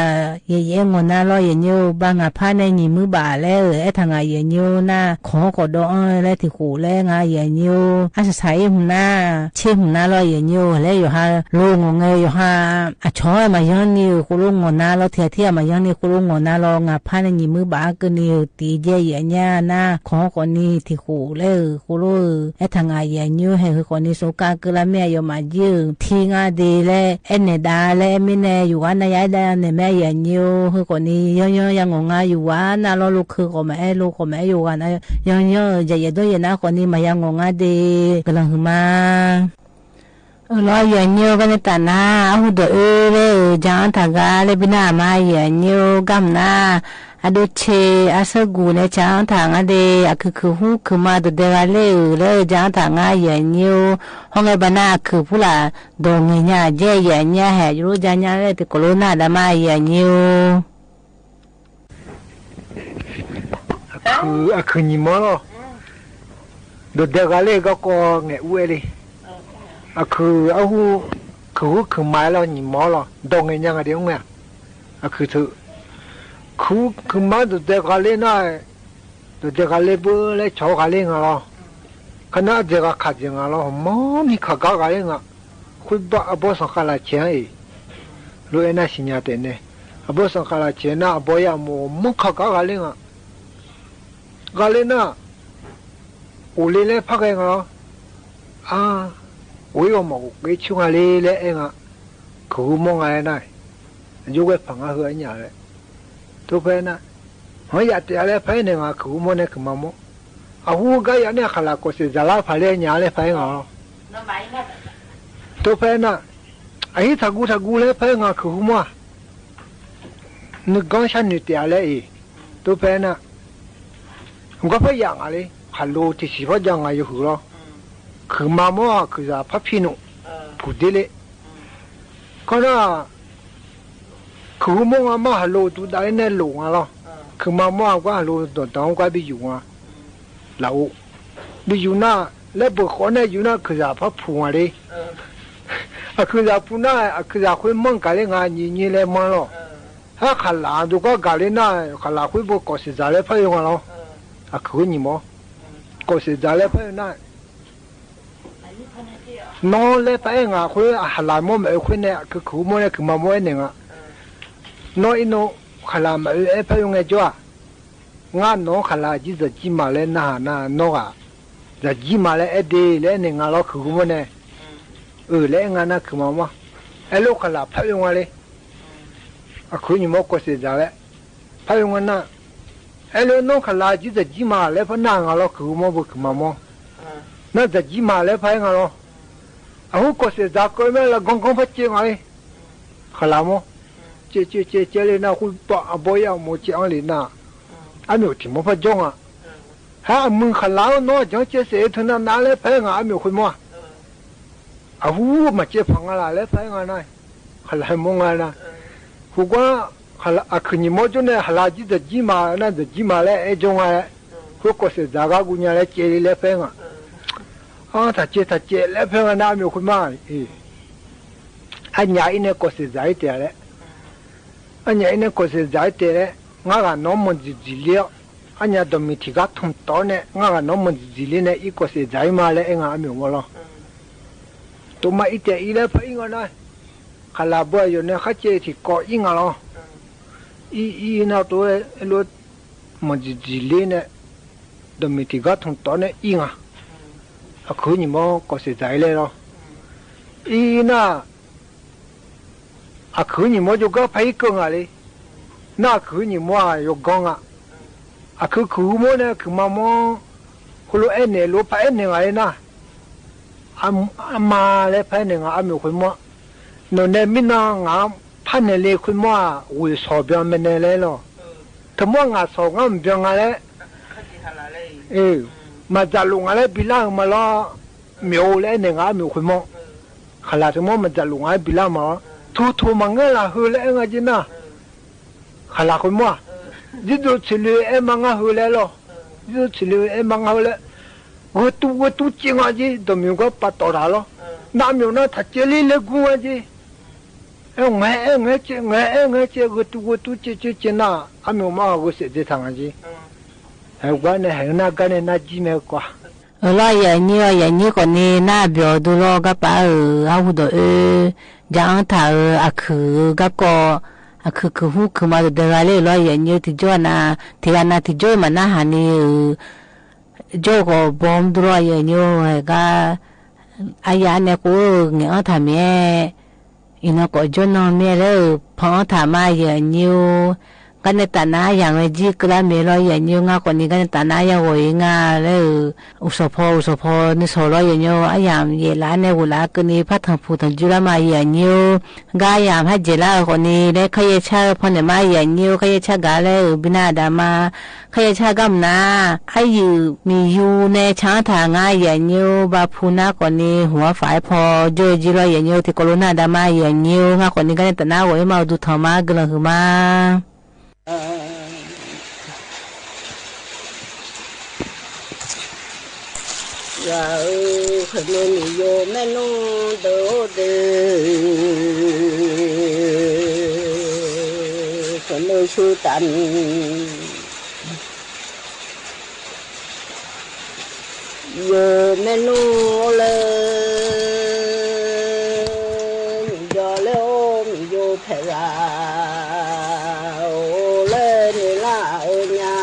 ယဲၢ်ယဲၢ်ငိၢ်နၤလီၤ ယဲၢ်ညိ ဘၣ်ငါးဖးန့ၣ် နံၣ်မုၢ်ဘၣ်လၢ အဲၣ်ထၢၣ်ငါ ယဲၢ်ညိ နၤ ခီခီဒီးအၢလၢထံၣ်ဃိးလၢငါ ယဲၢ်ညိ အဆၣ်ဆၣ်အံၤမုၢ်နၤ ဆ့မုၢ်နၤလီၤ ယဲၢ်ညိ လၢယိၤဟၣ် လိၤငိၢ်ငဲ ယိၤဟၣ် အဆီၣ်မၤယီၤန့ၣ် ဃိလိငိၢ်နၤလီၤ ထံၣ်ထံၣ်မၤယီၤန့ၣ် ဃိလိငိၢ်နၤလီၤ ငါးဖးန့ၣ် နံၣ်မုၢ်ဘၣ်ကၢန့ၣ် တံၢ်ကဲ ယဲၢ်ညိ နၤ ခီခီန့ၣ် ထံၣ်ဃိးလၢ ဃိလိ အဲၣ်ထၢၣ်ငါ ယဲၢ်ညိ ဟဲဃုခီန့ၣ် စူးကါကၢလၢမဲာ် ယီၤမးကၠံ ထံငါဒ့လၢ အဲၣ်နဲၣ်ဒါလၢ အဲၣ်မ့ၢ်နဲၣ် ယိၤဂၤနၤ ယအဲၣ်ဒၣ်နဲၣ်မ့ၢ် ယဲၢ်ညိ ဃုခီန့ၣ် ယီၤယီၤ ယၤငိၢ်ငါ ယိၤဂၤနၤလီၤ လိၤခုခီမးအဲၣ် လိၤခီမးအဲၣ် ယိၤဂၤနၤ ယီၤယီၤ ယဲၢ်ယဲၢ်ဒိၣ်ယဲၢ်နၤ ခီန့ၣ် မၤယၤငိၢ်ငါဒ့ ကလီၤဟုမး အၢ လီၤ ယဲၢ်ညိ ကန့ၣ်တၢ်နါ အဟူဒီးအၢလၢ ကၠီထၢၣ်ဂၤလၢ ဘံၣ်နၤမး ယဲၢ်ညိ ဂၤမုၢ်နၤ အဒိဆ့ အဆၢဂူာ်န့ၣ် ကၠီထၢၣ်ငါဒ့ အခုခုဟူးခုမး ဒုးဒဲဂၤလၢအၢ လၢကၠီထၢၣ်ငါ ယဲၢ်ညိ ဟီုငဲဘၣ်နၤ အခုဖုလၢ် ဒီးငဲၤညါကဲ ယဲၢ်ညိ ဟဲယိၤကၠီညါလၢ တကိးလိနၤဒၣ်မး ယဲၢ်ညိ အခု အခုနံၤမီလီၤ. ဒိးဒဲဂၤလၢဂီၢ်ကီၢ် ငဲၤအူအဲလံ. အခု အဟူ ခုဟူးခုမးလီၤ နံၤမီလီၤ. ဒီးငဲၤညါဂၤဒ်အူမး. အခုထု ကူး ခုၣ်မါဒိၣ်ဒဲးဂၤလၢနၢ် ဒိၣ်ဒဲးဂၤလၢဘိလဲၤဆီၣ်ဂၤလၢနၢ်လီၤ. ခီနၢ်အဒဲးဂၤခးဒဲးနၢ်လီၤ မီၢ်နံၤခးကါဂၤလၢနၢ်. ဃုဘၣ်အဘီစၣ်ဃးလၢ်ဆဲးအံၤ လိၣ်အဲၣ်နၢ်စံၣ်ညီၣ်တဲာ်နဲ အဘီစၣ်ဃးလၢ်ဆဲးနၢ် အဘီယၢ်မိၢ် မီၢ်ခးကါဂၤလၢနၢ် ဂၤလၢနၢ် အိၣ်လၢလဲၤဖးဂဲၤနၢ်လီၤ. အါ အိၣ်အီၤမီၢ် အိၣ်က့ၤဆူၣ်ဂၤလၢလဲၤအဲၣ်နၢ် ခုၣ်ဟူမိၢ်ဂၤလၢနၢ် အယိဝဲၢ်ဖးနၢ်ဟူအညၣ်လၢ တိဖဲနၢ် ဟီယၣ်တဲာ်အလဲၤဖးအဲၣ်န့ၣ် နၢ်ခုၣ်ဟူမိၢ်န့ၣ် ခုၣ်မၤမိၢ် အဟူဂၤယၤန့ၣ် အဃၣ်လၢ်ကီၢ်စဲၣ်စၢ်လၢဖးလၢညၣ်လဲၤဖးအဲၣ်နၢ်လီၤ. တိဖဲနၢ် အဟံးထးကူထးကူလဲၤဖးအဲၣ်နၢ် ခုၣ်ဟူမိၢ် နကီၢ်ဆၣ်နုာ်တဲာ်အလဲၤအံၤ တိဖဲနၢ် ကီၢ်ဖဲယၣ်နၢ်လံ ဟးလိာ်တဆံးဖီယၣ်နၢ်ယဟုၣ်လီၤ. ခုၣ်မၤမိၢ် ခုၣ်စၢ်ဖးဖံးနူာ် ဖုၣ်ဒ့လ့ ခီနၢ် ခုၣ်ဟူမိၢ်နၢ်မး ဟးလိာ်တူၢ်ဒၣ်လၢနဲလိာ်နၢ်လီၤ. ခုၣ်မၤမိၢ်အကွၢ် ဟးလိာ်ဒိၣ်တၢ်ကွၢ်ဘံယူၤနၢ် လၢအိၣ် ဘံယူၤနၢ် လၢဘၢၣ်ဃီနဲယူၤနၢ် ခုၣ်စၢ်ဖးဖုၣ်နၢ်လံ အခုၣ်စၢ်ဖုၣ်နၢ် အခုၣ်စၢ်ဃုမၢ်ကၤလၢနၢ် နံၤနံၤလဲၤမၢ်လီၤ. ဟဲခးလၢ်ဒိၣ်ကီၢ်ဂၤလၢနၢ် ခးလၢ်ဃုဘိကီၢ်စဲၣ်စၢ်လဲၤဖးယိၣ်နၢ်လီၤ. အခုၣ်ညီမိၢ် ကီၢ်စဲၣ်စၢ်လဲၤဖးယိၣ်နၢ် နီၢ်လဲၤဖးအဲၣ်နၢ်ဃု အဟးလၢ်မိၢ်မၤအုးဃုန့ၣ် အခုၣ်ဟူမိၢ်န့ၣ် ခုၣ်မၤမိၢ်အဲၣ်န့ၣ်နၢ် နီၢ်အံၤနီၢ် ခးလၢ်မၤအုးအဲၣ်ဖးယိၣ်နၢ်ကၠီဧါ နၢ်နီၢ်ခးလၢ်ကံစၢ်ကံမၤလၢနၢ်ဟးနၢ်နီၢ်ဂၤ စၢ်ကံမၤလၢအဲၣ်ဒ့လၢအဲၣ်န့ၣ်နၢ်လီၤ ခုၣ်ဟူမိၢ်န့ၣ် အၢ လၢအဲၣ်နၢ် ခုၣ်မၤမိၢ် အဲၣ်လိာ်ခးလၢ်ဖးယိၣ်နၢ်လံ အခုၣ်ညီမိၢ်ကီၢ်စဲၣ်စၢ်လဲၤ ဖးယိၣ်နၢ် အဲၣ်လိာ်နီၢ်ခးလၢ်ကံစၢ်ကံမၤလၢဖးနၢ်နၢ်လီၤ ခုၣ်ဟူမိၢ် ပခုၣ်မၤမိၢ် နၢ်စၢ်ကံမၤလၢဖးအဲၣ်နၢ်လီၤ အဃိကီၢ်စဲၣ်စၢ်ကီးမ့ၢ်လၢဂီၢ်ဂီၢ်ဖးကဲနၢ်လံ ခးလၢ်မိၢ် ကဲကဲကဲကဲလၢနၢ်ဃုဘၣ်အဘီ ယၣ်မိၢ်ကဲအီၤလံနၢ် အမ့ၢ်အိၣ်ထံၣ်မိၢ်ဖးကၠီနၢ် ဟဲအမုၢ်ခးလၢ်နီၢ်ကၠီကဲစဲး ထုးနၢ်နၢ်လဲၤဖးနၢ် အမ့ၢ်အိၣ်ဃုမိၢ် အဟူမၤကဲဖးနၢ်လၢ်လဲၤဖးနၢ် ခးလၢ်မိၢ်နၢ် ဟူကွၢ် အခုၣ်ညီမိၢ်ကၠီန့ၣ် ဟးလၢ်ကံစၢ်ကံမၤ နၢ်စၢ်ကံမၤလၢအဲၣ်ကၠီနၢ် ဃိကီၢ်စဲၣ်စၢ်ဂၤကူၣ်ညါလၢကဲလံ လဲၤဖးနၢ် အါ ထးကဲထးကဲလဲၤဖးနၢ် အမ့ၢ်အိၣ်ဃုမိၢ် အညၣ်အံၤန့ၣ် ကီၢ်စဲၣ်စၢ်အံၤတဲလဲၣ် အညၣ်အံၤန့ၣ် ကီၢ်စဲၣ်စၢ်အံၤတဲလဲၣ် နၢ်ဂၤနီၢ်မၢၢ်တံၢ်တံၢ်လံ အညၣ်ဒီးမ့ၢ်ထံၣ်ဂၤထိၣ်တီန့ၣ် နၢ်ဂၤနီၢ်မၢၢ်တံၢ်တံၢ်လံန့ၣ် အံၤကီၢ်စဲၣ်စၢ်အံၤမၤလၢအဲၣ်နၢ် အမ့ၢ်အိၣ်မၢ်လီၤ တိမးအံၤတဲအံၤလဲၤဖးအံၤနၢ် ခးလၢ်ဘိယိာ်န့ၣ် ခးကဲထံၣ်ကီၢ်အံၤနၢ်လီၤ အံၤအံၤနၢ်တိဝဲလိ မၢၢ်တံၢ်တံၢ်လံန့ၣ် ဒီးမ့ၢ်ထံၣ်ဂၤထိၣ်တီန့ၣ် အံၤနၢ် အခုၣ်ညီမိၢ်ကီၢ်စဲၣ်စၢ်အံၤလဲၣ်လီၤ အံၤနၢ် အခုၣ်ညီမိၢ်ကၠီကဖးအံၤကၢနၢ်လံ နၢ်အခုၣ်ညီမိၢ်ယိာ်ဂီၢ်နၢ် အခုၣ်ခုၣ်ဟူမိၢ်န့ၣ် ခုၣ်မၤမိၢ် ဃိလိအဲၣ်န့ၣ် လိဖးအဲၣ်န့ၣ်နၢ်လံနၢ် အမၤလဲၤဖးအဲၣ်န့ၣ်နၢ် အမ့ၢ်အိၣ်ဃုမိၢ် နီၢ်နဲမ့ၢ်နၢ် နၢ်ဖးန့ၣ်လံ ဃုမိၢ်ဧါ ဝ့ၢ်ဆီၣ်ဘျီမဲာ်နဲလဲၣ်လီၤ တမ့ၢ်နၢ်ဆီၣ် နၢ်မ့ၢ်ဘျီနၢ်လဲၣ် အ့ မၤစၢၤလိာ်နၢ်လၢဘံလါမးလီၤ မ့ၢ်အိၣ်လၢအဲၣ်န့ၣ်နၢ် အမ့ၢ်အိၣ်ဃုမိၢ် ခးလၢ်တမ့ၢ်မၤစၢၤလိာ်နၢ်လၢဘံလါမးလီၤ ထိၣ်ထိၣ်မၤနၢ်လၢဟၢလၢအဲၣ်နၢ်က့နၢ် ခးလၢ်ဃုမိၢ် ဒ်သိးဆံးလ့အဲၣ်မၤနၢ်ဟၢလၢလီၤ ဒ်သိးဆံးလ့အဲၣ်မၤနၢ်ဟၢလၢ ဂဲၤတူၢ်ဂဲၤတူၢ်က့နၢ်က့ ဒီးမ့ၢ်ကီးပာ်တီၢ်တၢ်လီၤ နၢ်မ့ၢ်အိၣ်နၢ်ထးကဲလံလၢဂုၢ်နၢ်က့ အဲၣ် ငဲၤအဲၣ်ငဲၤကဲ ငဲၤအဲၣ်ငဲၤကဲ ဂဲၤတူၢ်ဂဲၤတူၢ်က့က့က့နၢ် အမ့ၢ်အိၣ်မၢ်ဂဲၤစဲးဒ့ထၢ်နၢ်က့ ဟဲကွၢ်န့ၣ် ဟဲနၢ်ကါန့ၣ် နၢ်ကံၢ်မ့ၢ်ကွၢ် အၢ လီၤယဲၢ်ညိ ယဲၢ်ညိကီးန့ၣ် နၢ်ဘျီဒိလီၤ ကပာ်အၢ အဟူဒီးအၢ ယအၢထၢ်အၢ အခုၣ်ဂၤကီး အခုၣ်ခုၣ်ဟူခုၣ်မၤတဒဲးဂၤလၢလီၤ ယဲၢ်ညိ ထံၣ်ကၠီနၤ ထံၣ်ဂၤနၤ ထံၣ်ကၠီမၤနၢ်ဟးန့ၣ် ကၠီကီးဘီမဒိလီၤ ယဲၢ်ညိ ဟဲဂၤ အယၤန့ၣ်ကိး ငဲၤအၢထၢ်မ့ၢ် အံၤနီၢ်ကီးကၠီနီၢ်မ့ၢ်လၢ ဖီအၢထၢ်မး ယဲၢ်ညိ ကါန့ၣ်တၢ်နါယၤဝဲကံၢ်ကလါမ့ၢ်လီၤ ယဲၢ်ညိ နၢ်ကီးန့ၣ် ကါန့ၣ်တၢ်နါယၤဂီၤအံၤနၢ်လၢ အိၣ်စီၤဖီ အိၣ်စီၤဖီ န့ၣ်ဆီၣ်လီၤ ယဲၢ်ညိ အယၤယဲၢ်လါန့ၣ် ဝူၤလၢကန့ၣ် ဖးထီၣ်ဖူထီၣ်ကၠူလါမး ယဲၢ်ညိ ဂၤယၤဟဲယဲၢ်လါအဂီၢ်န့ၣ် လၢခါယဲၢ်ဆၢဖီန့ၣ်မး ယဲၢ်ညိ ခါယဲၢ်ဆၢဂၤလၢ ဘံနၢ်ဒၣ်မး ခါယဲၢ်ဆၢဂၤမနုၤ အယုၢ်မံၤယူၤန့ၣ် ဆၣ်ထၢ်နၤ ယဲၢ်ညိ ဘၣ်ဖူနၢ်ကီးန့ၣ် ဟူအဖးဖီ ကၠီယံလီၤ ယဲၢ်ညိ ထံကီၢ်လိၤနၢ်ဒၣ်မး ယဲၢ်ညိ နၢ်ကီးန့ၣ် ကါန့ၣ်တၢ်နါဂီၤအံၤမး အိၣ်ဒူထီၣ်မး ကလၢာ်ဟုၣ်မး ယၤဧၢ ခနုၢ်မံၤယိၤ မဲာ်နုၢ်ဒိၣ်ဒိၣ် ခနုၢ် ဆူတၢ်မံၤ ယိၤမ့ၢ်နုၤလၢ ယိၤလၢအိၣ်မံၤယိၤဖဲလၢ အိၣ်လၢနုာ်လၢအအၢညါ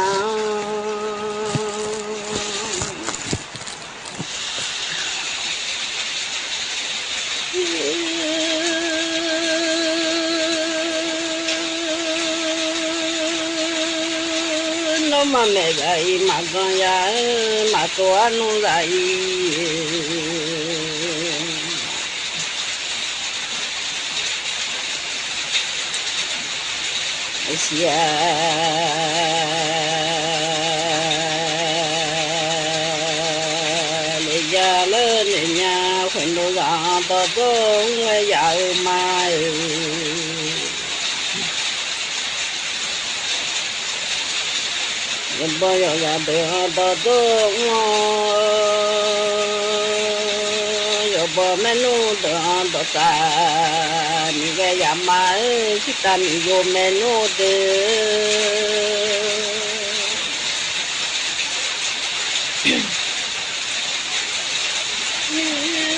နီၢ်မၤမဲာ်ဂၤအံၤ မၤကီယၤဧၢ, မၤတိၤအနုၢ်ဂၤအံၤ အစံး လၢယၤလၢနညါ ဃုာ်ဒိၣ်ဂၤဒီး ဒိၣ်ဝဲယၤဧၢမါဧၢ, ယဘီယိၤဂၤဒုးဒီး ဒိၣ် ယဘီမ့ၢ်နုၢ် ဒုးဒီးတၢ် မံၤဝဲယၤမါဧၢ, ဆံတၢ်မံၤယိၤမ့ၢ်နုၢ်ဒုး လၢနီၢ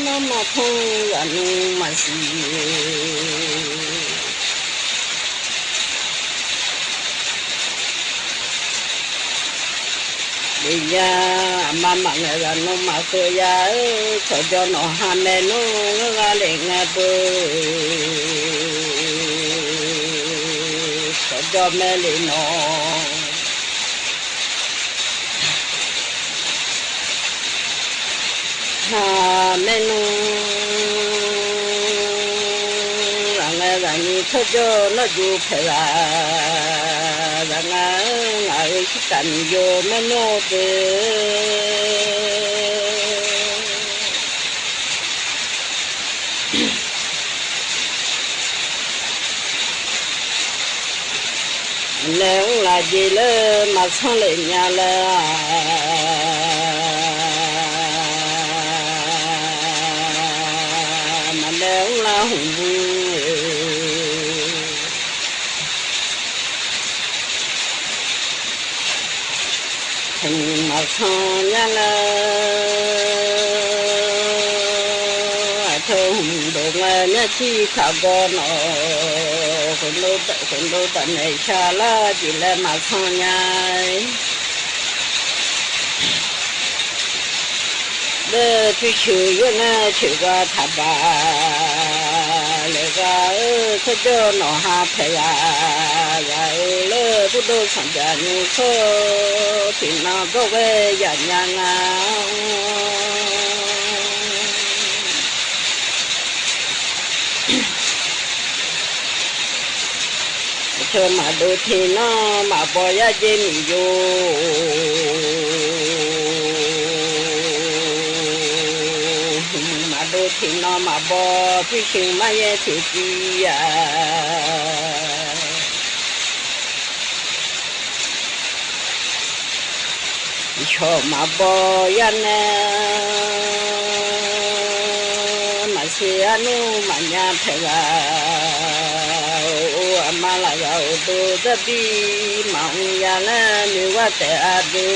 ်မၤဖီၣ်ဂၤနုၢ်မၤစံး လၢယၤ အမါမၤငဲၤဂၤနုၢ်မၤဃုာ်ယၤဧၢ, ထိၣ်ကၠီနီၢ်ဟါမ့ၢ်နုၢ် ဂၤလၢငဲၤပူၤ ထိၣ်ကၠီမ့ၢ်လၢနီၢ် ဟါမ့ၢ်နုၢ် ဂၤငဲၤဂၤနုၢ် ထိၣ်ကၠီနီၢ်ယူၤဖဲလၢ ဂၤငါ ဂၤဧၢ ဆံတၢ်မံၤယိၤမ့ၢ်နုၢ်ဒုး မၤလဲၤအူလၢယ့လၢ မၤဆီလၢညါလၢ မၤလဲၤအူလၢဟူးမူ ဟဲမၤဆီညါလၢ အထိၣ်ဟူးဒိၣ်ငါ မျၢ်ထံခးဂီၤနီၢ် ဃုာ်ဒိၣ်တၢ် ဃုာ်ဒိၣ်တၢ်နဲၣ်ဆါလၢ ဒ်လဲၣ်မၤဆီညါ လၢထွံၣ်ဆူၣ်ယိၣ်နဲၣ် ဆူၣ်ဝါထးဘၣ် လၢဂၤဧၢ ထိၣ်ကၠီနီၢ်ဟါဖဲလၢ ဂၤဧၢ လၢပူၤဒိၣ်သီၣ်ဘျၣ်ညူဆိ ထံၣ်နီၢ်ဘျီၣ်ဝဲယၤညါငါ အဆိမၤဒိးထံၣ်နီၢ်မၤဘီယဲၢ်က့မံၤယိၤ မၤဒိးထံၣ်နီၢ်မၤဘီ ထွံၣ်ဆူၣ်မးယဲၢ်ထံၣ်တံယၤ ဆိမၤဘီယဲၢ်နဲ မၤစံးအနုၢ်မၤညါဖဲလၢ အိၣ်အမါလၢဂၤအိၣ်ဒိၣ်သဘံၣ် မၤအူယၤလၢမုၢ်ဝါတဲာ်အဒု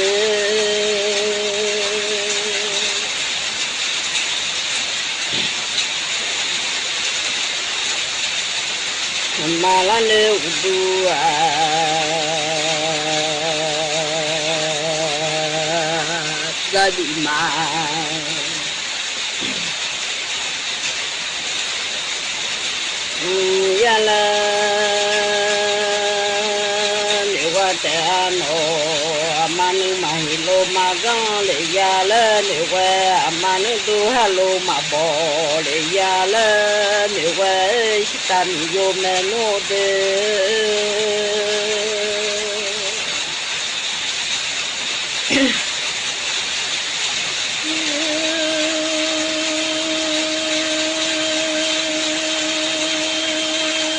း မၤလၢလၢအိၣ်ဒူဧါ သဘံၣ်မး ယၤလၢ မုၢ်ဝါတဲာ်အနီၢ် အမါနုၢ်မၤဟ့ၣ်လိာ်မၤဂီၤလၢယၤလၢမုၢ်ဝဲ အမါနုၢ်ဒိၣ်ဟးလိာ်မၤဘီလၢယၤလၢမုၢ်ဝဲ ဆံတၢ်မံၤယိၤမ့ၢ်နုၢ်ဒု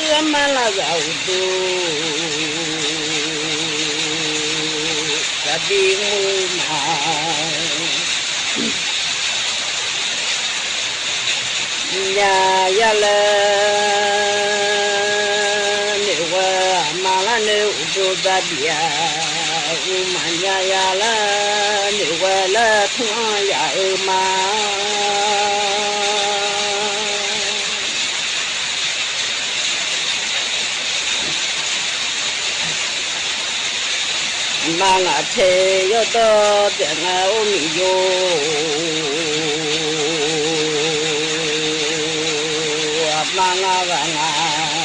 း အမါလၢဂၤအိၣ်ဒိၣ် သဘံၣ်မုၢ်မး ညါယါလႄႈ န့ၣ်ဝဲ မၤလႃႈန့ၣ် ဥဒုၸႃႇပီႇယႃႇ ဥမၤညါယါလႄႈ န့ၣ်ဝဲလႄႈ ထူၼ်ႈယႃႇဢိူဝ်ႈမႃး မၢင်ႇဢထေး ယွတ်ႈတေႃး တႄႇငႃး ဢူးမီးယူႇ မၢင်ႇငႃးဝႃႈငႃး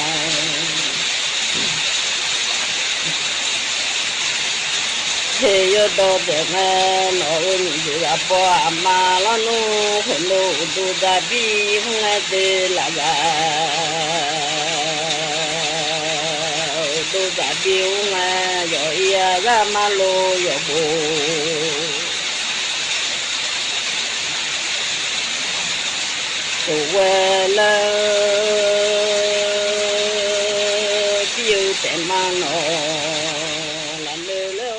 ထေးယွတ်ႈတေႃး တႄႇငႃး ၼေႃႈ ဢူးမီးယူႇ ယႃႇပေႃး ဢမႃးလႃႈၼူၶုၼ်ၼူ ဢုတုၸႃႇပီႇ ၽုင်းငႃးတေးလႃႈယႃႈ ဢုတုၸႃႇပီႇ ၽုင်းငႃး ယေႃးဢီးယႃး ရႃႇမႃႇလူဝ်း ယေႃးပူဝ်း သူဝဲလႄႈ ပျူႇတႄႇမၢၼ်ႇၼေႃႈ လႃႈလႄႈလႄႈ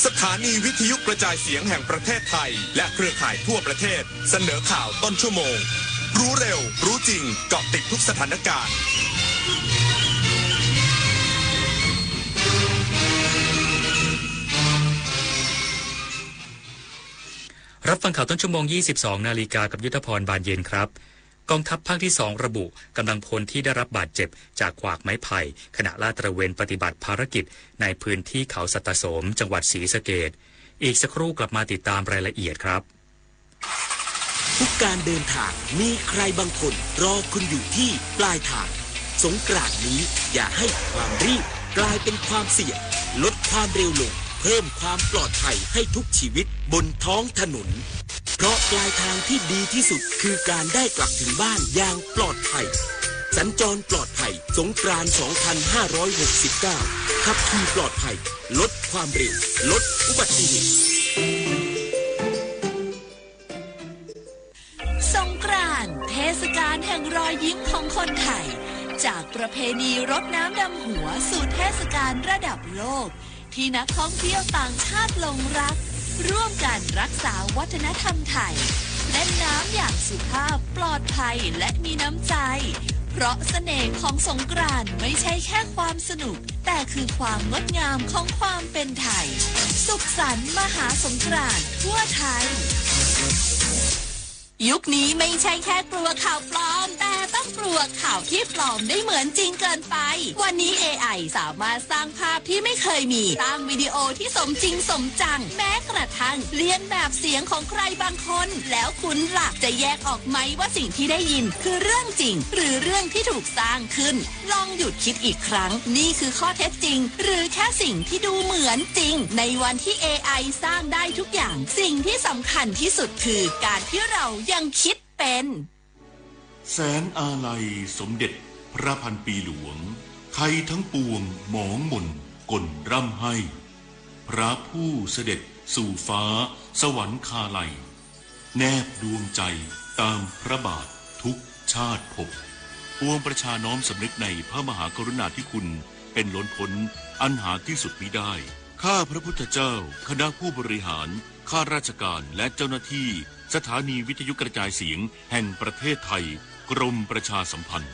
။ สถานีวิทยุกระจายเสียงแห่งประเทศไทย และเครือข่ายทั่วประเทศ เสนอข่าวต้นชั่วโมง รู้เร็ว รู้จริง เกาะติดทุกสถานการณ์ รับฟังข่าวต้นชั่วโมง ยี่สิบสองนาฬิกา กับยุทธพร บานเย็นครับ กองทัพภาคที่สองระบุ กำลังพลที่ได้รับบาดเจ็บจากขวากไม้ไผ่ ขณะลาดตระเวนปฏิบัติภารกิจในพื้นที่เขาสัตตโสม จังหวัดศรีสะเกษ อีกสักครู่กลับมาติดตามรายละเอียดครับ ทุกการเดินทางมีใครบางคนรอคุณอยู่ที่ปลายทาง สงกรานต์นี้อย่าให้ความรีบกลายเป็นความเสี่ยง ลดความเร็วลง เพิ่มความปลอดภัยให้ทุกชีวิตบนท้องถนน เพราะปลายทางที่ดีที่สุดคือการได้กลับถึงบ้านอย่างปลอดภัย สัญจรปลอดภัย สงกรานต์ สองพันห้าร้อยหกสิบเก้า ขับขี่ปลอดภัย ลดความเร็ว ลดอุบัติเหตุ สงกรานต์ เทศกาลแห่งรอยยิ้มของคนไทย จากประเพณีรดน้ำดำหัวสู่เทศกาลระดับโลก ที่นักท่องเที่ยวต่างชาติหลงรัก ร่วมกันรักษาวัฒนธรรมไทย เล่นน้ำอย่างสุภาพ ปลอดภัย และมีน้ำใจ เพราะเสน่ห์ของสงกรานต์ไม่ใช่แค่ความสนุก แต่คือความงดงามของความเป็นไทย สุขสันต์มหาสงกรานต์ทั่วไทย ยุคนี้ไม่ใช่แค่กลัวข่าวปลอม แต่ต้องกลัวข่าวที่ปลอมได้เหมือนจริงเกินไป วันนี้ เอไอ สามารถสร้างภาพที่ไม่เคยมี สร้างวิดีโอที่สมจริงสมจัง แม้กระทั่งเลียนแบบเสียงของใครบางคน แล้วคุณล่ะ จะแยกออกไหมว่าสิ่งที่ได้ยินคือเรื่องจริง หรือเรื่องที่ถูกสร้างขึ้น ลองหยุดคิดอีกครั้ง นี่คือข้อเท็จจริง หรือแค่สิ่งที่ดูเหมือนจริง ในวันที่ เอไอ สร้างได้ทุกอย่าง สิ่งที่สำคัญที่สุดคือการที่เรายังคิดเป็น แสงอาลัยสมเด็จพระพันปีหลวง ไทยทั้งปวงหมองหม่นก่นร่ำไห้ พระผู้เสด็จสู่ฟ้าสวรรคาลัย แนบดวงใจตามพระบาททุกชาติภพ ปวงประชาน้อมสำนึกในพระมหากรุณาธิคุณเป็นล้นพ้นอันหาที่สุดมิได้ ข้าพระพุทธเจ้า คณะผู้บริหาร ข้าราชการ และเจ้าหน้าที่ สถานีวิทยุกระจายเสียงแห่งประเทศไทย กรมประชาสัมพันธ์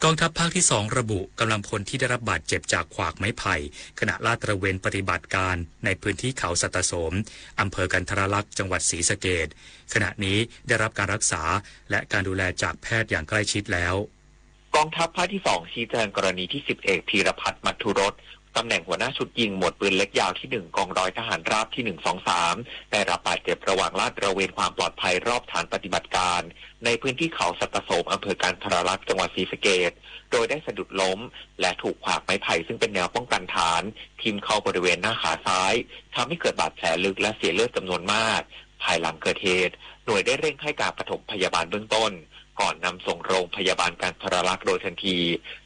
กองทัพภาคที่สองระบุ กำลังพลที่ได้รับบาดเจ็บจากขวากไม้ไผ่ ขณะลาดตระเวนปฏิบัติการในพื้นที่เขาสัตตโสม อำเภอกันทรลักษณ์ จังหวัดศรีสะเกษ ขณะนี้ได้รับการรักษาและการดูแลจากแพทย์อย่างใกล้ชิดแล้ว กองทัพภาคที่สอง ชี้แจงกรณีที่สิบเอก พีรพัฒน์ มัทธุรส ตำแหน่งหัวหน้าชุดยิงหมวดปืนเล็กยาวที่หนึ่ง กองร้อยทหารราบที่หนึ่งสองสาม ได้รับบาดเจ็บระหว่างลาดตระเวนความปลอดภัยรอบฐานปฏิบัติการ ในพื้นที่เขาสัตตโสม อำเภอกันทรลักษณ์ จังหวัดศรีสะเกษ โดยได้สะดุดล้ม และถูกขวากไม้ไผ่ซึ่งเป็นแนวป้องกันฐาน ทิ่มเข้าบริเวณหน้าขาซ้าย ทำให้เกิดบาดแผลลึกและเสียเลือดจำนวนมาก ภายหลังเกิดเหตุ หน่วยได้เร่งให้การปฐมพยาบาลเบื้องต้น ก่อนนำส่งโรงพยาบาลกันทรลักษณ์โดยทันที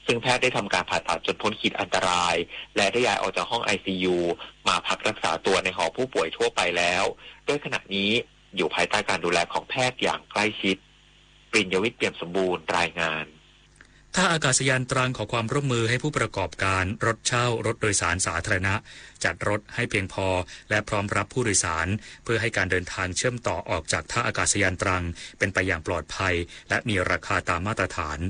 ซึ่งแพทย์ได้ทำการผ่าตัดจนพ้นขีดอันตราย และได้ย้ายออกจากห้อง ไอซียู มาพักรักษาตัวในหอผู้ป่วยทั่วไปแล้ว โดยขณะนี้อยู่ภายใต้การดูแลของแพทย์อย่างใกล้ชิด ปิญญวิทย์ เปี่ยมสมบูรณ์ รายงาน ท่าอากาศยานตรังขอความร่วมมือให้ผู้ประกอบการรถเช่ารถโดยสารสาธารณะ จัดรถให้เพียงพอและพร้อมรับผู้โดยสาร เพื่อให้การเดินทางเชื่อมต่อออกจากท่าอากาศยานตรังเป็นไปอย่างปลอดภัย และมีราคาตามมาตรฐาน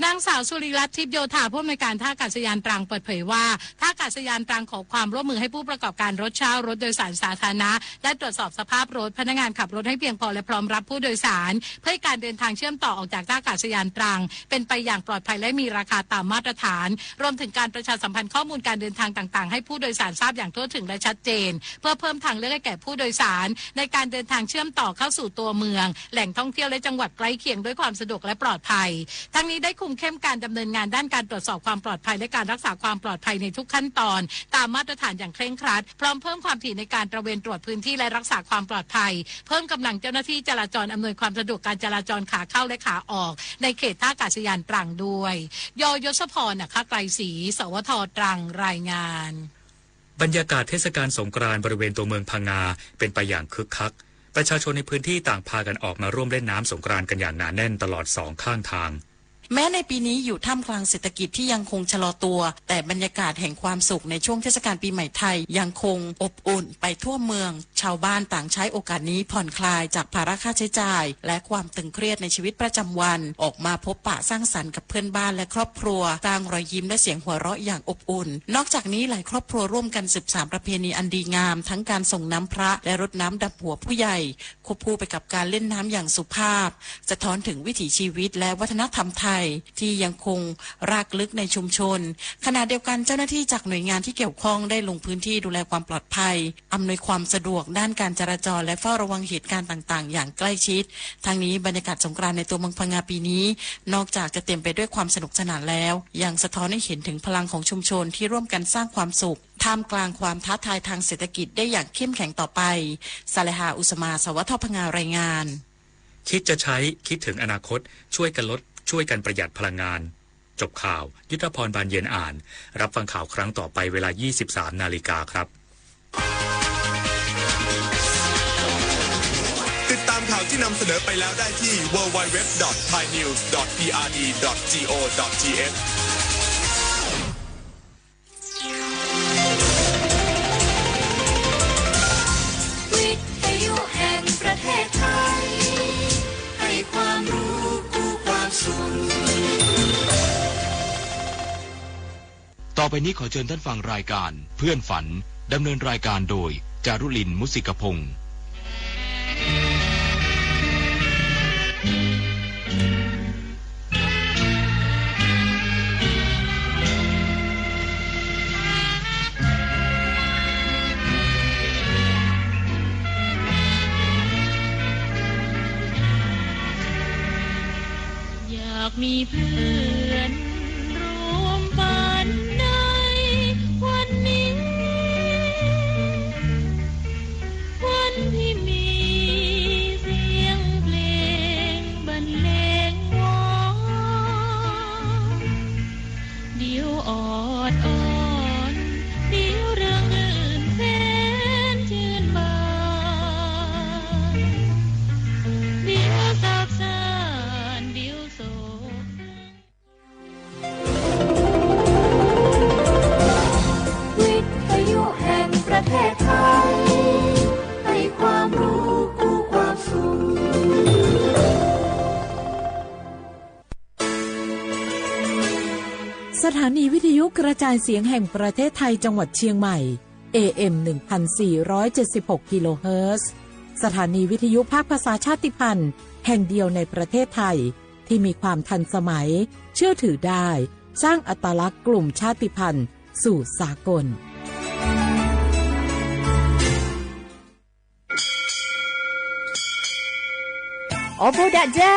นางสาวสุริรัตน์ ทิพย์โยธา ผู้อำนวยการท่าอากาศยานตรังเปิดเผยว่า ท่าอากาศยานตรังขอความร่วมมือให้ผู้ประกอบการรถเช่ารถโดยสารสาธารณะ ได้ตรวจสอบสภาพรถ พนักงานขับรถให้เพียงพอและพร้อมรับผู้โดยสาร เพื่อให้การเดินทางเชื่อมต่อออกจากท่าอากาศยานตรังเป็นไปอย่างปลอดภัยและมีราคาตามมาตรฐาน รวมถึงการประชาสัมพันธ์ข้อมูลการเดินทางต่างๆ ให้ผู้โดยสารทราบอย่างทั่วถึงและชัดเจน เพื่อเพิ่มทางเลือกให้แก่ผู้โดยสารในการเดินทางเชื่อมต่อเข้าสู่ตัวเมือง แหล่งท่องเที่ยวและจังหวัดใกล้เคียงด้วยความสะดวกและปลอดภัย ทั้งนี้ได้คุมเข้มการดำเนินงานด้านการตรวจสอบความปลอดภัยและการรักษาความปลอดภัยในทุกขั้นตอน ตามมาตรฐานอย่างเคร่งครัด พร้อมเพิ่มความถี่ในการตระเวนตรวจพื้นที่และรักษาความปลอดภัย เพิ่มกำลังเจ้าหน้าที่จราจรอำนวยความสะดวกการจราจรขาเข้าและขาออก ในเขตท่าอากาศยานตรังด้วย ย ยศพร อัครไกรศรี สวท ตรัง รายงาน บรรยากาศเทศกาลสงกรานต์บริเวณตัวเมืองพังงาเป็นไปอย่างคึกคัก ประชาชนในพื้นที่ต่างพากันออกมาร่วมเล่นน้ำสงกรานต์กันอย่างหนาแน่นตลอดสองข้างทาง แม้ในปีนี้อยู่ท่ามกลางเศรษฐกิจที่ยังคงชะลอตัว แต่บรรยากาศแห่งความสุขในช่วงเทศกาลปีใหม่ไทยยังคงอบอุ่นไปทั่วเมือง ชาวบ้านต่างใช้โอกาสนี้ผ่อนคลายจากภาระค่าใช้จ่าย และความตึงเครียดในชีวิตประจำวัน ออกมาพบปะสร้างสรรค์กับเพื่อนบ้านและครอบครัว สร้างรอยยิ้มและเสียงหัวเราะอย่างอบอุ่น นอกจากนี้หลายครอบครัวร่วมกันสืบสานประเพณีอันดีงาม ทั้งการส่งน้ำพระและรดน้ำดำหัวผู้ใหญ่ ควบคู่ไปกับการเล่นน้ำอย่างสุภาพ สะท้อนถึงวิถีชีวิตและวัฒนธรรมไทยที่ยังคงรากลึกในชุมชน ขณะเดียวกันเจ้าหน้าที่จากหน่วยงานที่เกี่ยวข้องได้ลงพื้นที่ดูแลความปลอดภัย อำนวยความสะดวกด้านการจราจรและเฝ้าระวังเหตุการณ์ต่างๆ อย่างใกล้ชิด ทั้งนี้บรรยากาศสงกรานต์ในตัวเมืองพังงาปีนี้ นอกจากจะเต็มไปด้วยความสนุกสนานแล้ว ยังสะท้อนให้เห็นถึงพลังของชุมชนที่ร่วมกันสร้างความสุข ท่ามกลางความท้าทายทางเศรษฐกิจได้อย่างเข้มแข็งต่อไป ซาเลฮา อุสมา สวท พังงา รายงาน คิดจะใช้ คิดถึงอนาคต ช่วยกันลด ช่วยกันประหยัดพลังงาน จบข่าว ยุทธพร บานเย็นอ่าน รับฟังข่าวครั้งต่อไปเวลา ยี่สิบสาม นาฬิกาครับ ติดตามข่าวที่นำเสนอไปแล้วได้ที่ ดับเบิลยู ดับเบิลยู ดับเบิลยู ดอท ไทยนิวส์ ดอท พีอาร์ดี ดอท จีโอ ดอท ทีเอช วิทยุแห่งประเทศไทย ให้ความรู้คู่ความสุข ต่อไปนี้ขอเชิญท่านฟังรายการเพื่อนฝัน ดำเนินรายการโดย จารุลิน มุสิกพงษ์ อยากมีเพื่อนร่วมฝันในวันนี้ วันที่มีเสียงเพลงบรรเลงวอน เดี๋ยวออดอ้อน เดี๋ยวเริงรื่นแสนชื่นบาน เดี๋ยวเศร้าซ่าน เดี๋ยวโศกเศร้า วิทยุแห่งประเทศไทย ให้ความรู้คู่ความสุข สถานีวิทยุกระจายเสียงแห่งประเทศไทยจังหวัดเชียงใหม่ เอเอ็ม หนึ่งพันสี่ร้อยเจ็ดสิบหก กิโลเฮิรตซ์ สถานีวิทยุภาคภาษาชาติพันธุ์แห่งเดียวในประเทศไทย ที่มีความทันสมัย เชื่อถือได้ สร้างอัตลักษณ์กลุ่มชาติพันธุ์สู่สากล โอโบดะจ้า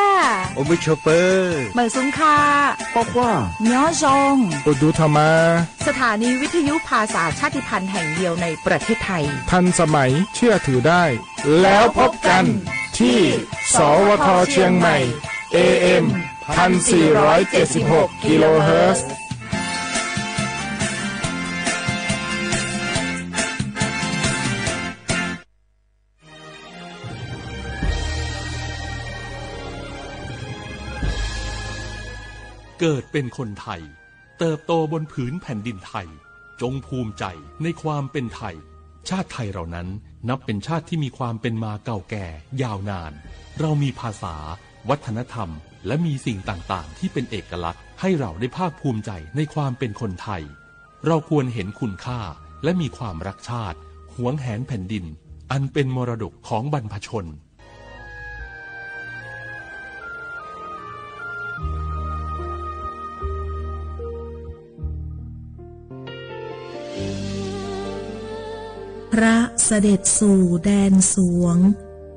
โอโบโชเปอร์ เหมยสุงค่ะ ปอคว้า เมียวซอง โอดูธรรมา สถานีวิทยุภาษาชาติพันธุ์แห่งเดียวในประเทศไทย ทันสมัย เชื่อถือได้ แล้วพบกันที่ สวท เชียงใหม่ เอเอ็ม พันสี่ร้อยเจ็ดสิบหก กิโลเฮิรตซ์ เกิดเป็นคนไทย เติบโตบนผืนแผ่นดินไทย จงภูมิใจในความเป็นไทย ชาติไทยเรานั้นนับเป็นชาติที่มีความเป็นมาเก่าแก่ยาวนาน เรามีภาษา วัฒนธรรม และมีสิ่งต่างๆ ที่เป็นเอกลักษณ์ ให้เราได้ภาคภูมิใจในความเป็นคนไทย เราควรเห็นคุณค่า และมีความรักชาติ หวงแหนแผ่นดิน อันเป็นมรดกของบรรพชน พระเสด็จสู่แดนสวง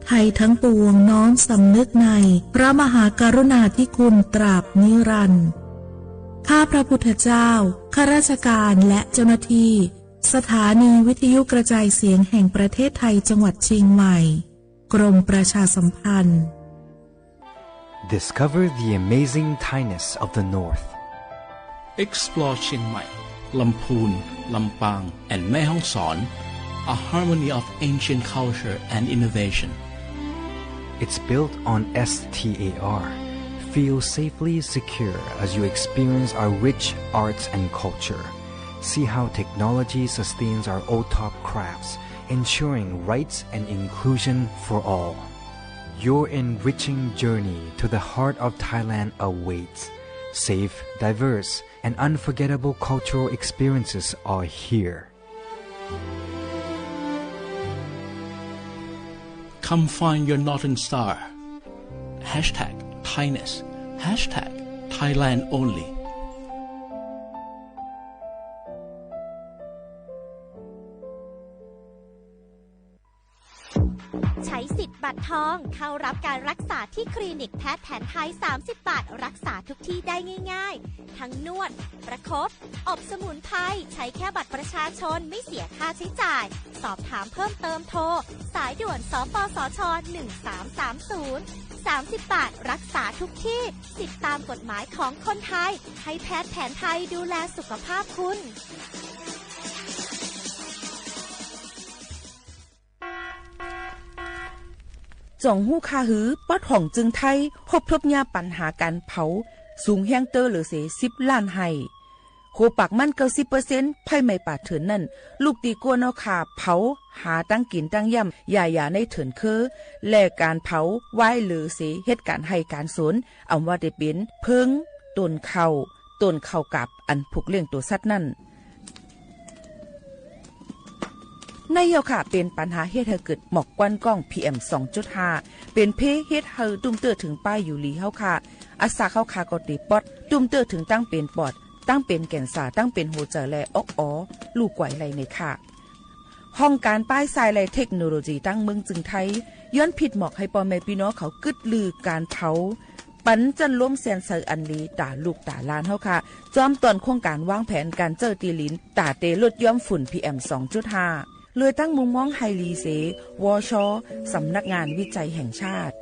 ไทยทั้งปวงน้อมสำนึกในพระมหากรุณาธิคุณตราบนิรันดร์ ข้าพระพุทธเจ้า ข้าราชการและเจ้าหน้าที่ สถานีวิทยุกระจายเสียงแห่งประเทศไทย จังหวัดเชียงใหม่ กรมประชาสัมพันธ์ Discover the amazing Thainess of the North. Explore Chiang Mai, Lamphun, Lampang, and Mae Hong Son, a harmony of ancient culture and innovation. It's built on S T A R. Feel safely secure as you experience our rich arts and culture. See how technology sustains our old top crafts, ensuring rights and inclusion for all. Your enriching journey to the heart of Thailand awaits. Safe, diverse, and unforgettable cultural experiences are here. Come find your Northern Star. Hashtag Thainess. Hashtag Thailand Only. ใช้สิทธิ์บัตรทองเข้ารับการรักษาที่คลินิกแพทย์แผนไทย สามสิบบาท รักษาทุกที่ได้ง่ายๆ ทั้งนวด ประคบ อบสมุนไพร ใช้แค่บัตรประชาชน ไม่เสียค่าใช้จ่าย สอบถามเพิ่มเติมโทร สายด่วน สปสช หนึ่งสามสามศูนย์ สามสิบบาท รักษาทุกที่ สิทธิ์ตามกฎหมายของคนไทย ให้แพทย์แผนไทยดูแลสุขภาพคุณ จ่องฮู้ค่าหือ ปอดของจึงไทย ฮบทบเยียะปัญหาก๋านเผา สูงแฮงเต๊อะเหลือเสีย สิบล้านไฮ่ โหปากมัน เก้าสิบเปอร์เซ็นต์ ไฟไหม้ป่าเถื่อนนั้น ลุกตี้ก้นเอาค่าเผา หาตังกิ๋นตังย่ำ หย่าๆ ในเถินเคอ และก๋านเผา วายเหลือเสีย เฮ็ดก๋านไฮ่ก๋านสวน อ่ำว่าแต่เป๋นเผิง ต้นข้าว ต้นข้าวกาบ อันผูกเลี้ยงตั๋วสัตว์นั้น ในเยียะค่ะ เป๋นปัญหาเฮ็ดหื้อเกิดหมอกควันก้อง พีเอ็ม สองจุดห้า เป๋นเภเฮ็ดหื้อตุ้มเตื้อเถิงป้ายอยู่หลีเฮาค่ะ อัสสะเฮาค่ะก็เตะป๊อด ตุ้มเตื้อเถิงตังเป๋นปอด ตังเป๋นแก๋นซาร์ ตังเป๋นหัวใจ๋ และอ๊อกออ ลู่ก๋วยไหล่ในค่ะ ห้องก๋านป้ายทรายและเทคโนโลยีตังเมืองจึงไทย ย้อนผิดหมอกหื้อป้อแม่ปี้น้องเขากึ๊ดลือก๋านเผา ปันจั้นลมแสนใสอันดี ต๋าลูกต๋าหลานเฮาค่ะ จอมต๋อนโครงก๋านวางแผนก๋านเจ้าตี้หลิน ต๋าเตลดย้อมฝุ่น พีเอ็ม สองจุดห้า เลยตั้งมุมมองหื้อหลีเส วช สำนักงานวิจัยแห่งชาติ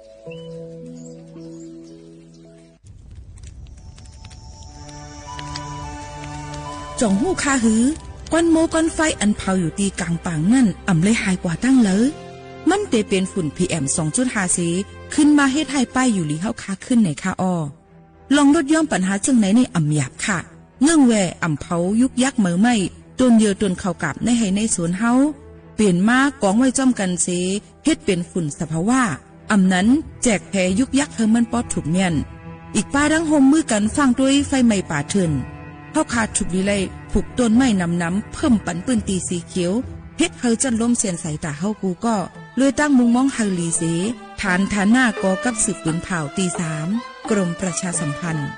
จ่องฮู้ค่าหือ ควันโม้ควันไฟอันเผาอยู่ตี้ก๋างป่างนั้น อ่ำเลยหายกว่าตั้งเลิว มันเต๋เป๋นฝุ่น พีเอ็ม สองจุดห้า เส ขึ้นมาเฮ็ดหื้อป้ายอยู่หลีเฮาค่ะขึ้นไหนค่ะอ้อ ลองลดย้อมปัญหาเจิ่งไหนในอ่ำหยาบค่ะ เนื่องแว่อ่ำเผายุกยักเหมอไหม้ ต้นเยื่อต้นข้าวกาบในไฮ่ในสวนเฮา เป๋นมากองไว้จ้อมกั๋นเส เฮ็ดเป๋นฝุ่นสภาวะ อ่ำนั้นแจกแผ่ยุกยักหื้อมันปอดถูกเมี้ยน อีกป้าดั้งฮ่วมมือกั๋นฟ้างตวยไฟไหม้ป่าเถื่อน เฮาค่ะถูกดีไล่ผูกต้นไม้หนำๆ เพิ่มปันปื้นตี้สีเขียว เฮ็ดหื้อจั้นลมแสนใสต๋าเฮากูก็ เลยตั้งมุมมองหื้อหลีเส ฐานฐานะก่อกับสืบปืนผ่าวตี้สาม กรมประชาสัมพันธ์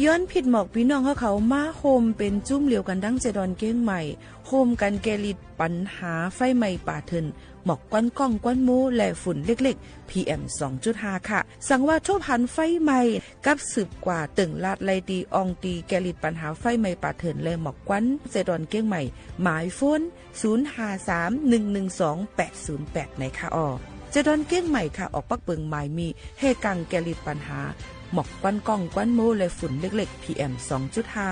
ย้อนผิดหมอกปี้น้องเฮาเขามาโฮมเป๋นจุ้มเหลียวกั๋นดั้งเจดอนเก้งใหม่ โฮมกั๋นแก้ฤทธิ์ปัญหาไฟไหม้ป่าเถื่อน หมอกควันก้องควันโม้และฝุ่นเล็กๆ พีเอ็ม สองจุดห้า ค่ะ สังว่าทบหันไฟไหม้ กับสืบกว่าเติ่งลาดไล่ตี้อ่องตี้แก้ฤทธิ์ปัญหาไฟไหม้ป่าเถื่อนและหมอกควัน เจดอนเก้งใหม่ หมายโฟน ศูนย์ห้าสาม หนึ่งหนึ่งสอง แปดศูนย์แปด ไหนค่ะอ้อ เจดอนเก้งใหม่ค่ะ ออกปักเปิงหมายมีแห่กังแก้ฤทธิ์ปัญหา หมอกควันก้องควันโม้และฝุ่นเล็กๆ พีเอ็ม สองจุดห้า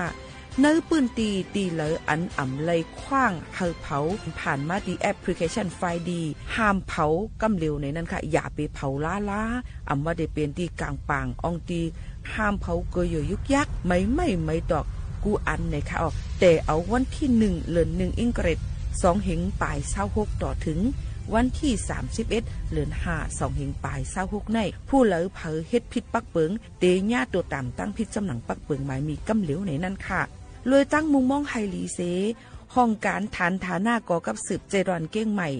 ในปื้นตี้ตี้เหลืออันอ่ำไล่คว้างหื้อเผา ผ่านมาตี้แอปพลิเคชันไฟดี ห้ามเผาก้ำเหลวในนั้นค่ะ อย่าไปเผาล้าๆ อ่ำว่าได้เป๋นตี้ก๋างป่าง อ่องตี้ห้ามเผาเกยเยื่อยุกยัก ไม้ไหม้ไม้ตอก กู้อันในค่ะออก แต่เอาวันตี้หนึ่ง เดือนหนึ่งอิงเกรด สองเห็นป๋ายซาวหก ต่อเถิงวันตี้สามสิบเอ็ด เดือนห้า สองเห็นป๋ายซาวหก ใน ผู้ใดใผเฮ็ดผิดปักเปิง เตเยียะตั๋วต๋ามตั้งผิดจ๋ำหนังปักเปิงหมายมีก้ำเหลวในนั้นค่ะ เลยตั้งมุมมองหื้อหลีเส ห้องก๋านฐานฐานะก่อกับสืบเจดอนเก้งใหม่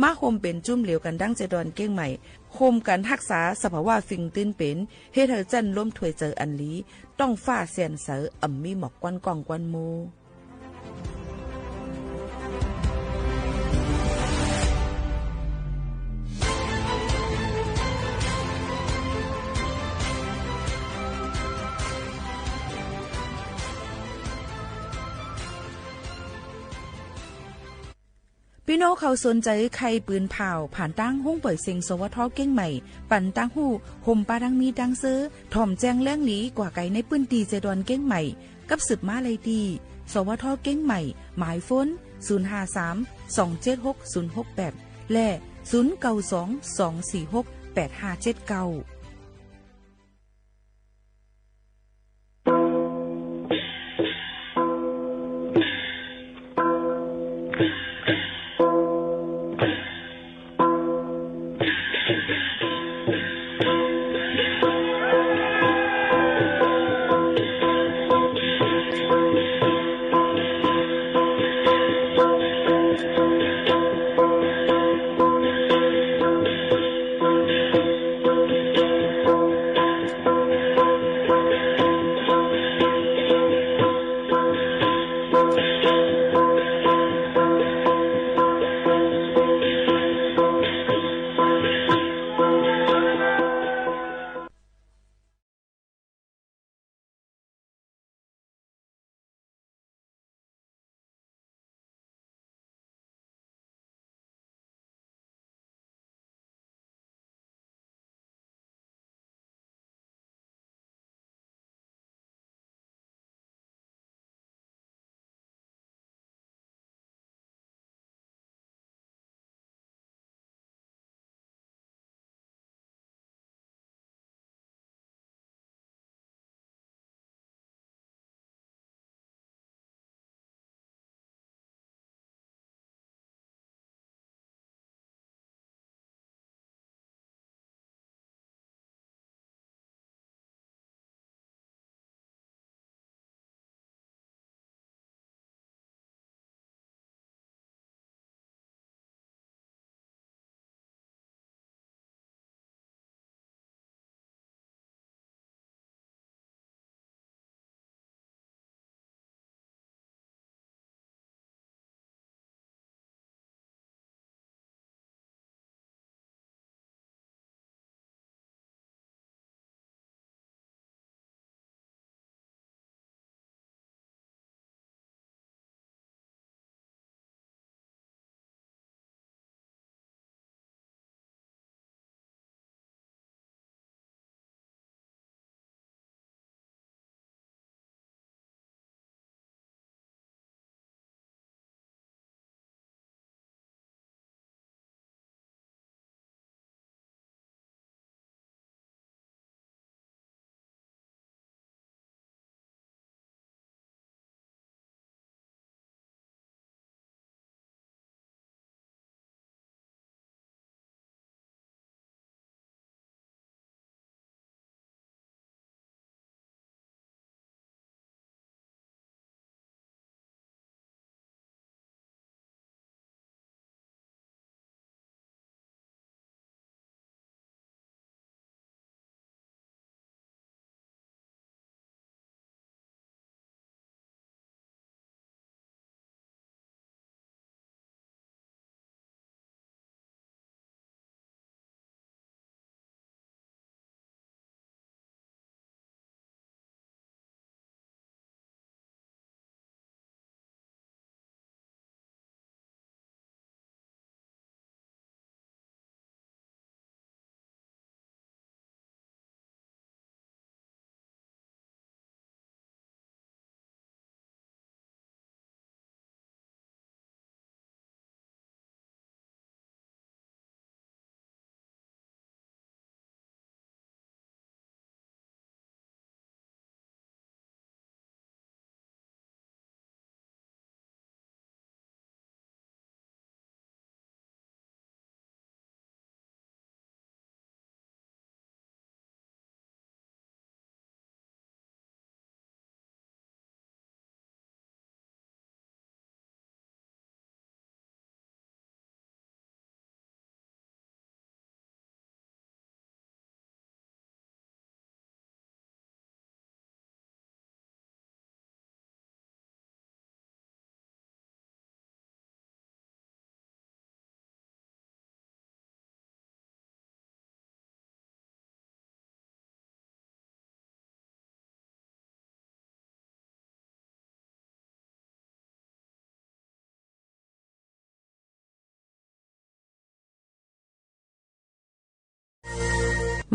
มาโฮมเป๋นจุ้มเหลวกั๋นดั้งเจดอนเก้งใหม่ โฮมกั๋นฮักษาสภาวะสิ่งตี้เป๋น เฮ็ดหื้อจั้นล้มถ้วยเจิงอันหลี ต้องฟ้าแสนใส อ่ำมีหมอกควันก้องควันโม ปี้น้องเขาสนใจ๋ใค่ปืนผ่าว ผ่านตางห้องเป่ยเสียง สวท เก้งใหม่ ปันตางฮู้ ห่มปาดังมีดังเซอ ถ่อมแจ้งเรื่องหลีกว่าไกลในปื้นตี้เจดอนเก้งใหม่ กับสืบมาเลยตี้ สวท เก้งใหม่ หมายโฟน ศูนย์ห้าสาม สองเจ็ดหก ศูนย์หกแปด และ ศูนย์เก้าสอง สองสี่หก แปดห้าเจ็ดเก้า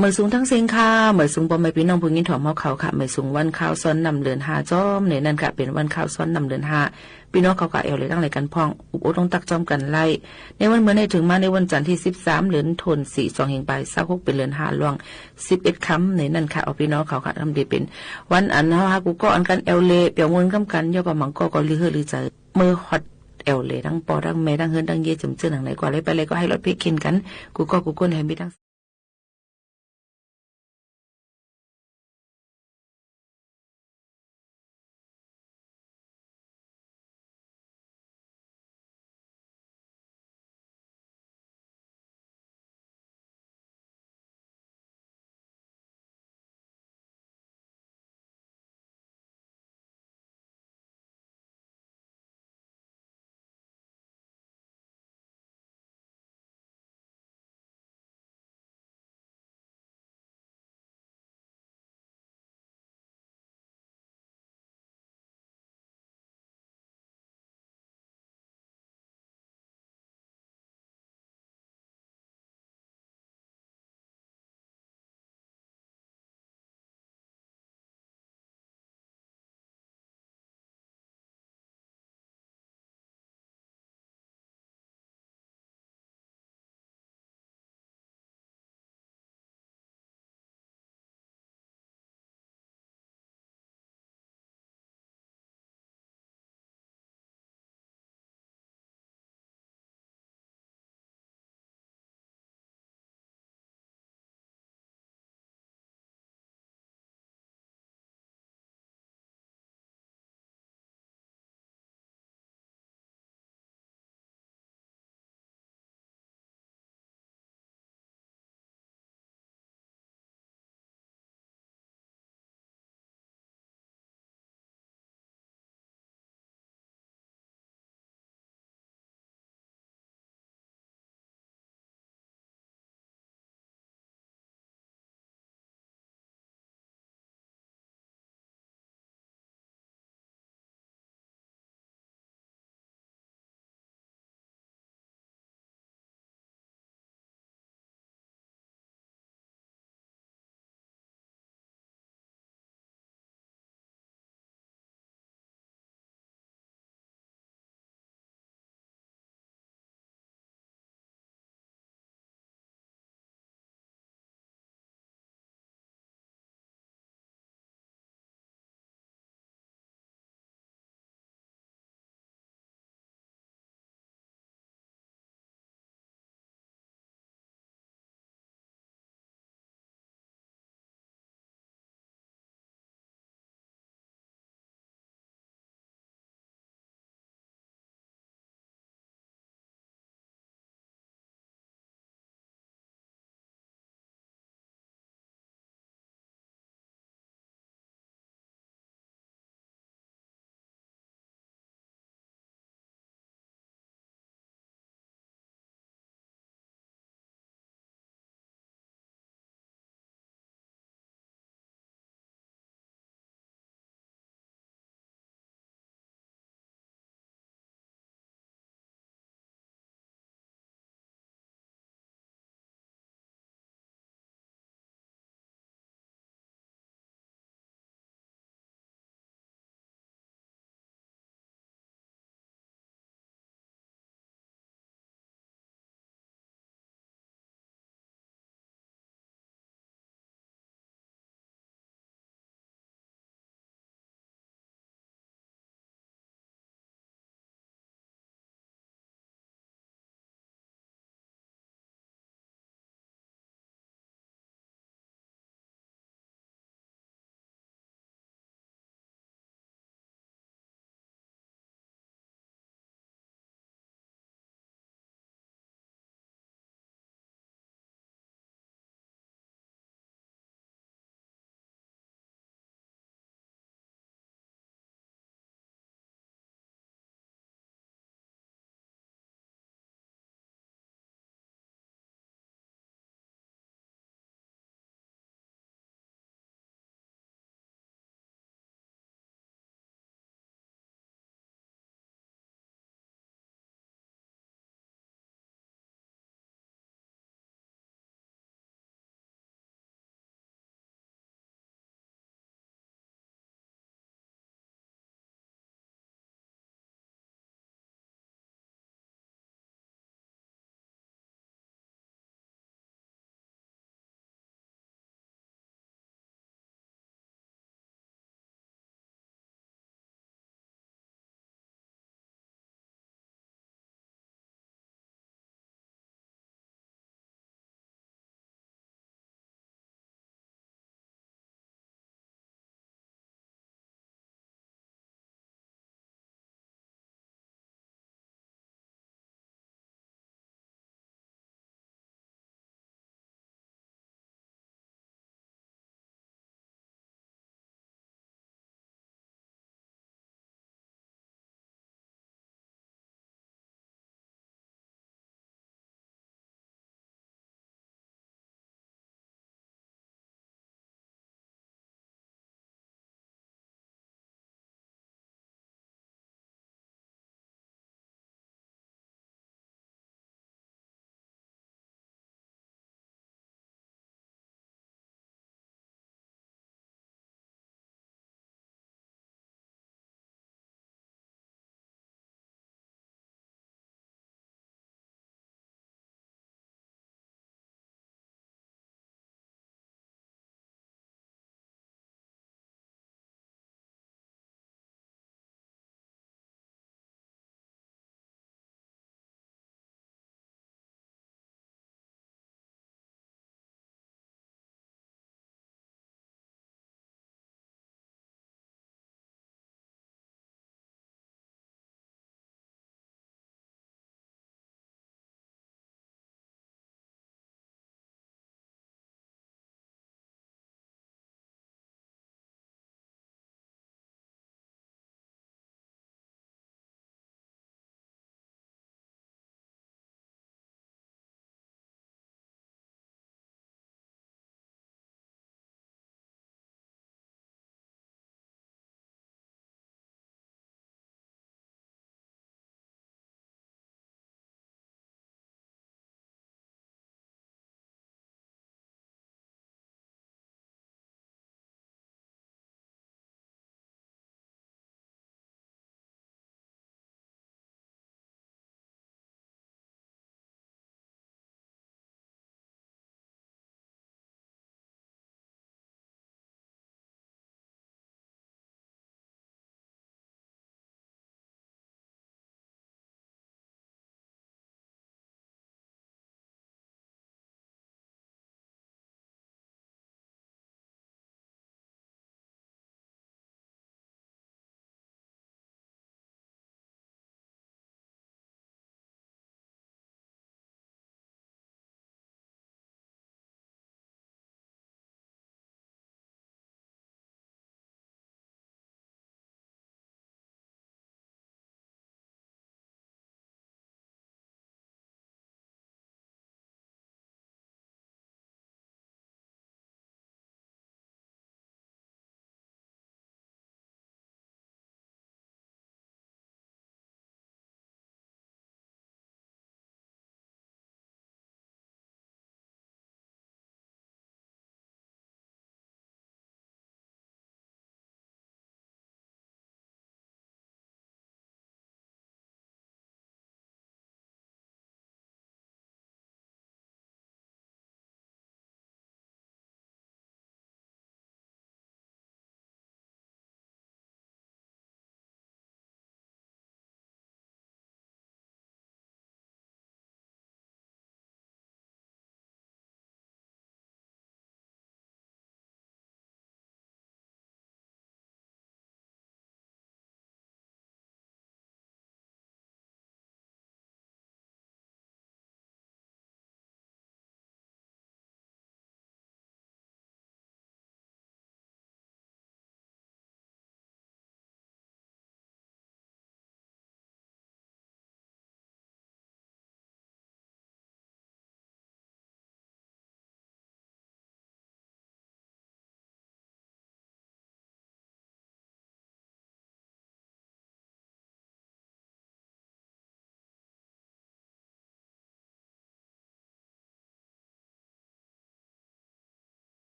หมายสูงตังเซ็งค่ะ หมายสูงป้อแม่ปี้น้องผู้ยินถ่อมเฮาเขาค่ะ หมายสูงวันข้าวซ้อนน้ำเดือนห้าจ้อมในนั้นค่ะ เป๋นวันข้าวซ้อนน้ำเดือนห้า ปี้น้องเขาก็แอ่วเหล่ตั้งหลายกั๋นพ่อง อุบโอต้องตั๊กจ้อมกั๋นไล่ ในวันเมื่อในเถิงมาในวันจันทร์ตี้สิบสาม เดือนธันวา สองเฮงปายซาวหก เป๋นเดือนห้าล่วงสิบเอ็ดค่ำในนั้นค่ะ เอาปี้น้องเขาค่ะ ทำดีเป๋นวันอันเฮาหากู้ก้ออันกั๋นแอ่วเหล่ เปียวมูลก้ำกั๋น ย่อก็หมั่งก้อก็ลือเฮอลือใจ๋ เมื่อฮอดแอ่วเหล่ตังป้อตังแม่ตังเฮือนตังเย้ยเจิ่มเจื้อหนังไหนกว่าเลยไปเลยก็หื้อลดเพ่งเข็นกั๋น กู้ก้อกู้คนหื้อมีตัง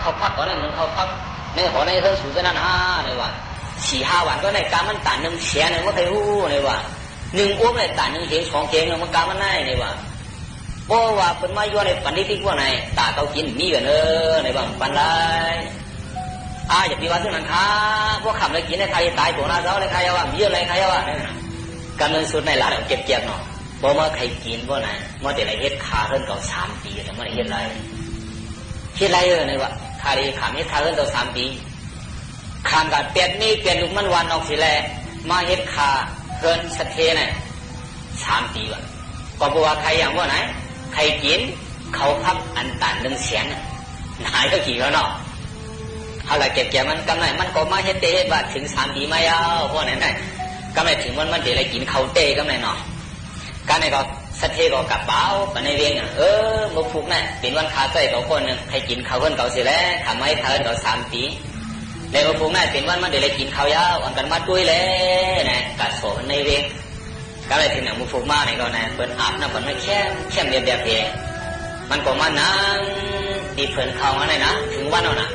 เขาพักก่อนนะ มึงเขาพักในหอในเฮือนสูงเต้านั้นฮะ ในว่า สี่ห้าวันก่อนในกามันตานนึ่งแสน ในว่าใครฮู้ ในว่า นึ่งโอมในตานนึ่งเฮงสองเฮง ในมันกามันใน ในว่า บ่ว่าเปิ้นมาย้อนในปันนิติพวกไหน ต๋าเขากิ๋นมีกั๋นเออ ในว่าปันได้ อ่า อย่าไปว่าเถิงนั้นค่ะ พวกข้าบ่ได้กิ๋นในใครต๋ายตั๋วหน้าเจ้าในใครว่า มีเยอะในใครว่า กำเนิดสุดในหลานเก็บๆ เนาะ บ่มาใครกิ๋นพวกนั้น มาแต่ละเฮ็ดคาเฮือนเขาสามปี๋ แต่มาได้เฮ็ดไร เฮ็ดไรเออ ในว่า คาดีขามเฮ็ดคาเฮือนเขาสามปี๋ ข้ามกั๋นแปดเมษ แปดลูกมันวันออกสิแล มาเฮ็ดคาเฮือนสะเทน่ะ สามปี๋ว่ะ ก็บ่ว่าใครอย่างว่าไหน ใครกิ๋น เขาพักอันตานนึ่งแสนน่ะ หายก็กี่เขาเนาะ เขาละเก็บแก่มันกำไร มันก็มาเฮ็ดเต้เฮ็ดว่าเถิงสามปี๋มาแล้ว พวกนั้นน่ะ กำไรเถิงวันมันเต๋ได้กิ๋นเขาเต้กำไรเนาะ กำไรก็สะเทก็กระเป๋าไปในเวงอ่ะ เออ เมื่อพุกน่ะ เป๋นวันคาใจ๊เขาก้อนนึ่ง ใครกิ๋นเขาเฮือนเขาสิแล ทำไมคาเฮือนเขาสามปี๋ แล้วเมื่อพุกน่ะ เป๋นวันมันเต๋ได้กิ๋นเขายาว อันกั๋นมาตุ้ยแล นะ กะโสในเวง กำไรเถิงหนังหมู่พวกมานี่ก็นะ เปิ้นอาบน้ำเปิ้นมาเข้มเข้มแบบแบบเฮ มันก็มานั่งตี้เปิ้นเข้ามานี่นะ เถิงวันเอาน่ะ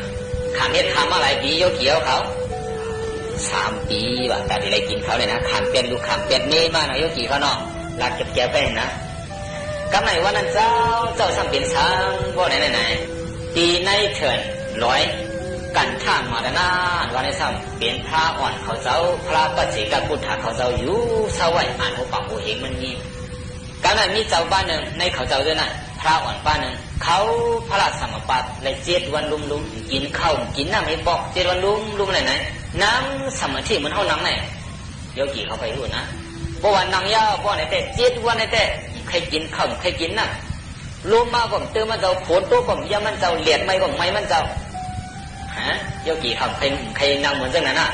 ข้ามเฮ็ดข้ามมาหลายปี๋ โยกี่เขา สามปี๋ว่ะ ต๋าตี้ได้กิ๋นเขาเนี่ยนะ ข้ามแปดลูกข้ามแปดเมษมาเนาะ โยกี่เขาเนาะ ลักเก็บแก่ไปนะ กำไรวันนั้นเจ้า เจ้าซ้ำเป๋นสัง ว่าไหนไหนไหน ตี้ในเถินลอย กันทางมาดานา วันนี้ซ้ำเป๋นพระอ่อนเขาเจ้า พระปัจเจกพุทธะเขาเจ้าอยู่เซาไว้ อ่านหัวปากหัวเหงมันมี กำนั้นมีเจ้าบ้านนึ่ง ในเขาเจ้าด้วยนะ พระอ่อนบ้านนึ่ง เขาพระราชสมาบัติได้เจ็ดวันลุ่มๆ กิ๋นข้าวกิ๋นน้ำให้ปอก เจ็ดวันลุ่มๆ ไหนไหน นั่งสมาธิเหมือนเฮานั่งไหน โยกี่เขาไปฮู้นะ เพราะว่านั่งยาว เพราะไหนแต่เจ็ดวันไหนแต่ ใครกิ๋นข้าว ใครกิ๋นน้ำ ลมมาก็บ่เติมมันเจ้า ฝนตกก็บ่ยามมันเจ้า แดดไหม้ก็บ่ไหม้มันเจ้า ฮะ โยกี่เขาใคร ใครนั่งเหมือนจังนั้นน่ะ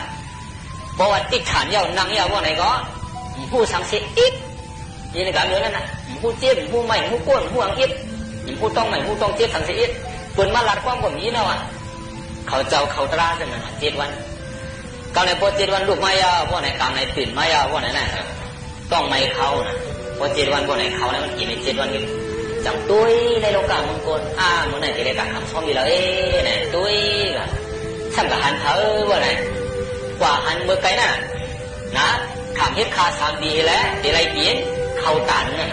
เพราะว่าติดฐานยาว นั่งยาว ว่าไหนก็ บ่ฮู้สังเสอิด นี่ในการเมืองนั่นน่ะ บ่ฮู้เจ็บ บ่ฮู้ไหม้ บ่ฮู้ก้น บ่ฮู้อังอิด บ่ฮู้ต้องไหม้ บ่ฮู้ต้องเจ็บสังเสอิด เปิ้นมาลัดความก็บ่มีเนาะว่ะ เขาเจ้าเขาตราจังนั้นน่ะ เจ็ดวัน กำไรพอเจ็ดวันลุกมาแล้ว พวกไหนกำไรตื่นมาแล้ว พวกไหนน่ะ ต้องไหม้เขาน่ะ พอเจ็ดวันพวกไหนเขาน่ะ มันกิ๋นในเจ็ดวันกิ๋น จังตุ้ยในโลกามังกร อ้า มื้อไหนจะได้ตักคำซ้อมอยู่แล้ว เอ๊ะ น่ะ ตุ้ยก่ะ ซ้ำกะหันเผา พวกไหน กว่าหันเมื่อไกลน่ะ นะ ข้ามเฮ็ดคาสามปี๋แล้ว จะได้กิ๋น เข้าตานน่ะ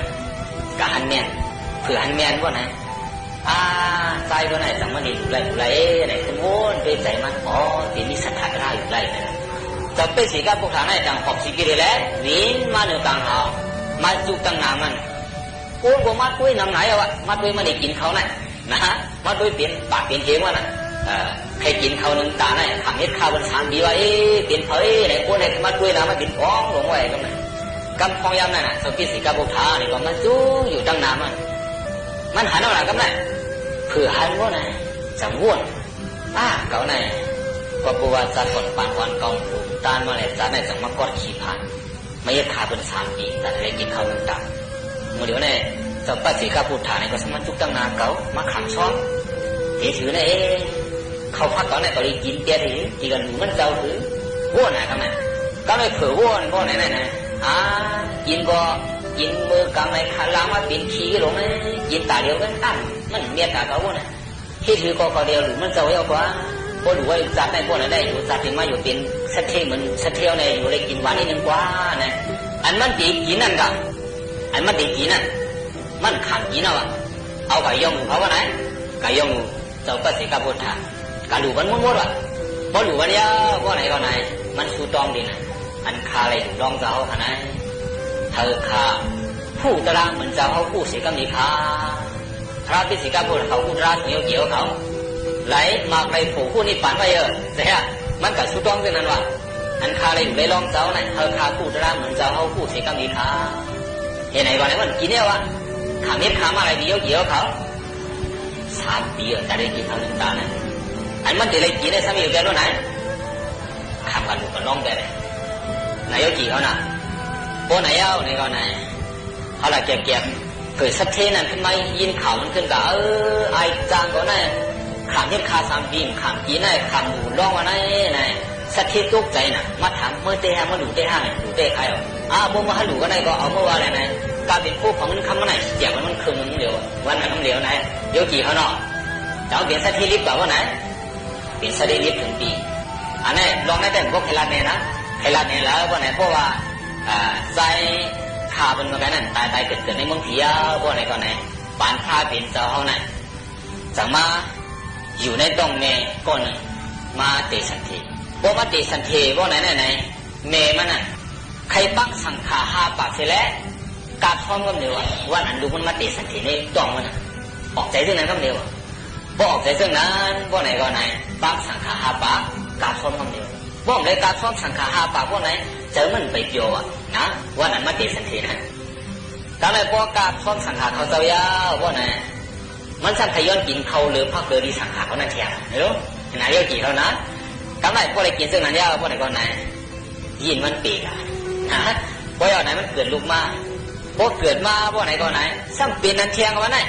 กะหันแม่น เผื่อหันแม่น พวกไหน อ่า ใจ้ก็ได้ จังมันได้อยู่ได้อยู่ได้ เอ๊ะ ไหนขึ้นโว้นด้วยใจ๋มัน อ๋อ ตี้มีศรัทธาได้อยู่ได้นะ เจ้าเปสสิกะปุถะไหน จังหอบสิกิเลสแหละ หนีมาเหนือกลางหาว มาจุกตั้งหน้ามัน โอ้ บ่มาตุ้ยนำไหนเอาวะ มาตุ้ยมันได้กิ๋นเขาน่ะ นะ มาตุ้ยเป๋นปากเป๋นเสียงวะน่ะ เออ ใครกิ๋นเขานึ่งต๋าน่ะ ข้ามเฮ็ดคาวันสามปี๋ว่า เอ๊ะ เป๋นเผยไหน คนไหนมาตุ้ยนะ มันเป๋นของหลงไว้ก็มัน กำพองยามนั้นน่ะ เจ้าเปสสิกะปุถะนี่ก็มาจุกอยู่ตั้งหน้ามัน มันหันเอาหลังกำนั้น เผื่อหันว่าไหน จังว้น อ้า เก่าไหน ก็บ่ว่าจัดก่อนปานอ่อนเก่า ผูกต้านมาแล้ว จัดไหนจังมากอดขี่ผ่าน มาเฮ็ดคาเปิ้นสามปี๋ จัดได้กิ๋นข้าวนึ่งตัก มื้อเดียวนี่ เจ้าเปสสิกะปุถะนี่ก็สามารถจุกตั้งหน้าเก่า มาขังซ้อม เตถือนี่เอง เข้าพักเก่านี่ก็ได้กิ๋นเตียถือ ตี้กั๋นหมู่มันเจ้าถือ ว้นน่ะกำนั้น กำนั้นเผลอว้น ว้นไหนไหนไหน อ่า กิ๋นก็กิ๋นมื้อกลางในคาลางมาเป๋นขี้หลงนะ กิ๋นต๋าเดียวกั๋นอั้น มันเมียต๋าเก่าน่ะ เฮ็ดหื้อก็เก่าเดียวหลู่มันเจ้าเอากว่า บ่หลู่ว่าจัดได้บ่ไหนได้อยู่ จัดเถิงมาอยู่เป๋นสะเทเหมือนสะเทวเนี่ย อยู่ได้กิ๋นหวานนิดนึ่งกว่านะ อันมันติกิ๋นนั่นกะ อันมันติกิ๋นนั่น มันข้ามกิ๋นเอาอะ เอากะยอมหลู่เขาว่าไหน กะยอมหลู่เจ้าเปสสิกะปุถะ กะหลู่มันหมดๆ ว่ะ บ่หลู่มันยาว บ่ไหนก็ไหน มันสู้ต้องดีนะ อันข้าได้หลู่ลองเจ้าเฮาขนาด เฮาข้าฮู้ตะลางเหมือนเจ้าเฮาฮู้เสียกำนี้ข้า พระเปสสิกะปุถะเขาฮู้ตะลางเหนียวเกี่ยวเขา ไหลมากไหลผูกฮู้นิพพานไว้เออ แต่มันกะสู้ต้องเท่านั้นว่ะ อันข้าได้หลู่ได้ลองเจ้านะ เฮาข้าฮู้ตะลางเหมือนเจ้าเฮาฮู้เสียกำนี้ข้า เฮ็ดไหนก่อนไหนมันกิ๋นเนี่ยว่ะ ข้ามเฮ็ดคามาหลายปี๋เหนียวเกี่ยวเขา สามปี๋อะ จะได้กิ๋นข้าวนึ่งต๋านะ อันมันจะได้กิ๋นได้ซ้ำอีกแก่โน้นไหน ข้ามกั๋นหมู่กั๋นลองแก่เลย ไหนโยกี่เขาน่ะ โอ้ไหนเอาไหนก็ไหน เอาละแก่ๆ เผยสะเทนั่นขึ้นมา ยินข่าวมันขึ้นกะ เออ อายจางก็ไหน ข้ามเฮ็ดคาสามปี๋ ข้ามกิ๋นไหน ข้ามหมู่ลองว่าไหนไหน สะเทตกใจ๋น่ะ มาถามเมื่อเต้ห้า มาหลู่เต้ห้า หลู่เต้ใครอ่ะ อ้าว บ่มาหาหลู่ก็ได้ก็เอาเมื่อว่าแหละนะ กลายเป๋นคู่ของเงินคำมันไหน เสียมันมันครึ่งหนึ่งเดียว วันนั้นคำเดียวนะ โยกี่เขาเนาะ เจ้าเป๋นสะเทลิบกว่าว่าไหน เป๋นสะดีลิบเถิงปี๋ อันนี้ลองได้ แต่บ่ใค่ลาดแน่นะ ใค่ลาดแน่แล้ว เพราะไหน เพราะว่า อ่า ใจ๊ฆ่าเปิ้นเหมือนกั๋นนั้น ต๋ายต๋ายเกิดเกิดในเมืองผี อ้าว เพราะไหนก็ไหน ปานพระเป๋นเจ้าเฮานั้น จักมาอยู่ในต๊องแม่ก้อนนึ่ง มาเตสันเถ บ่มาเตสันเถ เพราะไหนไหนไหน แม่มันน่ะ ใค่ปักสังฆาห้าปากเสียแล้ว กราบซ้อมกำเดียวอะ วันอันลูกมันมาเตสันเถในต๊องมันน่ะ ออกใจ๋เซิ่งนั้นกำเดียวอะ บ่ออกใจ๋เซิ่งนั้น เพราะไหนก็ไหน ปักสังฆาห้าปาก กราบซ้อมกำเดียว บ่ได้กราบซ้อมสังฆาห้าปาก เพราะไหน ใจ๋มันไปเปียวอะนะ วันอันมาเตสันเถนั้น ต๋อนนั้นปอกราบซ้อมสังฆาเขาเจ้ายาว เพราะไหน มันซ้ำทยอยกิ๋นข้าวเหลือผักเหลือตี้สังฆาเขานั้นแทน เห็นบ่ นายโยคี๋เขานะ ต๋อนนั้นปอได้กิ๋นเซิ่งนั้นยาว เพราะไหนก็ไหน ยินมันเป๋นอะนะ ปอเอาไหนมันเกิดลุกมา ปอเกิดมา เพราะไหนก็ไหน ซ้ำเป๋นนั้นแทนวันนั้น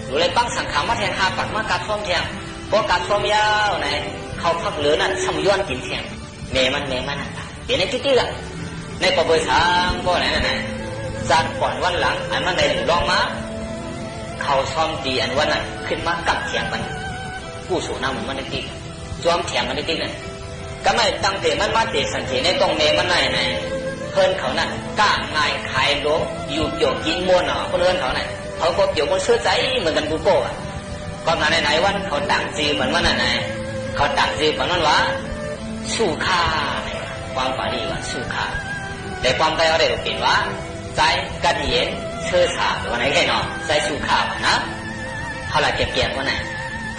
ลูกเลยปักสังฆามาแทน ห้าปากมากราบซ้อมแทน ปอกราบซ้อมยาวไหน ข้าวผักเหลือนั้นซ้ำย้อนกิ๋นแทน แม่มัน แม่มันน่ะ เป๋นในติ๊กๆ อะ ในปอเบยสาม เพราะไหนนั่นน่ะ จาติก่อนวันหลัง อันมันได้หลู่ลองมา ข้าวซ้อมตี้อันวันนั้น ขึ้นมาก้ำแถมมัน กู้สูนำมันติ๊กๆ จ้วมแถมมันติ๊กๆ นั่น ก็ไม่ตั้งแต่มันมาเตสันเถในต๊องแม่มันไหนไหน เปิ้นเขานั้น ก้างง่ายขายหลวง อยู่เปียวกิ๋นม่วนเนาะ คนเปิ้นเขานั้น เขาก็เปียวม่วนเสื้อใจ๋เหมือนกั๋นกู้โก้อะ ก็มาไหนไหนวันเขาตั้งจื้อมันว่าไหนไหน เขาตั้งจื้อมันว่า สุขา ความปาลีว่าสุขา แต่ความไตยเอาได้เป๋นว่า ใจ๊กั๊ดเย็นเซอสา ว่าไหนแค่เนาะ ใจ๊สุขานะ เขาละเก็บเกี่ยวว่าไหน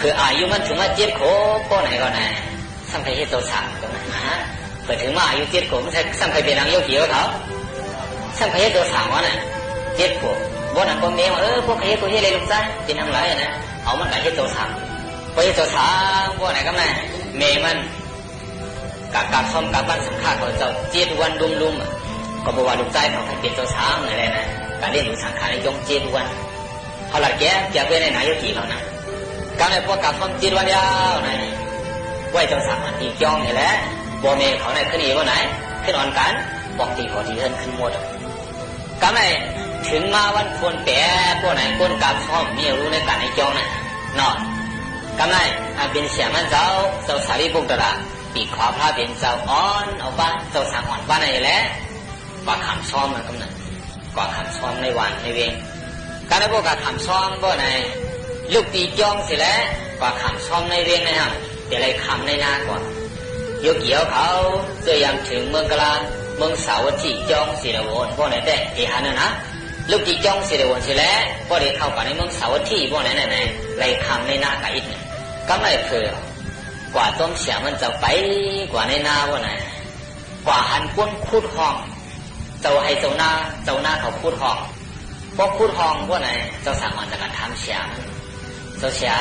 คืออายุมันเถิงมาเจ็ดขวบ เพราะไหนก็ไหน ซ้ำใค่เฮ็ดเจ้าสาวก็ไหนนะ เปิดเถิงมาอายุเจ็ดขวบ มันซ้ำใค่เป๋นนางโยคี๋เขา ซ้ำใค่เฮ็ดเจ้าสาวว่าน่ะ เจ็ดขวบ บ่นั้นก็แม่ว่า เออ พวกใค่เฮ็ดก็เฮ็ดเลยลูกจ้า เป๋นนางหลายนะ เอามันไปเฮ็ดเจ้าสาว ปอเฮ็ดเจ้าสาว เพราะไหนก็ไหน แม่มัน กราบ กราบซ้อมกราบวันสังฆาเขาเจ้าเจ็ดวันลุ่มๆ อะ ก็บอกว่าลูกจ้ายเขาใค่เป๋นเจ้าสาวนั่นแหละนะ ก็เลี้ยงดูสังฆาในจ้องเจ็ดวัน เขาละแก้เกี่ยวกับในนายโยคี๋เขานะ ก็เลยปอกราบซ้อมเจ็ดวันยาวนะ ไหว้เจ้าสาวตี้จ้องนี่แหละ บ่แม่เขาไหนขึ้นอีกว่าไหน ขึ้นอ่อนกัน บอกตี้เขาตี้เฮือนขึ้นหมดอะ ก็ไหน เถิงมาวันโกนแป๋ พวกไหนโกนกราบซ้อม มีฮู้ในก๋านในจ้องน่ะ เนาะ ก็ไหน อันเป๋นเสี่ยหมั้นเจ้า เจ้าสารีปุตตะ ปีกขวาพระเป๋นเจ้าอ่อน เอาป้า เจ้าสางอ่อนป้านั่นแหละ กว่าขำซ้อมนะกำนั้น กว่าขำซ้อมในหว่านในเวง ก็ไหนปอกขำซ้อม เพราะไหน ลูกตี้จ้องเสียแล้ว กว่าขำซ้อมในเวงนะครับ เดี๋ยวไล่ขำในนาก่อน โยคี๋เขา เจ้ายามเถิงเมืองกาฬา เมืองสาวัตถี จ้องเสนาวน เพราะไหนแต่เอหันน่ะนะ ลูกตี้จ้องเสนาวนเสียแล้ว ก็ได้เข้าไปในเมืองสาวัตถี เพราะไหนไหนไหน ไล่ขำในนาก๋าอิดเนี่ย ก็ไหนเผลอ กว่าต้มเสี่ยหมั้นเจ้าไป กว่าในนา เพราะไหน กว่าหันคนขุดฮ่อง เจ้าไฮ่เจ้านา เจ้านาเขาขุดฮ่อง ปอขุดฮ่อง เพราะไหน เจ้าสางอ่อนจะกั๋นถามเสี่ย เจ้าเสี่ย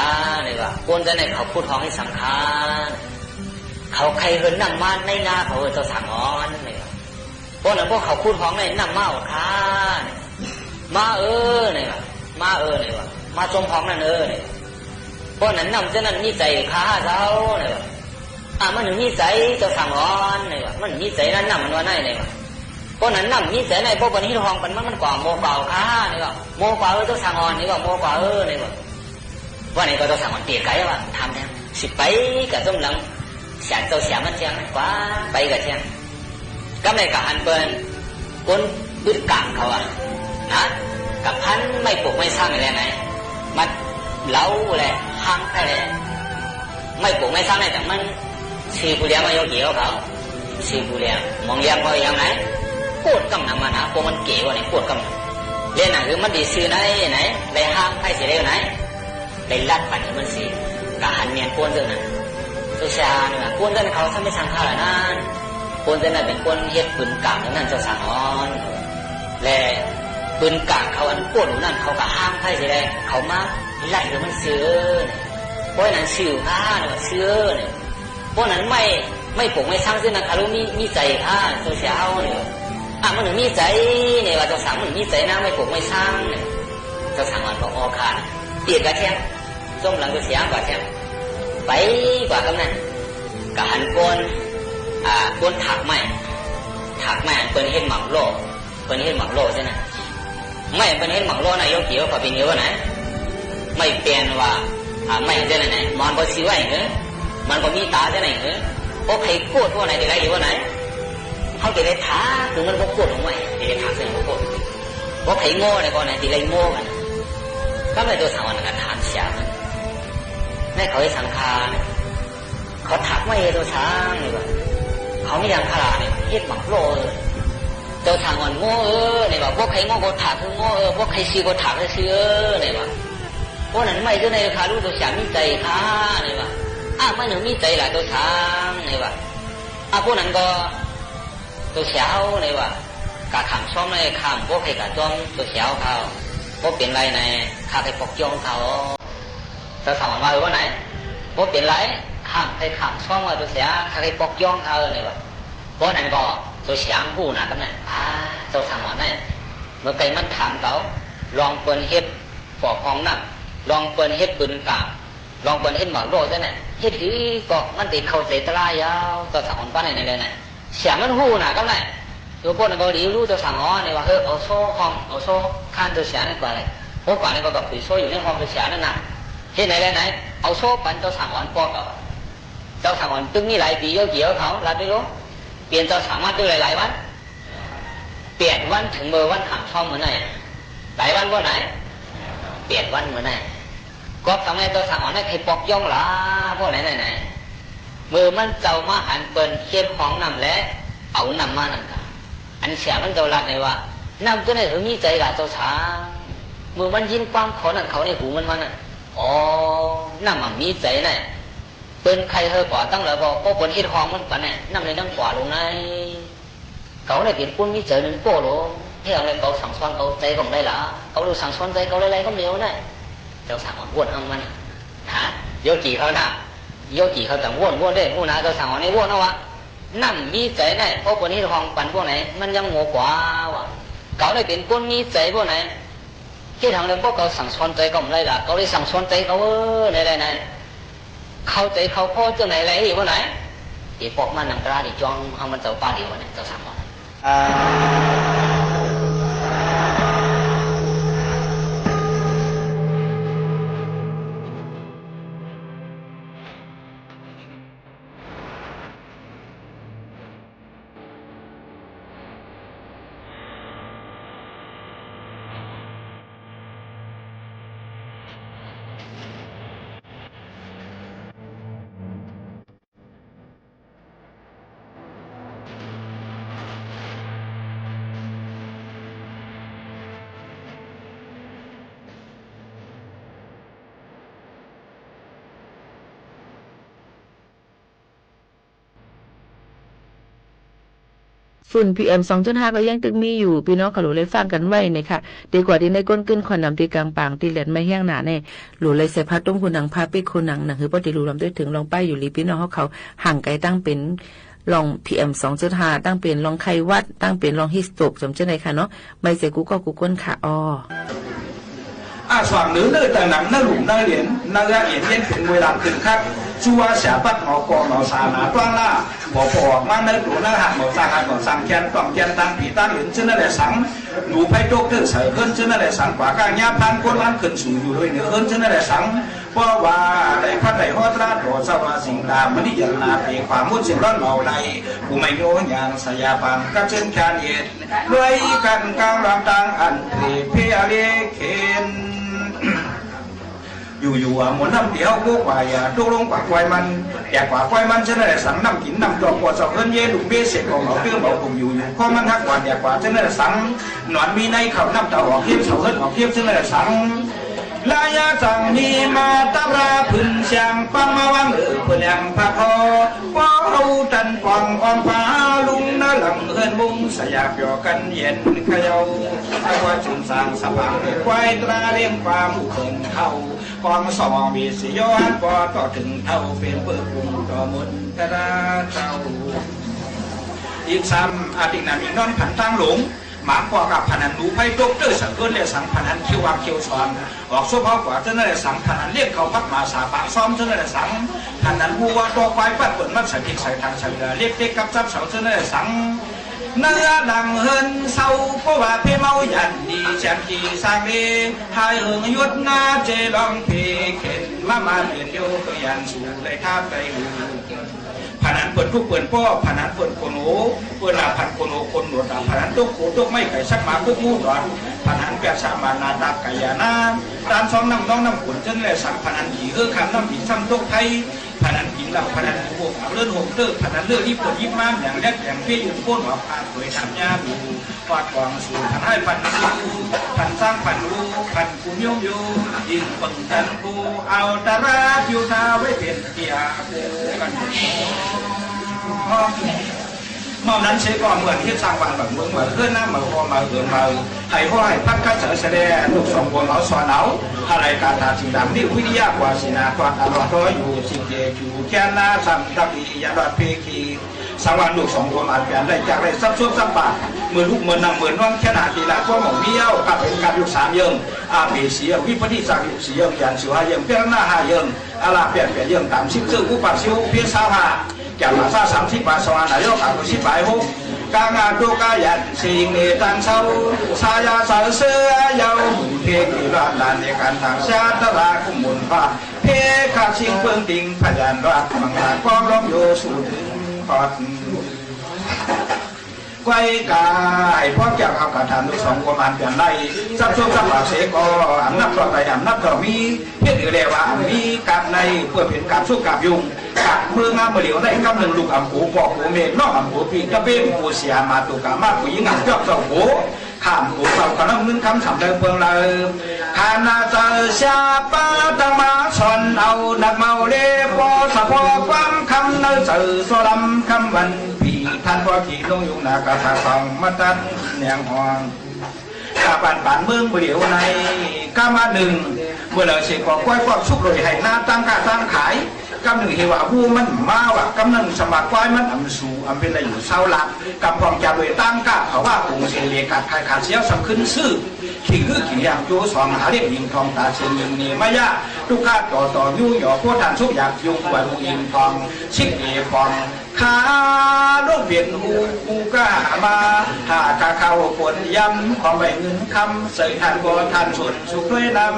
นี่ว่า คนเจ้าไหนเขาขุดฮ่องตี้สังฆา เขาใค่เหินน้ำมาในนาเขา เจ้าสางอ่อน นี่ว่า เพราะนั้นพวกเขาขุดฮ่องในน้ำมาออกค่ะ มาเออ นี่ว่า มาเออ นี่ว่า มาจมฮ่องนั้นเออ นี่ว่า เพราะนั้นน้ำเจ้านั้นมีใจ๋ค่ะเจ้า นี่ว่า อ่ะ มันมีใจ๋ เจ้าสางอ่อน นี่ว่า มันมีใจ๋นั้นน้ำมันว่าไหน นี่ว่า เพราะนั้นน้ำมีใจ๋ใน เพราะวันนี้ฮ่องปันมัน มันกว่าโมกว่าค่ะ นี่ว่า โมกว่าเออ เจ้าสางอ่อน นี่ว่า โมกว่าเออ นี่ว่า ว่าไหนก็เจ้าสางอ่อนเตียไก่ว่า ถามแทน สิไปกับต้มหลัง เสี่ยเจ้าเสี่ยหมั้นเที่ยง กว่าไปกับเที่ยง ก็ไหนก็หันเปิ้น คนปืดก๋างเขาอะนะ กับพันไม้ปกไม้ซังอะไรไหน มัดเหลาแหละ ฮังแหละ ไม้ปกไม้ซังในต่างมัน ซื่อผู้เลี้ยงมาโยเกี่ยวเขา ซื่อผู้เลี้ยง มองเลี้ยงเขาอย่างไหน โกรธกำหนำมานะ พวกมันเก๋ว่าไหน โกรธกำหนำ เล่นหนังคือมันดีซื่อไหนไหน ได้ฮังไผ่เสียได้ไหน ได้ลัดปันให้มันเสีย กะหันเมียนโกนเจ้านั้น เจ้าสางอ่อน โกนเจ้านั้นเขาซ้ำไม่สังฆาละนั้น โกนเจ้านั้นเป๋นคนเฮ็ดปืนก๋างนั้น เจ้าสางอ่อน และปืนก๋างเขาอันโกนนั้น เขากะฮังไผ่เสียได้ เขามาลัดให้มันเสียเนี่ย เพราะนั้นซื่อค่ะเนี่ย ซื่อเนี่ย เพราะนั้นไม้ ไม้ปกไม้ซังเจ้านั้น คารุมี มีใจ๋ค่ะ เจ้าเสี่ยเนี่ย อ่ะ มันมีใจ๋เนี่ยว่า เจ้าสาง มันมีใจ๋นะ ไม้ปกไม้ซังเนี่ย เจ้าสางอ่อนบอก อ๋อค่ะ เตียกกะเที่ยง จมหลังเจ้าเสี่ยกว่าเที่ยง ไปกว่ากำนั้น กะหันโกน อ่า โกนถากไม้ ถากไม้อันเปิ้นเฮ็ดหมากโล่ เปิ้นเฮ็ดหมากโล่เจ้านั้น ไม้เปิ้นเฮ็ดหมากโล่นะ โยเกี่ยวกับเปิ้นเฮ็ดว่าไหน ไม้เปียนว่า อ่า ไม้เจ้านั้นไหน มอนบ่ซื้อไว้เนอะ มันก็มีต๋าเจ้าไหนเหรอ บ่ใค่โกรธว่าไหน เต๋ไล่ดีว่าไหน เฮาเต๋ไล่ถาก คือมันบ่โกรธลงไว้ เต๋ไล่ถาก คือมันบ่โกรธ บ่ใค่โง่เลยก็ไหน เต๋ไล่โง่กัน ก็เลยตั๋วสังวรก็ถามเสียมัน ในเขาเฮ็ดสังฆา เขาถากไม้ตั๋วสังนี่ว่า เขามีหยังขนาดนี่ เฮ็ดหมากโล่เออ ตั๋วสังวรโง่เออ นี่ว่า บ่ใค่โง่ก็ถากคือโง่เออ บ่ใค่ซื่อก็ถากคือซื่อเออ นี่ว่า เพราะนั้นไม้เจ้าไหนข้าฮู้ตั๋วเสียมีใจ๋ข้า นี่ว่า อ้า ไม้หนึ่งมีใจ๋ละตั๋วสัง นี่ว่า อ้า เพราะนั้นก็ ตั๋วเสียเฮา นี่ว่า กาข้ามซ้อมในข้าม บ่ใค่กาจ้อมตั๋วเสียเฮา บ่เป๋นไรใน ข้าใค่ปกจ้องเขา ตั๋วสังวรว่า เออ ว่าไหน บ่เป๋นไร ข้ามใค่ข้ามซ้อมว่าตั๋วเสีย ข้าใค่ปกจ้องเขา นี่ว่า เพราะนั้นก็ตั๋วเสียฮู้นะ ก็นั้น อ้า ตั๋วสังวรเนี่ย เมื่อกี้มันถามเขา ลองเปิ้นเฮ็ดปอกห้องน้ำ ลองเปิ้นเฮ็ดปืนกา ลองเปิ้นเฮ็ดหมากโล่เจ้าเนี่ย เฮ็ดหื้อก็มันเต๋เข้าใจ๋ตะลายยาว ตั๋วสังวรว่าไหนไหนเลยนะ เสียมันฮู้นะ ก็นั้น ตั๋วป้นก็ดีฮู้ตั๋วสังวรเนี่ยว่า เออ เอาโซ่ห้อง เอาโซ่ค้านตั๋วเสียนั่นกว่าเลย โอ้ กว่านี้ก็ต้องถือโซ่อยู่ในห้องตั๋วเสียนั่นนะ เฮ็ดไหนเลยไหน เอาโซ่ปันตั๋วสังวรปอกเอา ตั๋วสังวรตึงมีหลายปี๋ โยกี่เขา ลัดไปโล เปลี่ยนตั๋วสังวรมาตึงหลายๆ วัน แปดวัน เถิงเมื่อวันข้ามซ้อมเมื่อนั้น หลายวันบ่ไหน แปดวันเมื่อนั้น ก็ทำไมตั๋วสังวรเนี่ยใค่ปกจ้องละ เพราะไหนไหนไหน เมื่อมันเจ้ามาหันเปิ้นเฮ็ดห้องน้ำและ เอาน้ำมานั่นกา อันเสียมันเจ้าลัดในว่า น้ำเจ้าไหนหื้อมีใจ๋กาตั๋วสัง เมื่อมันยินความเขานั่น เขาในหูมันมานั่น อ๋อ น้ำมันมีใจ๋ไหน เปิ้นใค่หื้อกว่าตั้งแล้วก็ เพราะเปิ้นเฮ็ดห้องมันปันเนี่ย น้ำเลยดังกว่าลงใน เขาเนี่ยเป๋นคนมีใจ๋หนึ่งโป้โล เฮาเลยเขาสั่งสอนเขาใจ๋ก็บ่ได้ละ เขาเลยสั่งสอนใจ๋เขาหลายๆ ก็บ่ได้นะ ตั๋วสังวรว่นเอามัน ฮะ โยกี่เขานะ โยกี่เขาต้องว่น ว่นเด้ ฮู้นะ ตั๋วสังวรเนี่ยว่นเอาว่า น้ำมีใจ๋ไหน เพราะเปิ้นเฮ็ดห้องปันพวกไหน มันยังโง่กว่าว่า เขาเนี่ยเป๋นคนมีใจ๋พวกไหน เฮ็ดหยังเลยบ่ เขาสั่งสอนใจ๋ก็บ่ได้ละ เขาเลยสั่งสอนใจ๋เขา เออ ไหนๆๆ เข้าใจ๋เขาพอเจ้าไหนแล อีกว่าไหน เต๋ปอกมานั่งตะลาดีจ้อง เฮามันเจ้าป้าเดียวเนี่ย ตั๋วสังวร ฝุ่น PM สองจุดห้า ก็ยังตึงมีอยู่ ปี้น้องเขาหลูได้ฟังกั๋นไว้นะคะ ดีกว่าตี้ในก้นกึ้นควันดำตี้ก๋างปางตี้แหลดไหม้แห้งหนาแน่ หลูได้ใส่ผ้าตุ้มฮูหนัง ผ้าปิดฮูหนัง หนังหื้อป้อตี้หลูลำได้เถิง ลองไปอยู่หลีปี้น้องเขา ห่างไก๋ตั้งเป๋น ลอง PM สองจุดห้า ตั้งเป๋นลองไข้หวัด ตั้งเป๋นลองฮีทสโตรก จ๋ำเจ้าไหนค่ะเนาะ ไม่ใจ้กู้ก็กู้ก้นค่ะอ้อ อ่า ส่วนเหนือเนื้อต่างหนังเนื้อหลุมเนื้อเหรียญเนื้อเหรียญเย็นเป็นมวยลำตึงคัก จั่วเสียบัดหมอกอหมอสาหนาต้อนล่า หมอปอกมาเนื้อตัวเนื้อหักหมอตาหักหมอสังแกนต้องแกนตังผีต้านเหรียญชื่อนั่นแหละสัง หนูไพ่โจกเตอร์ใส่เพื่อนชื่อนั่นแหละสัง กว่าก้างเนี้ยพันคนล้านขึ้นสู่อยู่โดยเหนือเพื่อนชื่อนั่นแหละสัง เพราะว่าได้พัดได้ฮอดลาดต่อเจ้าว่าสิงห์ดามณีอย่างนาเปกว่ามุดเสียงร้อนเมาไหล ผู้ไม่โยนอย่างสยาบาลก็เชิญการเย็น ด้วยกันกลางลำตางอันเปรียบเพียงเล็กเข็น อยู่ๆ อ่ะ หมดน้ำเดียวพวกว่าอย่าตกลงกว่าควายมัน อยากกว่าควายมันเช่นนั้นแหละสัง น้ำกิ๋นน้ำจอกกว่าเสาเฮิรนเย่ลุงเบ้เสร็จของเขาเตื้อเบาผมอยู่ๆ ข้อมันหักหวานอยากกว่าเช่นนั้นแหละสัง หนอนมีในเขาน้ำตาออกเทียบเสาเฮิรนออกเทียบเช่นนั้นแหละสัง ระยะจังมีมาตราพื้นเชียงปังมาวางเออเพื่อแหลมพระทอ ว่าเอาตันปองออมฟ้าลุงเนื้อหลังเฮือนมุงสยามเปียวกันเย็นเขย่า ถ้าว่าจึงสร้างสะพานเด็กควายตราเลี้ยงความเขินเข้ากองสองมีสิโยหันปอต่อถึงเท่าเป็นเปิดกรุงต่อมนตราเจ้า อีกสามอาทิตย์นั้นมีนอนผันตั้งหลง หมางกว่ากับพนันหนูไพ่ตกเตอร์สังเกินและสังพนันเขียววางเขียวสอน ออกโซ่เผากว่าเจ้านั่นแหละสัง พนันเรียกเขาพักมาสาปะซ้อมเจ้านั่นแหละสัง พนันวัวตัวควายปัดเปิดมัดใส่พริกใส่ทางใส่เรือเรียกเต็กกับจับเสาเจ้านั่นแหละสัง เนื้อหลังเฮือนเซา ก็ว่าเพเมายันดีแชมป์จีสร้างเล หายเหิงหยุดหน้าเจร้องเพเข็น มามาเปลี่ยนโยกตัวยันสู่ได้ทับได้หู ผะนั้นเปิ้นตุ๊กเปิ้นป้อ ผะนั้นเปิ้นโกนโหน เปิ้นลาพันโกนโหนโกนหนวด ผะนั้นตกโขตกไม้ไก่สักหมากุ๊กหมูตอน ผะนั้นแปดสามบาทนาตักกะยาน้ำ ตานซองน้ำน้องน้ำฝนเจิ่นแลสัง ผะนั้นผีเฮือคำน้ำผีซ้ำตกไพ ผะนั้นกิ๋นเหล้า ผะนั้นหมูบวกเลื่อนโฮมเตอร์ ผะนั้นเลือดที่ปวดยิบม้ามอย่างแรกอย่างเปี้ยยืนโค่นหัวพาดโดยทำยาบูปอดกองสู่ ผะนั้นให้พันลูกพันสร้างพันลูกพัน คุณโยมโย ยิ่งเปิงจันทร์ผู้เอาตราดอยู่ท่าไว้เปลี่ยนเตียผู้กัน เมื่อนั้นเสียก่อนเหมือนเฮ็ดสร้างบ้านบักเมือง เหมือนเฮือนน้ำเหมือนคอเหมือนเอิญเหมือน ให้ห้อยพัดคัดเสริญแสดงลูกสองคนเอาสอนเอา อะไรกาถาสิ่งดำนี่วิทยากว่าศิลา ตอนอร่อยอยู่สิ่งเจจูแค่นาสัมทับปียาดอดเพคี สังวานลูกสองคนอาจเปลี่ยนได้จากได้ทรัพย์สมบัติ เมื่อลูกเมื่อนั่งเมื่อนอนแค่นาทีละก็หมองเมี้ยว กับเป็นการยุคสามเยิ่ง อาเปเสียวิปฏิสักยุคสี่เยิ่ง ยันสิวห้าเยิ่ง เปียงหน้าห้าเยิ่ง อาลาเปลี่ยนเปลี่ยนเยิ่งตามสิบเสื้ออุปาสิวเพียงสาวห้า แก่ภาษาสามสิบปาสวรรค์นายกอายุสิบปายหก กางอาตุกายันสิ่งนี้ตั้งเศร้า สายาเสาเสื้อเยาว์เพศที่รอดลานในการทางชาติตลาดกุมมุนพา เพศขาดสิ่งเปิงติงพยานรอดมังลาความร้องโยสูถึงพอด ก้อยกาย เพราะแก้วข้าวกาถาลูกสองกวมอันเปลี่ยนได้ ทรัพย์สมบัติเสกก็อำนาจต่อไปอำนาจต่อมี เพียงอยู่แล้วว่ามีกาบใน เพื่อเป็นกาบสุขกาบยุง กาบเมืองงามเมื่อเหลียวได้กำหนึ่งลูกอำโข พ่อโข แม่น้องอำโข พี่ตะเบ้งผู้เสียมาตุกามาผู้หญิงอำจอบเจ้าโข ข้ามโขเจ้าขนมเงินคำสำเริงเปิงเลย คณะเจ้าเสียป้าตั้งมาสอนเอานักเมาเล่ปอสะพอความคำในเจ้าสลำคำวัน ปีท่านพ่อขี่ลงยุงนากาสาสองมาตัดแหนงหอง กาบ้านปานเมืองเมื่อเหลียวใน กามาหนึ่ง เมื่อเหลียวเสกก็ก้อยความสุขเลยให้หน้าตั้งค้าตั้งขาย กำหนึ่งเฮว่าบูมันมาว่ะ กำหนึ่งสมัครก้อยมันอำสูอำเป็นอะไรอยู่เศร้าละ กำพองจะเลยตั้งกาเขาว่าปรุงเสลียกัดขายขาดเสี้ยวสำขึ้นซื่อ ขิงหื้อขิงอย่างโจสองหาเรียกยิงทองตาเสียงยิงเนมายา ทุกข้าต่อต่อยู้หยอโคทานสุขอยากยุงกว่าลูกยิงทอง ชิกเอฟอง ขาลูกเวียนหูกูกามา หากาเข้าปนยำ ขอใบเงินคำ ใส่ทานบ่ทานส่วนสุขด้วยนำ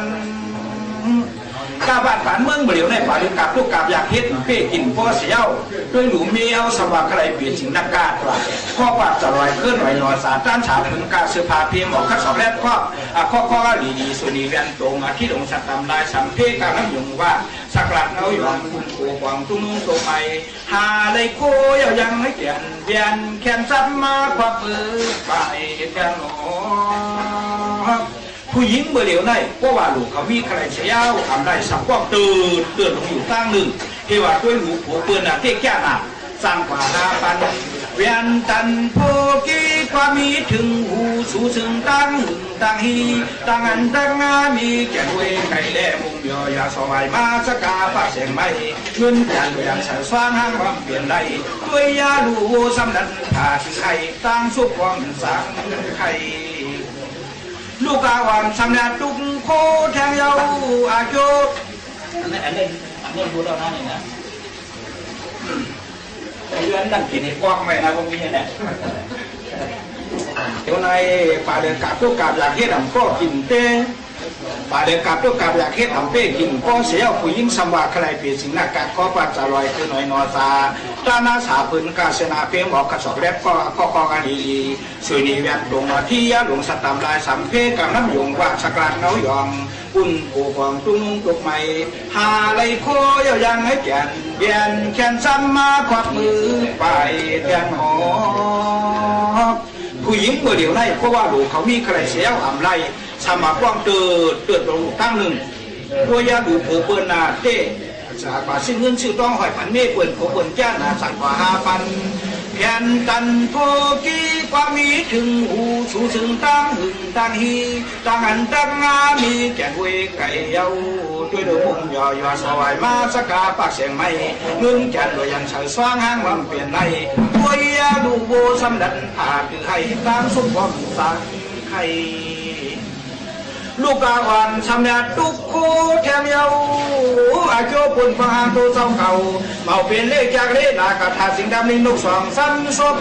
กาบ้านปานเมืองเมื่อเหลียวในป่าลึกกาบทุกข์กาบอยากเฮ็ดเป้กิ๋นป้อเสี้ยว ด้วยหลูเมียวสว่างใครเปลี่ยนสิ่งนักกาดว่า ข้อความจะลอยเคลื่อนไหวหนอสาต้านสาวถึงกาเสื้อผ้าเพียงหมอกคัดสอบแลบข้อ อ่ะ ข้อข้อลีดีสุนีเวียนตรง อ่ะ ที่หลงสัตว์ตำลายสัมเพกาน้ำยงว่า สักหลักเงาหยองคุณโกกวางตุ้งโตไป หาเลยโคเยายังให้เปลี่ยนเวียนแคนซับมาควักมือไปแทนหนอ ผู้หญิงเมื่อเหลียวใน เพราะว่าลูกเขามีใครเสี้ยว อำได้สับกว้างเติดเติดลงอยู่ตั้งหนึ่ง เทว่าด้วยหลูผัวเปิ้นน่ะเตี้ยแก่น่ะ สร้างกว่าห้าปัน เวียนตันโพกี้ความมีถึงหูสูซึ่งตั้งหึงตั้งฮี ตั้งอันตั้งงามีแก่นเวยไก่แล่มุงยอยาสวายมาสกาปะแสงไม้ เงินจันทร์อย่างใสสว่างห้างความเปลี่ยนได้ ด้วยยาลูโวสำนันผ่าถือให้ตั้งสุขความสังไข่ ลูกอาวันสำนักตุกโคแทงเยาอาโจ อันนี้ อันนี้ อันนี้พูดแล้วนะนี่นะ เรือนนั่งกิ๋นให้กว้างไว้นะพวกนี้เนี่ย เดี๋ยวในป่าเดินกาบทุกข์กาบอยากเฮ็ดอำก็กิ๋นเต้ ป่าเดินกาบทุกข์กาบอยากเฮ็ดอำเป้กิ๋นก็เสี้ยว ผู้หญิงสำว่าใครเปลี่ยนสิ่งนักกาดขอปัดจะลอยคือหน่อยหนอสา ต้านหน้าสาพื้นกาเสนาเพียงหมอกกระสอบแลบก็ ก็ ก็กันดีดี สุนีเวียนตรงมาที่ยาหลวงสตามลายสัมเพกำน้ำยงว่าสกลาดเงาหยอง อุ่นโกกองตุ้งตกใหม่ หาไหลโคเยายังให้แก่นเวียนแคนซ้ำมาควักมือไปแทนหอ ผู้หญิงเมื่อเดี๋ยวใน เพราะว่าลูกเขามีใครเสี้ยวอำไล สมัครว่างเติดเติดลงตั้งหนึ่ง ตัวยาดูโผเปิ้นนาเต้ สากว่าสิ้นเงินซื้อต้องห้อยพันเมเปิ้นโผเปิ้นจ้านาสันกว่าห้าพัน แผ่นตันโพกี้ความมีถึงหูสูซึ่งตั้งหึงตั้งฮี ตั้งอันตั้งงามีแก่นเวยไก่เยา ช่วยดูมุงยอยอสวายมาสกาปากเสียงไม้เงินแก่นโดยยังใส่สว่างห้างวังเปลี่ยนใน ตัวยาดูโบสำดันผ่าคือให้ตั้งสุขความตั้งไข่ ลูกกาอ่อนสำเร็จทุกคู่แถมเยา อาโจปุนพหาโตเจ้าเก่า เมาเป็นเลขจากเลขลากระทาสิงห์ดำลิงนกสองซ้ำสม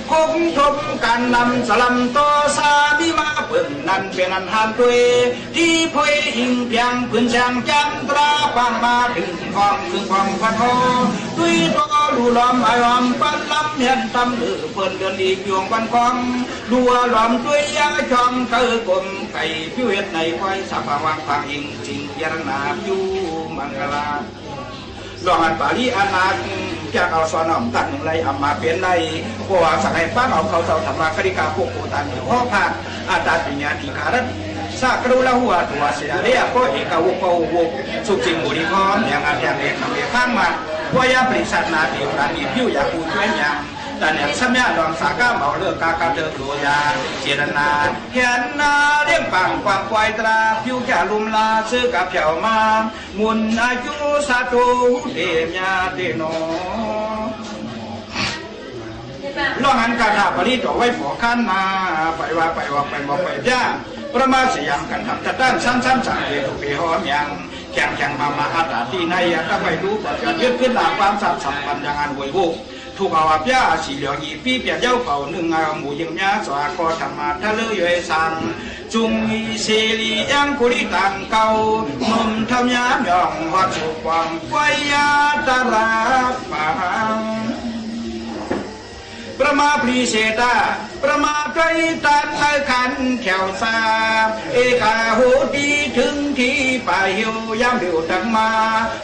โค ทบกันนำสลัมต่อสามีมาเปิ่งนั้นเป๋นอันหานตวย ตี้เผยอิงเปียงปืนแสงจันทราปางมาเถิงห้องเถิงห้องพันห้อง ตวยต่อลู่ล้อมอ้ายอ้อมปันลำเฮียนตำลือเปิ้นเดือนอีกยวงปันกอง ลู่ล้อมตวยยาจองเต๋อกลมไก่ปิ้วเฮ็ดในควายสาปางวางปางอิงสิงเยียรนาอยู่มังกลา ลองอันปาลีอันนา จากเอาสอนอมตัดหนึ่งไรเอามาเป๋นไร เพราะว่าสั่งให้ฟังเอาเขาเจ้าธรรมะคริกาพวกโคตันอยู่ห้องพัก อาจารย์ปัญญาธิการัตน์ สากรุละหัวตัวเสียเรียกก็เอกาวุกก็อุกสุขสิงห์บุรีพร้อม อย่างอันอย่างเอกทำเอกข้างมา เพราะยามบริษัทนาเดียวกันอีกอยู่อยากผู้ช่วยยัง แต่เนี่ยสมัยลองสาก้าเมาเลิกกากาเถิกโลยา เจรนา เห็นนาเลี้ยงปังความควายตรา ผิวจะลุมลาซื้อกับเผียวมา มุนอายุสาโตเตมยาเตโน ลองอันกาถาปริตรเอาไว้ฝอขั้นมา ไปว่าไปว่าไปบอกไปจ้า ประมาสยามกันทำตะต้านซ้ำๆสั่งเปรียบเปรียบหอมยัง แข่งแข่งมามาอัตตาที่ในอัตตาไปรู้ก่อนจะยึดขึ้นหลักความสัตย์สัมพันธ์อย่างอันหวยบุก ถูกเอาอับยาสีเหลืองอีปี้เปียดเย้าเผาหนึ่งเอาหมู่ยิงยาสวาก็ธรรมะทะเลย้อยสัง จุงมีเสรียังกุริตังเก่า หนุ่มทำยามย่องฮอดสู่ความไว้ยาตราปัง ประมาพรีเสตา ประมาไตรตันในขันแถวสา เอกาโหติถึงที่ป่าเหี่ยวยามเดียวตังมา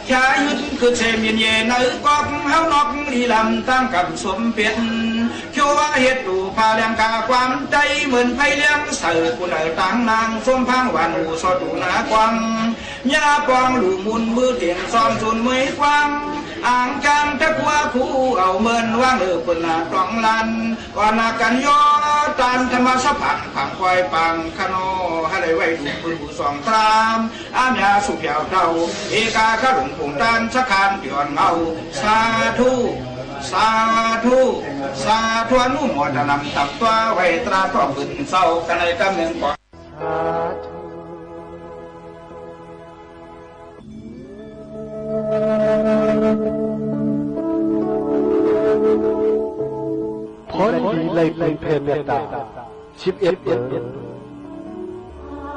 ชายุนคือเซมินเยในกอกเฮานอกลีลำตั้งกำสมเป็น ชั่วเหตุตูพาแรงกาความใจเหมือนไพเลี้ยงใส่ผู้ใดต่างนางสมพังวันหูสอดตูนากวาง ญาปองหลู่มุนมือเตียงซ้อมสูนเมยกว้าง อ่างจางตะกัวคู่เอาเมินว่างเออเปิดหน้าตองลัน ก่อนหน้ากันย่อตานธรรมสะพานผังควายปังขนอ ให้ได้ไหวดูปืนผู้สองตาม อาญาสุเปียวเต้า เอกาขลุงผงตานสะคานเตียนเงา สาธุ สาธุ สาธุ อนุโมทนำตำตัวไหวตราต่อปืนเศร้ากันในกำเนิดก่อน สาธุ ผลดีไล่เปิงแผ่เมตตา สิบเอ็ดเป๋น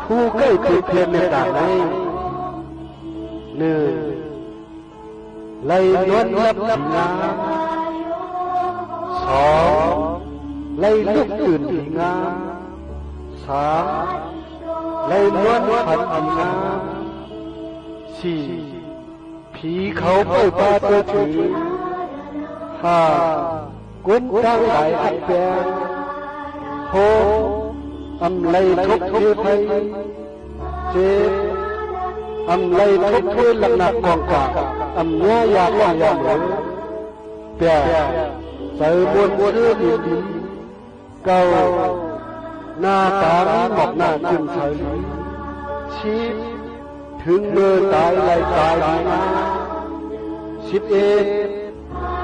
ผู้ใก้เปิงแผ่เมตตาใน หนึ่ง ไล่นอนหลับดีงาม สอง ไล่ลุกตื่นดีงาม สาม ไล่นอนฝันดีงาม สี่ ผีเขาไปปาตัวถือ ห้า คนตังหลายอันแปลง หก อำไล่ทุกข์เทภัย เจ็ด อำไล่ทุกข์เทหลักหนักกองกลาง อำเนื้อยากล่องยากเหลือ แปด ใสมวลเชื่อดีดี เก้า หน้าตามีหมอกหน้าจื้นใส สิบ ถึงเมื่อต๋ายไล่ต๋ายดีงาม สิบเอ็ด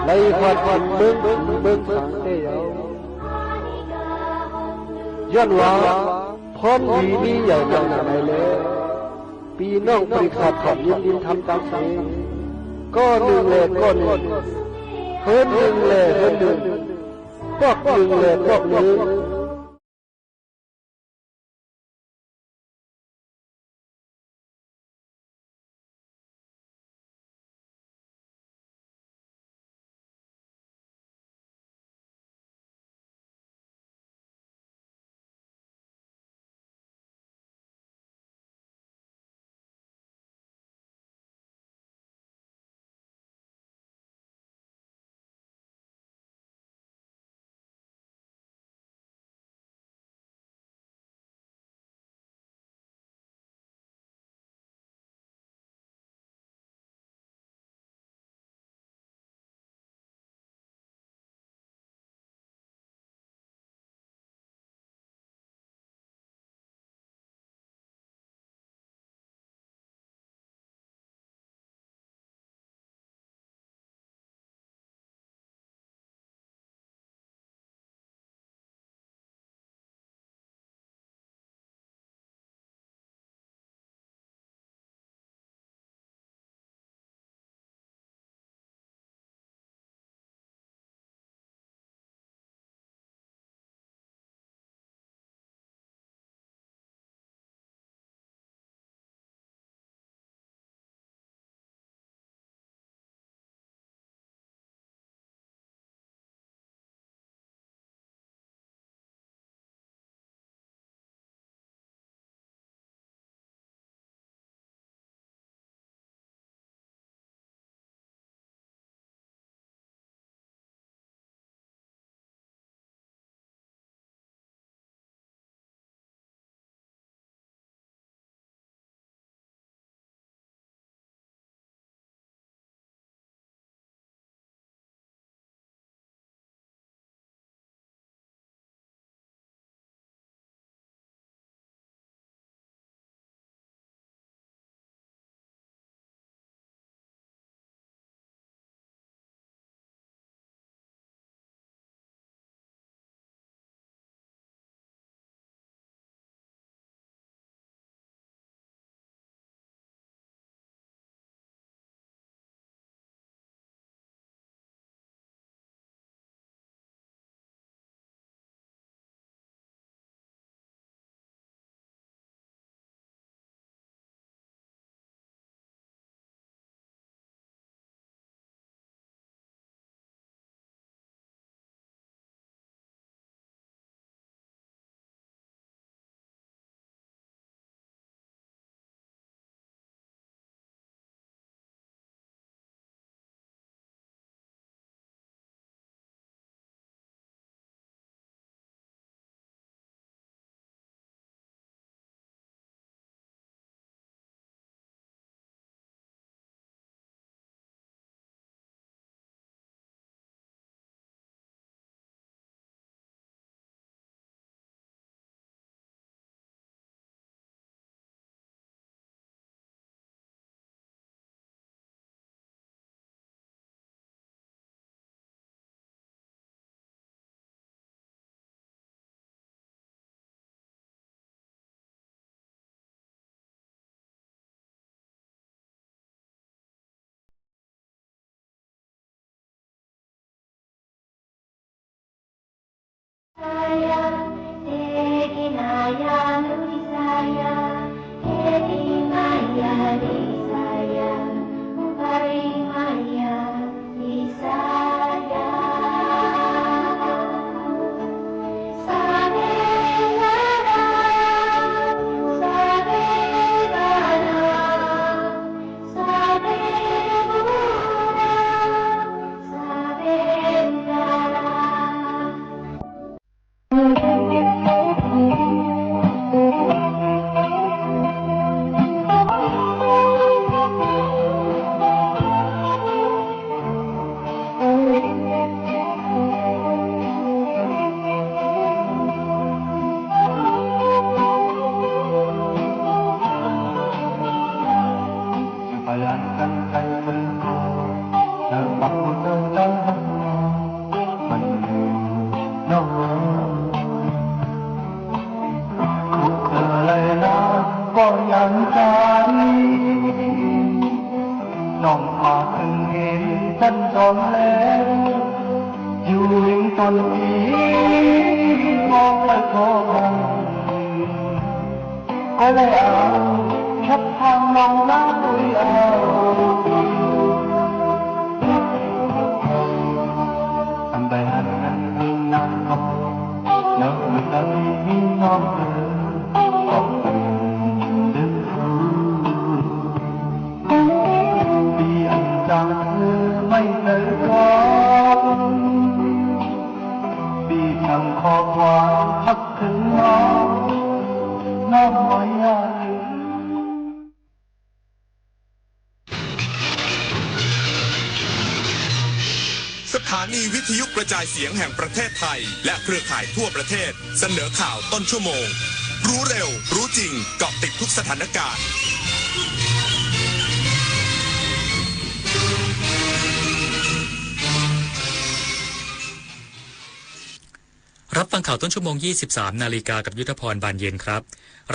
ไล่ฮอดถึงเมืองผีเมืองสางเตี้ยว ย้อนว่าพรดีนี้ใหญ่นักหนาในแล ปี้น้องปริษัทขอบยินดีทำต๋ามเสง ก้อนึ่งแลก้อนึ่ง เฮิรนนึ่งแลเฮิรนนึ่ง ปอกนึ่งแลปอกนึ่ง ก็ยังจารี น้องมาเถิงเห็นต้นจอมแล้ว อยู่ริมต้นนี้ มองไปทั่วบ้าน ก็เลยเอาแคปทางลองลาคุยเอา อันใดหันนั้นนางก็แล้วมันก็มีน้องเธอ ก็เป็นเรื่อง ปีอันจางเธอไม่เจอก็ ปีทางข้อความทักถึงน้อง น้องไว้อย่าลืม สถานีวิทยุกระจายเสียงแห่งประเทศไทย และเครือข่ายทั่วประเทศ เสนอข่าวต้นชั่วโมง รู้เร็ว รู้จริง เกาะติดทุกสถานการณ์ รับฟังข่าวต้นชั่วโมง ยี่สิบสามนาฬิกา กับยุทธพร บานเย็นครับ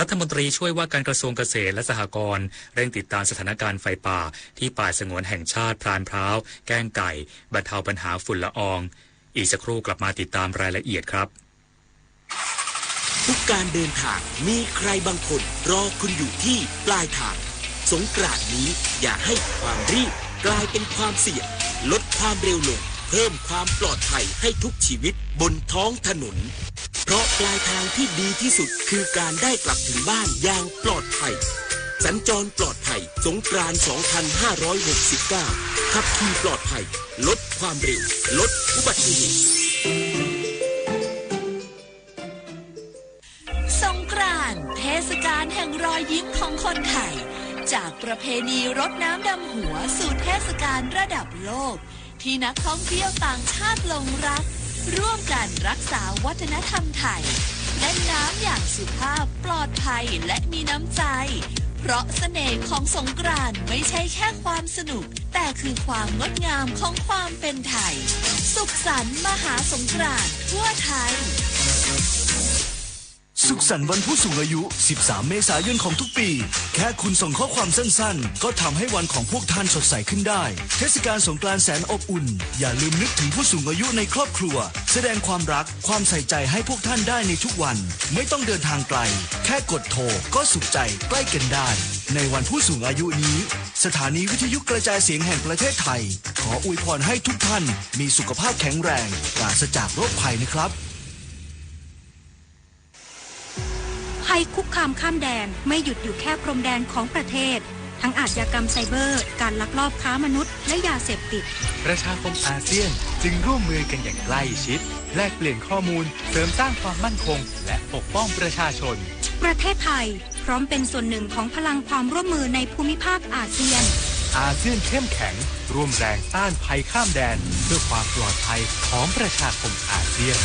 รัฐมนตรีช่วยว่าการกระทรวงเกษตรและสหกรณ์ เร่งติดตามสถานการณ์ไฟป่าที่ป่าสงวนแห่งชาติพรานพร้าว แก้งไก่ บรรเทาปัญหาฝุ่นละออง อีกสักครู่กลับมาติดตามรายละเอียดครับ ทุกการเดินทางมีใครบางคนรอคุณอยู่ที่ปลายทาง สงกรานต์นี้อย่าให้ความรีบกลายเป็นความเสี่ยง ลดความเร็วลง เพิ่มความปลอดภัยให้ทุกชีวิตบนท้องถนน เพราะปลายทางที่ดีที่สุดคือการได้กลับถึงบ้านอย่างปลอดภัย สัญจรปลอดภัย สงกรานต์ สองพันห้าร้อยหกสิบเก้า ขับขี่ปลอดภัย ลดความเร็ว ลดอุบัติเหตุ สงกรานต์ เทศกาลแห่งรอยยิ้มของคนไทย จากประเพณีรดน้ำดำหัวสู่เทศกาลระดับโลก ที่นักท่องเที่ยวต่างชาติหลงรัก ร่วมกันรักษาวัฒนธรรมไทย เล่นน้ำอย่างสุภาพ ปลอดภัย และมีน้ำใจ เพราะเสน่ห์ของสงกรานต์ไม่ใช่แค่ความสนุก แต่คือความงดงามของความเป็นไทย สุขสันต์มหาสงกรานต์ทั่วไทย สุขสันต์วันผู้สูงอายุ สิบสามเมษายนของทุกปี แค่คุณส่งข้อความสั้นๆ ก็ทำให้วันของพวกท่านสดใสขึ้นได้ เทศกาลสงกรานต์แสนอบอุ่น อย่าลืมนึกถึงผู้สูงอายุในครอบครัว แสดงความรัก ความใส่ใจให้พวกท่านได้ในทุกวัน ไม่ต้องเดินทางไกล แค่กดโทรก็สุขใจใกล้กันได้ ในวันผู้สูงอายุนี้ สถานีวิทยุกระจายเสียงแห่งประเทศไทย ขออวยพรให้ทุกท่านมีสุขภาพแข็งแรง ปราศจากโรคภัยนะครับ ภัยคุกคามข้ามแดนไม่หยุดอยู่แค่พรมแดนของประเทศ ทั้งอาชญากรรมไซเบอร์ การลักลอบค้ามนุษย์ และยาเสพติด ประชาคมอาเซียนจึงร่วมมือกันอย่างใกล้ชิด แลกเปลี่ยนข้อมูล เสริมสร้างความมั่นคง และปกป้องประชาชน ประเทศไทยพร้อมเป็นส่วนหนึ่งของพลังความร่วมมือในภูมิภาคอาเซียน อาเซียนเข้มแข็ง ร่วมแรงต้านภัยข้ามแดน เพื่อความปลอดภัยของประชาคมอาเซียน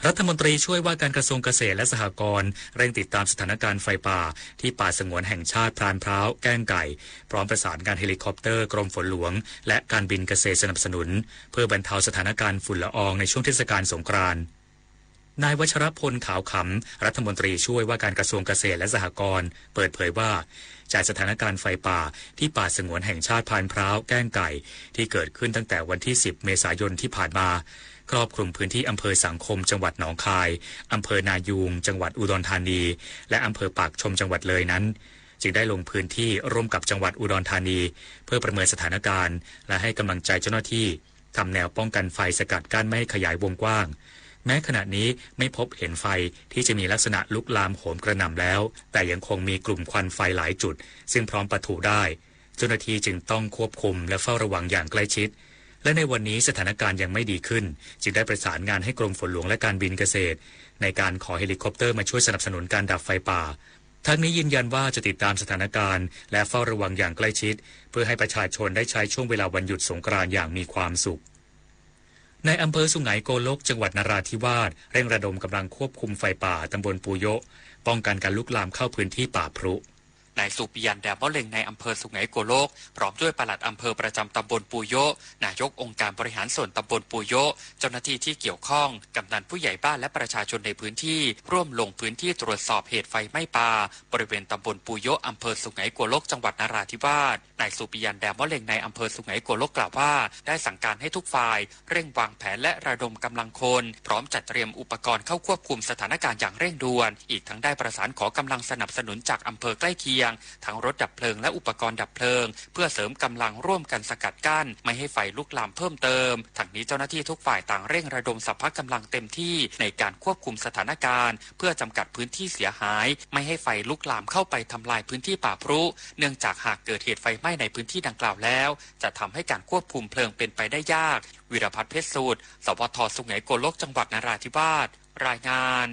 รัฐมนตรีช่วยว่าการกระทรวงเกษตรและสหกรณ์ เร่งติดตามสถานการณ์ไฟป่า ที่ป่าสงวนแห่งชาติพรานพร้าว แก้งไก่ พร้อมประสานงานเฮลิคอปเตอร์กรมฝนหลวง และการบินเกษตรสนับสนุน เพื่อบรรเทาสถานการณ์ฝุ่นละอองในช่วงเทศกาลสงกรานต์ นายวัชรพล ขาวขำ รัฐมนตรีช่วยว่าการกระทรวงเกษตรและสหกรณ์ เปิดเผยว่า จากสถานการณ์ไฟป่าที่ป่าสงวนแห่งชาติพานพร้าวแก้งไก่ ที่เกิดขึ้นตั้งแต่วันที่สิบเมษายนที่ผ่านมา ครอบคลุมพื้นที่อำเภอสังคมจังหวัดหนองคาย อำเภอนายูงจังหวัดอุดรธานี และอำเภอปากชมจังหวัดเลยนั้น จึงได้ลงพื้นที่ร่วมกับจังหวัดอุดรธานี เพื่อประเมินสถานการณ์ และให้กำลังใจเจ้าหน้าที่ ทำแนวป้องกันไฟสกัดกั้นไม่ให้ขยายวงกว้าง แม้ขณะนี้ไม่พบเห็นไฟที่จะมีลักษณะลุกลามโหมกระหน่ำแล้ว แต่ยังคงมีกลุ่มควันไฟหลายจุด ซึ่งพร้อมปะทุได้ เจ้าหน้าที่จึงต้องควบคุมและเฝ้าระวังอย่างใกล้ชิด และในวันนี้สถานการณ์ยังไม่ดีขึ้น จึงได้ประสานงานให้กรมฝนหลวงและการบินเกษตร ในการขอเฮลิคอปเตอร์มาช่วยสนับสนุนการดับไฟป่า ทั้งนี้ยืนยันว่าจะติดตามสถานการณ์ และเฝ้าระวังอย่างใกล้ชิด เพื่อให้ประชาชนได้ใช้ช่วงเวลาวันหยุดสงกรานต์อย่างมีความสุข ในอำเภอสุไหงโกลก จังหวัดนราธิวาส เร่งระดมกำลังควบคุมไฟป่าตำบลปูโยะ ป้องกันการลุกลามเข้าพื้นที่ป่าพรุ นายสุปิยัน แดมมะเล็ง ในอำเภอสุไหงโกลก พร้อมด้วยปลัดอำเภอประจำตำบลปูโยะ นายกองค์การบริหารส่วนตำบลปูโยะ เจ้าหน้าที่ที่เกี่ยวข้อง กำนันผู้ใหญ่บ้านและประชาชนในพื้นที่ ร่วมลงพื้นที่ตรวจสอบเหตุไฟไหม้ป่า บริเวณตำบลปูโยะ อำเภอสุไหงโกลก จังหวัดนราธิวาส นายสุปิยัน แดมมะเล็ง ในอำเภอสุไหงโกลก กล่าวว่า ได้สั่งการให้ทุกฝ่าย เร่งวางแผนและระดมกำลังคน พร้อมจัดเตรียมอุปกรณ์เข้าควบคุมสถานการณ์อย่างเร่งด่วน อีกทั้งได้ประสานขอกำลังสนับสนุนจากอำเภอใกล้เคียง ทั้งรถดับเพลิงและอุปกรณ์ดับเพลิง เพื่อเสริมกำลังร่วมกันสกัดกั้น ไม่ให้ไฟลุกลามเพิ่มเติม ทั้งนี้เจ้าหน้าที่ทุกฝ่ายต่างเร่งระดมสรรพกำลังเต็มที่ในการควบคุมสถานการณ์ เพื่อจำกัดพื้นที่เสียหาย ไม่ให้ไฟลุกลามเข้าไปทำลายพื้นที่ป่าพรุ เนื่องจากหากเกิดเหตุไฟไหม้ในพื้นที่ดังกล่าวแล้ว จะทำให้การควบคุมเพลิงเป็นไปได้ยาก วีรพัฒน์ เพชรสูตร สวท สุไหงโกลก จังหวัดนราธิวาส รายงาน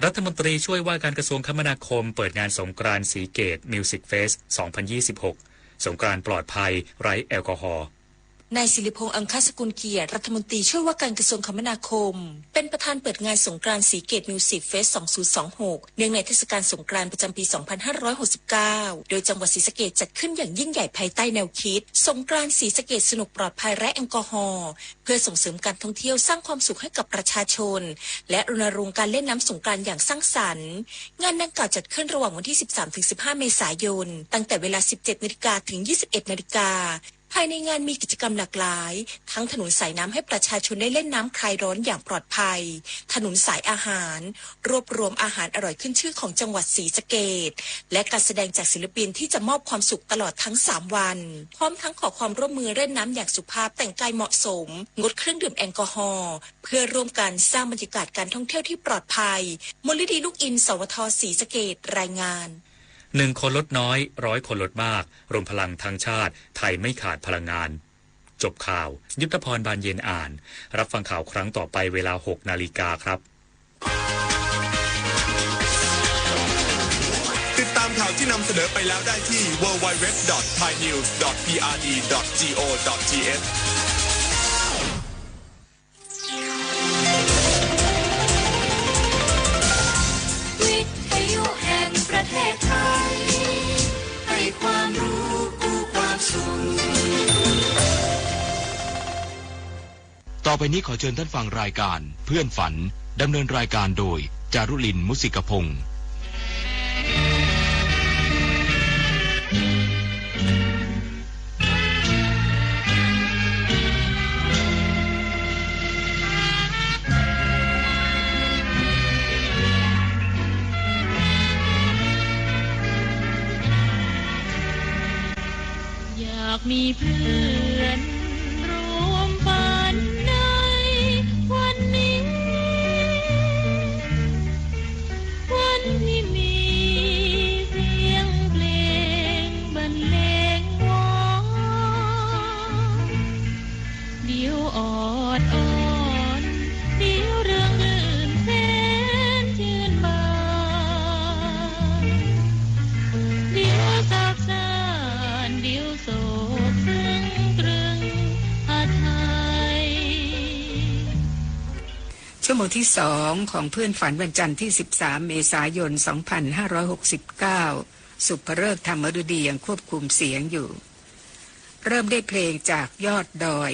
รัฐมนตรีช่วยว่าการกระทรวงคมนาคม เปิดงานสงกรานต์ศรีเกต Music Fest สองพันยี่สิบหก สงกรานต์ปลอดภัย ไร้แอลกอฮอล์ นายสิริพงษ์ อังคสกุลเกียรติ รัฐมนตรีช่วยว่าการกระทรวงคมนาคม เป็นประธานเปิดงานสงกรานต์ศรีเกต Music Fest สองพันยี่สิบหก เนื่องในเทศกาลสงกรานต์ประจำปี สองพันห้าร้อยหกสิบเก้า โดยจังหวัดศรีสะเกษจัดขึ้นอย่างยิ่งใหญ่ภายใต้แนวคิด สงกรานต์ศรีสะเกษ สนุกปลอดภัยไร้แอลกอฮอล์ เพื่อส่งเสริมการท่องเที่ยว สร้างความสุขให้กับประชาชน และรณรงค์การเล่นน้ำสงกรานต์อย่างสร้างสรรค์ งานดังกล่าวจัดขึ้นระหว่างวันที่ สิบสามถึงสิบห้า เมษายน ตั้งแต่เวลา สิบเจ็ดนาฬิกา ถึง ยี่สิบเอ็ดนาฬิกา ภายในงานมีกิจกรรมหลากหลาย ทั้งถนนสายน้ำให้ประชาชนได้เล่นน้ำคลายร้อนอย่างปลอดภัย ถนนสายอาหาร รวบรวมอาหารอร่อยขึ้นชื่อของจังหวัดศรีสะเกษ และการแสดงจากศิลปินที่จะมอบความสุขตลอดทั้งสามวัน พร้อมทั้งขอความร่วมมือเล่นน้ำอย่างสุภาพ แต่งกายเหมาะสม งดเครื่องดื่มแอลกอฮอล์ เพื่อร่วมกันสร้างบรรยากาศการท่องเที่ยวที่ปลอดภัย มลฤดี ลูกอินทร์ สวท ศรีสะเกษ รายงาน หนึ่งคนลดน้อย ร้อยคนลดมาก รวมพลังทั้งชาติ ไทยไม่ขาดพลังงาน จบข่าว ยุทธพร บานเย็นอ่าน รับฟังข่าวครั้งต่อไปเวลา หกนาฬิกาครับ ติดตามข่าวที่นำเสนอไปแล้วได้ที่ ดับเบิลยู ดับเบิลยู ดับเบิลยู ดอท ไทยนิวส์ ดอท พีอาร์ดี ดอท จี โอ ดอท ที เอช วิทยุแห่งประเทศไทย ให้ความรู้คู่ความสุข ต่อไปนี้ขอเชิญท่านฟังรายการเพื่อนฝัน ดำเนินรายการโดย จารุลิน มุสิกพงษ์ อยากมีเพื่อนร่วมฝันในวันนี้ วันที่มีเสียงเพลงบรรเลงวอน เดี๋ยวออดอ้อน เดี๋ยวเริงรื่นแสนชื่นบาน เดี๋ยวซาบซ่าน เดี๋ยวโศกซึ่งตรึงหทัย ชั่วโมงที่สองของเพื่อนฝันวันจันทร์ที่ สิบสาม เมษายน สองพันห้าร้อยหกสิบเก้า สุภฤกษ์ธรรมฤดียังควบคุมเสียงอยู่ เริ่มด้วยเพลงจากยอดดอย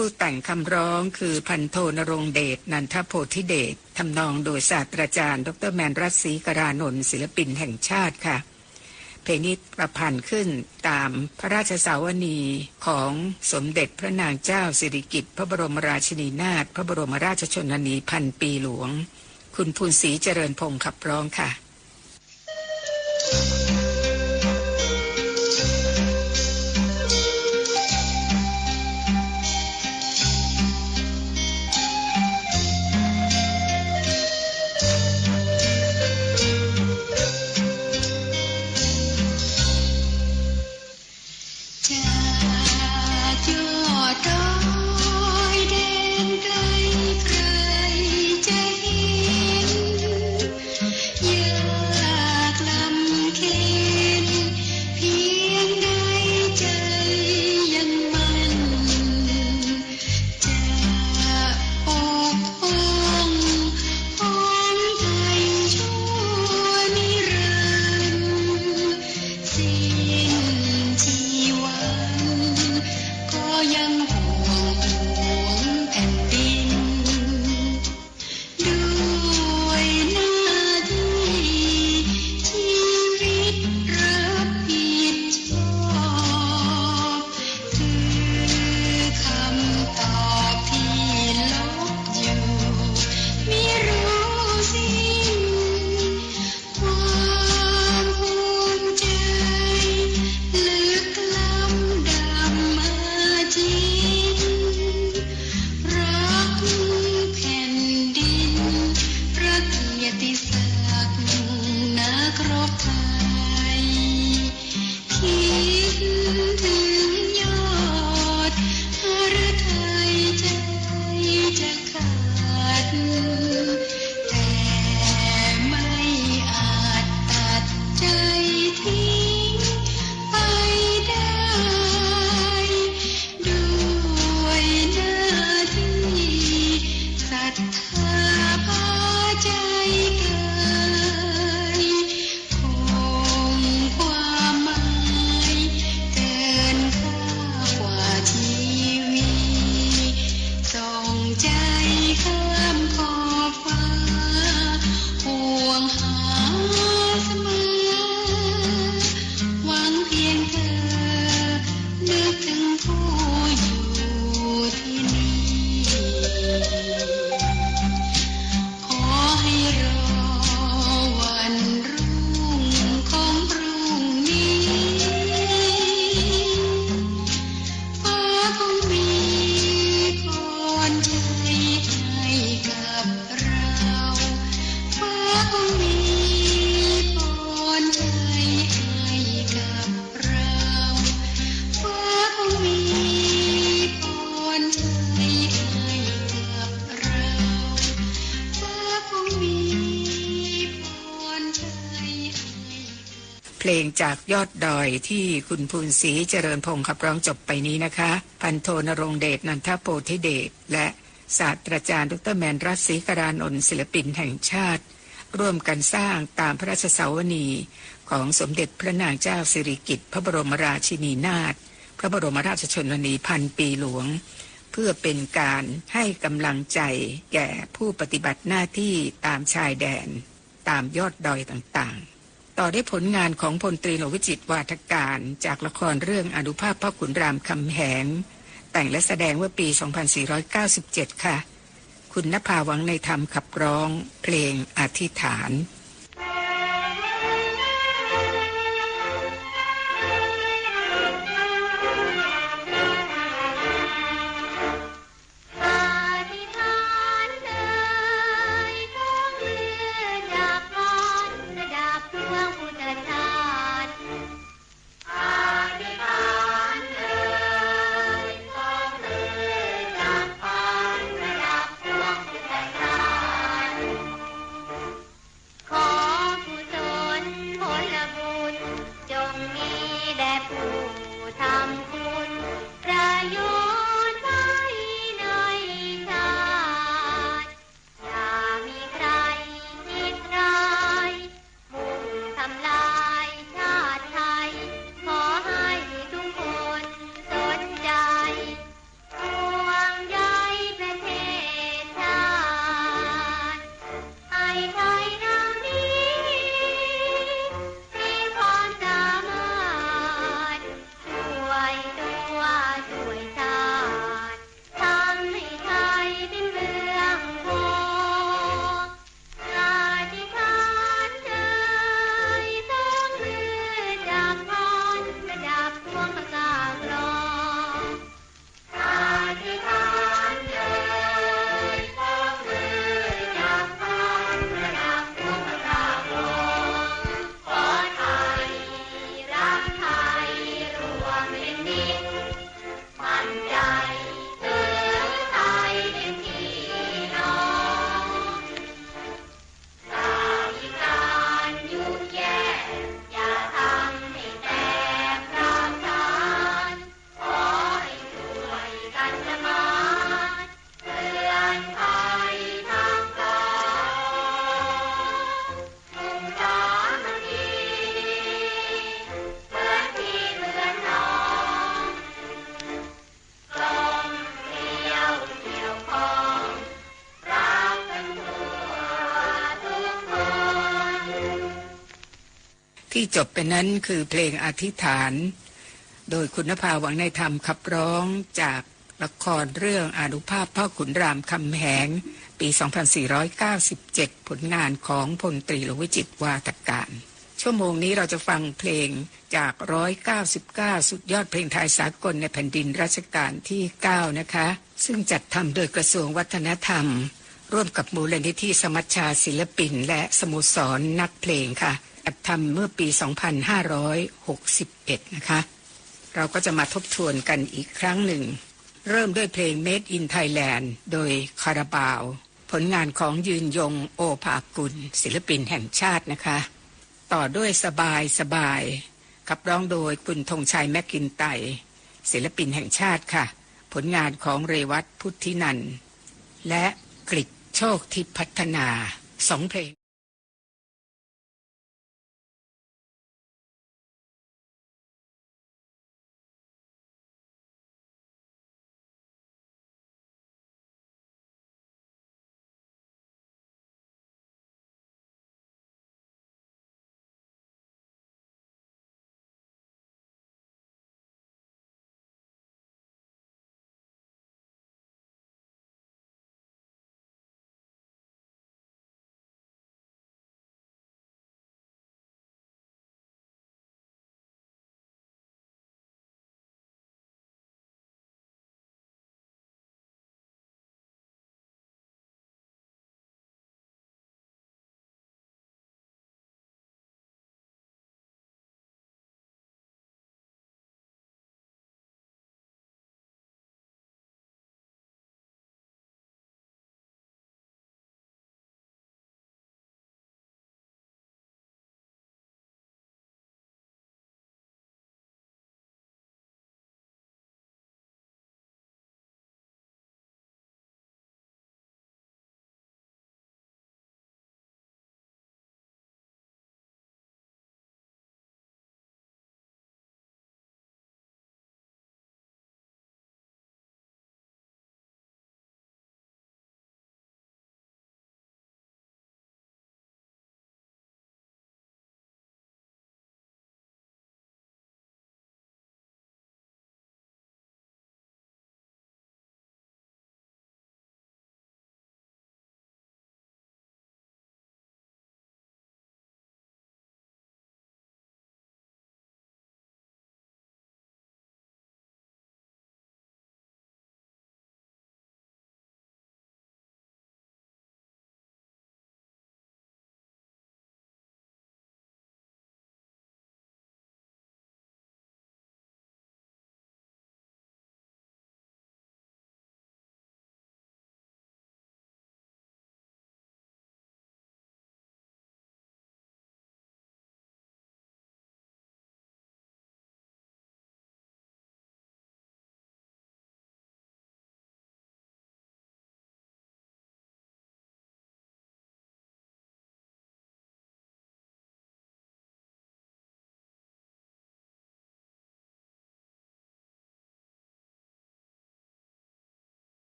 ผู้แต่งคำร้องคือพันโทณรงค์เดช นันทโพธิเดช ทำนองโดยศาสตราจารย์ ดอกเตอร์ แมนรัตน์ ศรีกรานนท์ ศิลปินแห่งชาติค่ะ เพลงนี้ประพันธ์ขึ้นตามพระราชสาวนีของสมเด็จพระนางเจ้าสิริกิติ์ พระบรมราชินีนาถ พระบรมราชชนนีพันปีหลวง คุณภูนศรีเจริญพงษ์ขับร้องค่ะ จากยอดดอยแดนไกลใครจะเห็น ยากลำเค็ญเพียงใดใจยังมั่น จะปกป้องปองไทยชั่วนิรันดร์ สิ้นชีวันก็ยังห่วงห่วงแผ่นดิน ด้วยหน้าที่ชีวิตรับผิดชอบ คือคำตอบที่ลบอยู่มิรู้สิ้น ความภูมิใจลึกล้ำดำอาจิน รักแผ่นดิน พระเกียรติศักดิ์นักรบไทย คิดถึงยอดหฤทัยใจจะขาด แต่ไม่อาจตัดใจทิ้งไปได้ ด้วยหน้าที่ศรัทธาพาใจไกล คงความหมายเกินค่ากว่าชีวิต ส่งใจข้ามขอบฟ้า ห่วงหาเสมอ หวังเพียงเธอ นึกถึงผู้อยู่ที่นี่ ขอให้รอวันรุ่งของพรุ่งนี้ ฟ้าคงมีพรชัยให้กับเรา ฟ้าคงมีพรชัยให้กับเรา ฟ้าคงมีพรชัยให้กับเรา ฟ้าคงมีพรชัยให้ เพลงจากยอดดอยที่คุณภูนศรีเจริญพงษ์ขับร้องจบไปนี้นะคะ พันโทณรงค์เดช นันทโพธิเดช และศาสตราจารย์ ดอกเตอร์ แมนรัตน์ ศรีกรานนท์ ศิลปินแห่งชาติ ร่วมกันสร้างตามพระราชสาวนีของสมเด็จพระนางเจ้าสิริกิติ์ พระบรมราชินีนาถ พระบรมราชชนนีพันปีหลวง เพื่อเป็นการให้กำลังใจแก่ผู้ปฏิบัติหน้าที่ตามชายแดน ตามยอดดอยต่างๆ ต่อด้วยผลงานของพลตรีหลวงวิจิตร วาทการ จากละครเรื่องอานุภาพพ่อขุนรามคำแหง แต่งและแสดงเมื่อปี สองพันสี่ร้อยเก้าสิบเจ็ด ค่ะ คุณนภา หวังในธรรม ขับร้องเพลงอธิษฐาน อธิษฐานเอ่ย ขอเรือจากฟ้าประดับดวงพุทธชาติ อธิษฐานเอ่ย ขอเรือจากฟ้าประดับดวงพุทธชาติ ข ที่จบไปนั้นคือเพลงอธิษฐาน โดยคุณนภา หวังในธรรม ขับร้องจากละครเรื่องอานุภาพพ่อขุนรามคำแหง ปี สองพันสี่ร้อยเก้าสิบเจ็ด ผลงานของพลตรีหลวงวิจิตร วาทการ ชั่วโมงนี้เราจะฟังเพลงจาก ร้อยเก้าสิบเก้า สุดยอดเพลงไทยสากลในแผ่นดินรัชกาลที่ เก้า นะคะ ซึ่งจัดทำโดยกระทรวงวัฒนธรรม ร่วมกับมูลนิธิสมัชชาศิลปิน และสโมสรนักเพลงค่ะ จัดทำเมื่อปี สองพันห้าร้อยหกสิบเอ็ด นะคะ เราก็จะมาทบทวนกันอีกครั้งหนึ่ง เริ่มด้วยเพลง Made in Thailand โดยคาราบาว ผลงานของยืนยง โอภากุล ศิลปินแห่งชาตินะคะ ต่อด้วยสบายสบาย ขับร้องโดยคุณธงชัย แมคอินไตร์ ศิลปินแห่งชาติค่ะ ผลงานของเรวัต พุทธินันท์ และกฤษโชคทิพย์พัฒนา สองเพลง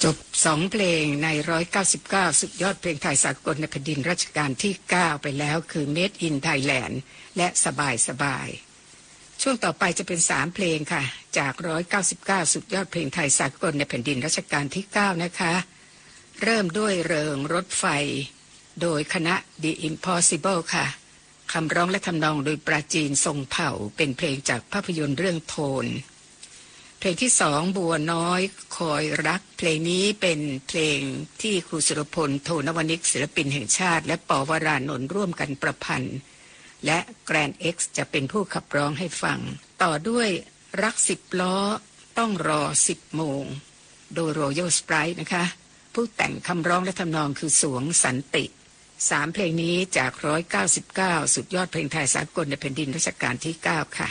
จบสองเพลงในร้อยเก้าสิบเก้าสุดยอดเพลงไทยสากลในแผ่นดินรัชกาลที่เก้าไปแล้ว คือ Made in Thailand และ สบายสบาย ช่วงต่อไปจะเป็นสามเพลงค่ะ จากร้อยเก้าสิบเก้าสุดยอดเพลงไทยสากลในแผ่นดินรัชกาลที่เก้านะคะ เริ่มด้วยเริงรถไฟ โดยคณะ The Impossible ค่ะ คำร้องและทำนองโดยปราจีน ทรงเผ่า เป็นเพลงจากภาพยนตร์เรื่องโทน เพลงที่สอง บัวน้อยคอยรัก เพลงนี้เป็นเพลงที่ครูสุรพล โทนวนิช ศิลปินแห่งชาติ และ ป.วรานนท์ ร่วมกันประพันธ์ และ Grand X จะเป็นผู้ขับร้องให้ฟัง ต่อด้วยรักสิบล้อ ต้องรอสิบโมง โดย Royal Sprite นะคะ ผู้แต่งคำร้องและทำนองคือ สวง สันติ สามเพลงนี้จากร้อยเก้าสิบเก้าสุดยอดเพลงไทยสากลในแผ่นดินรัชกาลที่เก้าค่ะ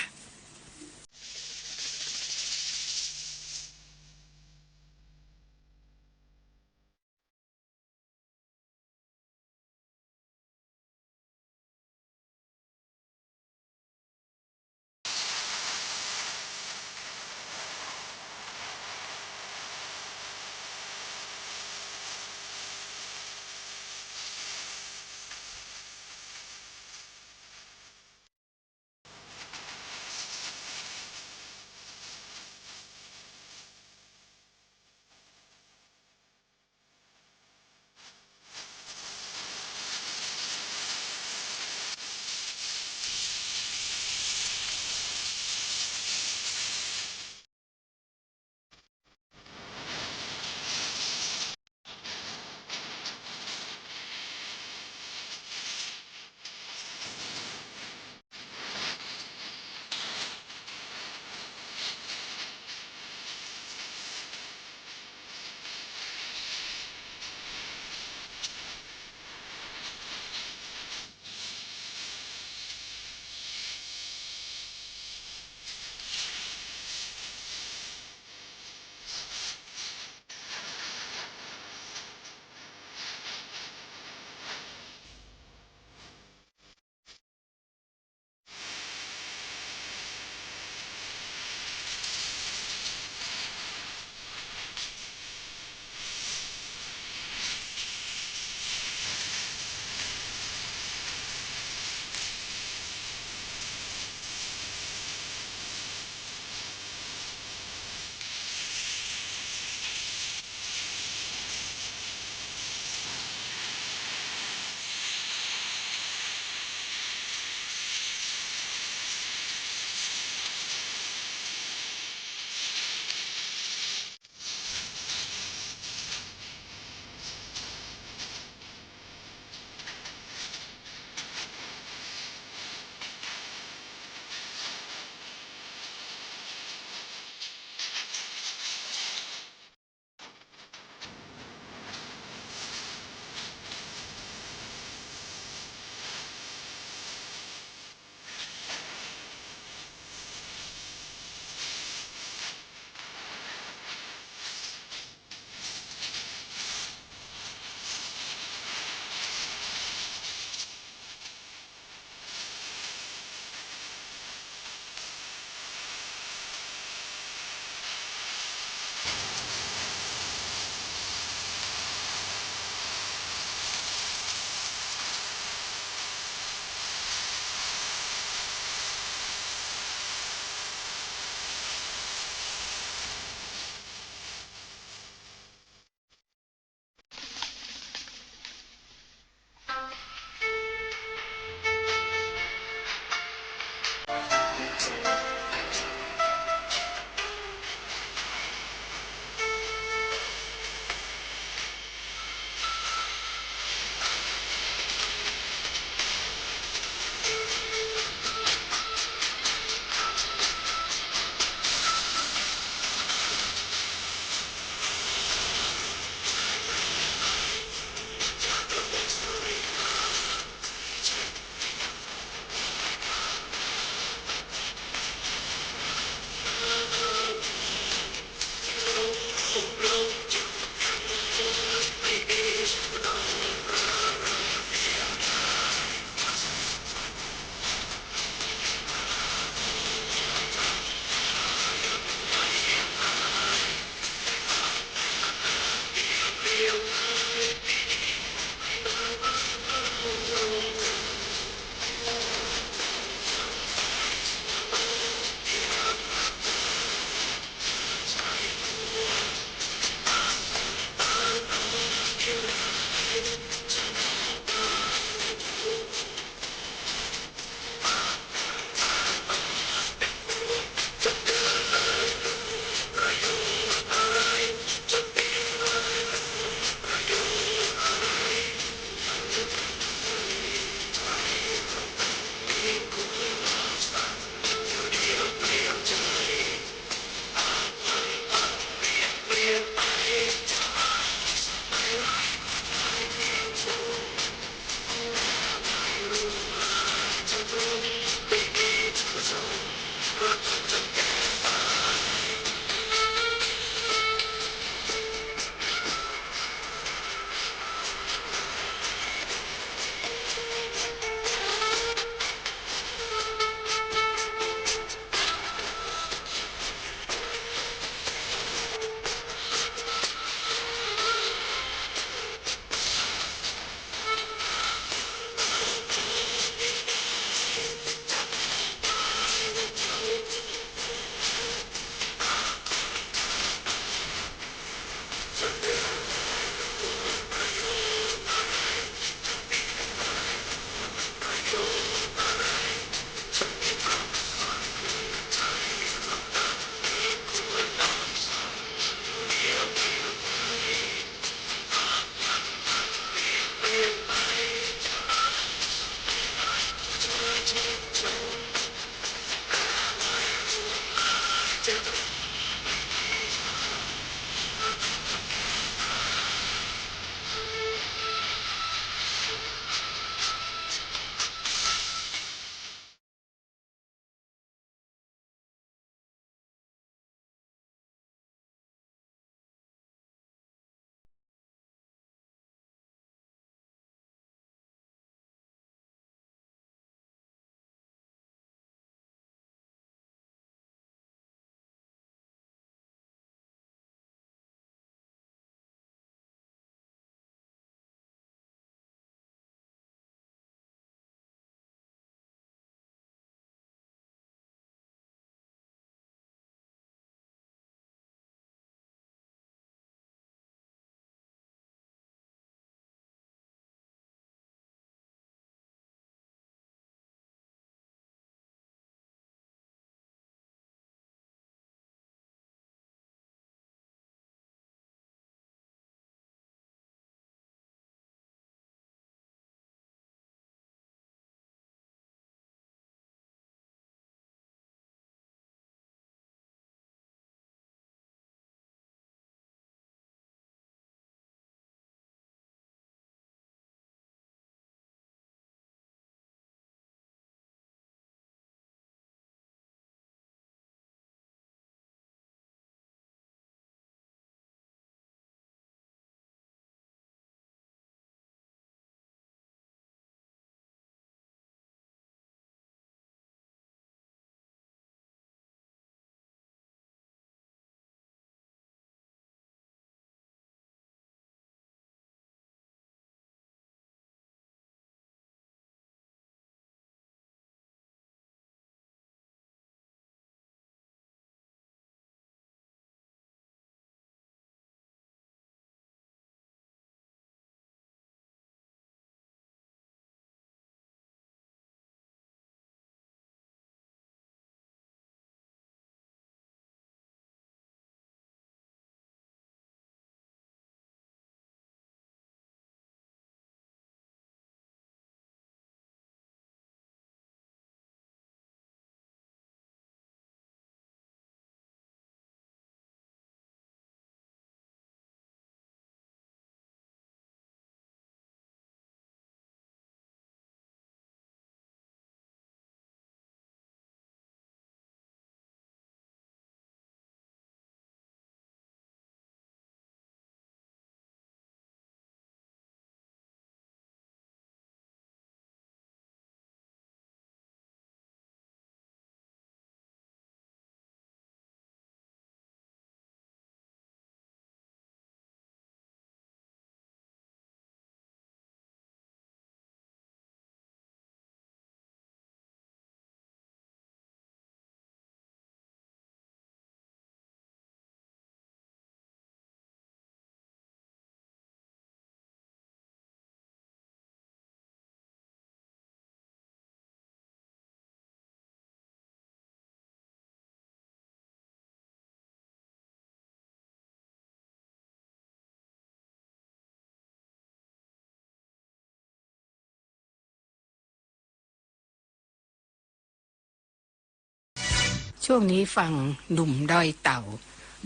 ช่วงนี้ฟังหนุ่มดอยเต่า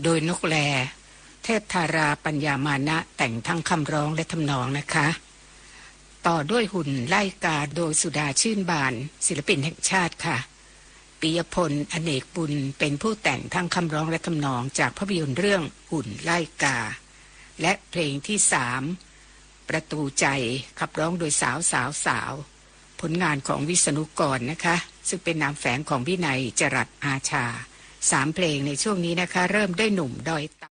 โดยนกแล เทพธาราปัญญามานะ แต่งทั้งคำร้องและทำนองนะคะ ต่อด้วยหุ่นไล่กา โดยสุดาชื่นบาน ศิลปินแห่งชาติค่ะ ปิยพล อเนกบุญ เป็นผู้แต่งทั้งคำร้องและทำนองจากภาพยนตร์เรื่องหุ่นไล่กา และเพลงที่สาม ประตูใจ ขับร้องโดยสาวสาวสาว ผลงานของวิษณุกรนะคะ ซึ่งเป็นนามแฝงของวินัย จรัสอาชา สามเพลงในช่วงนี้นะคะ เริ่มด้วยหนุ่มดอยเต่า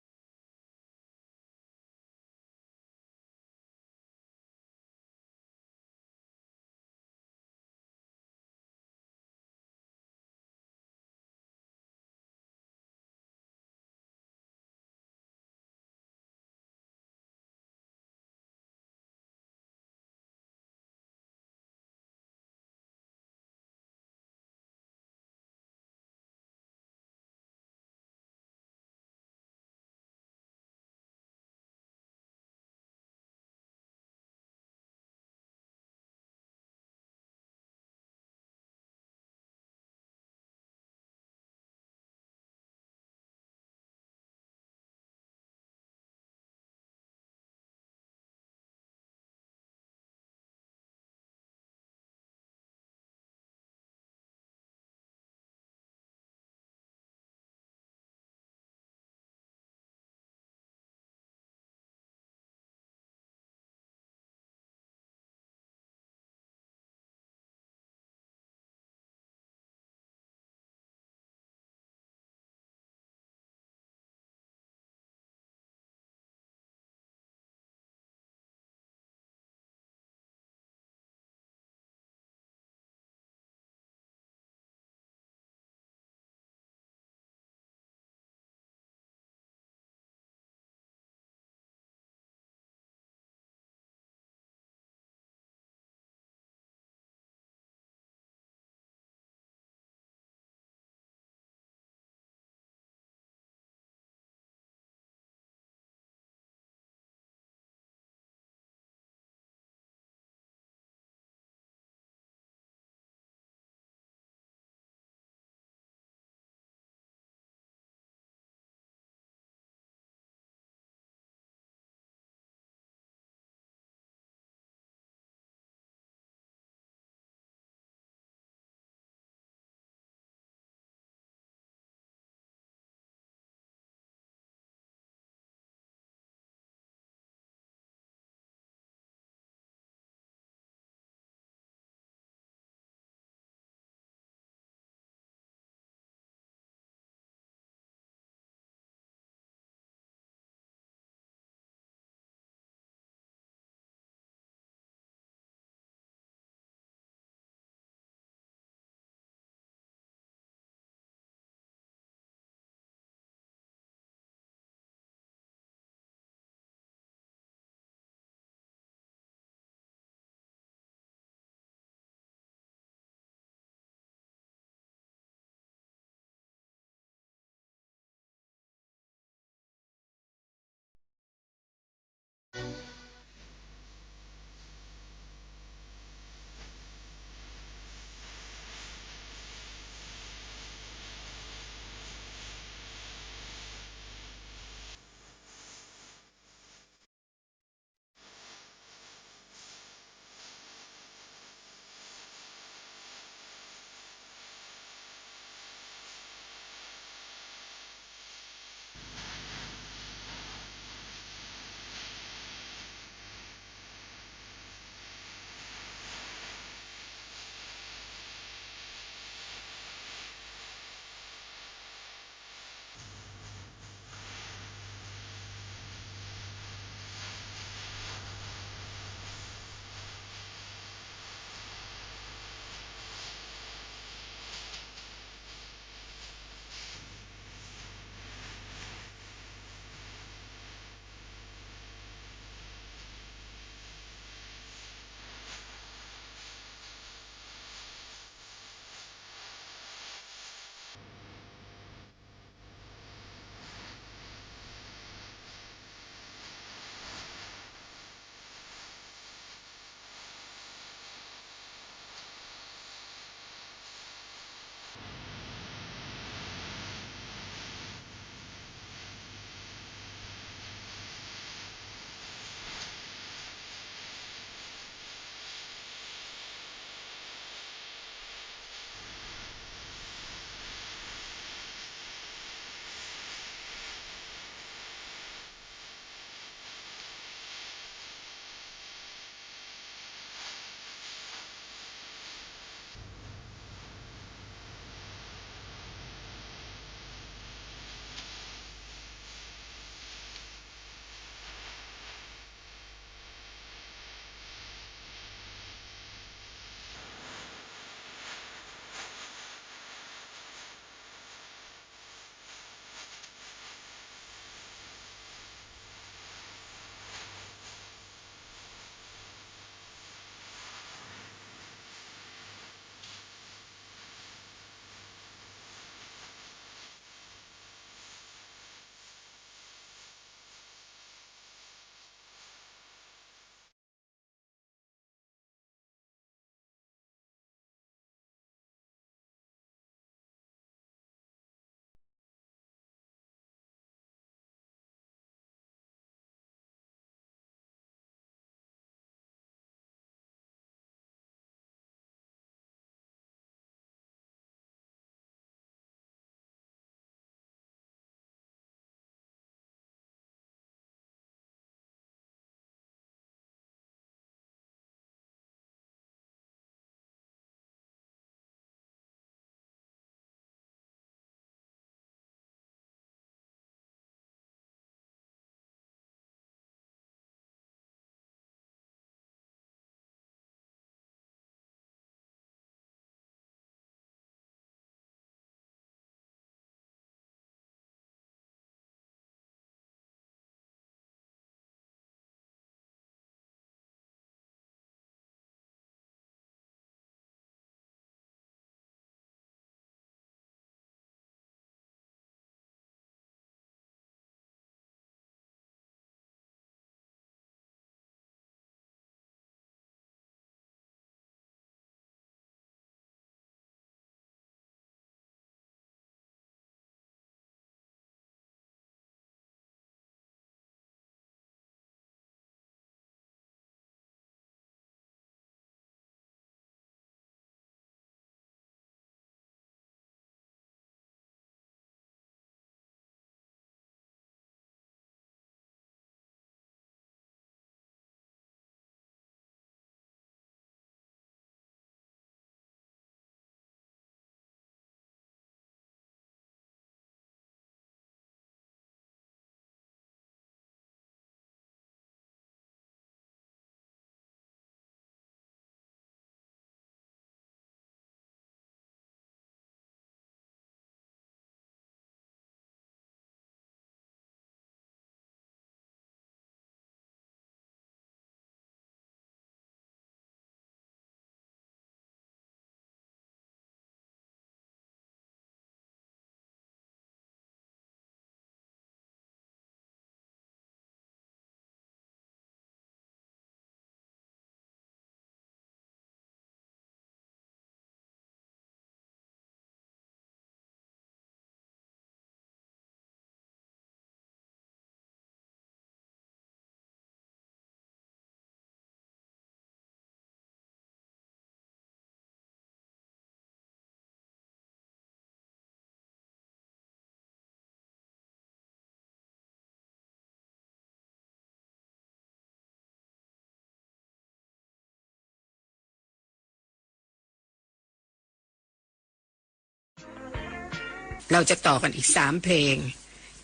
เราจะต่อกันอีกสามเพลง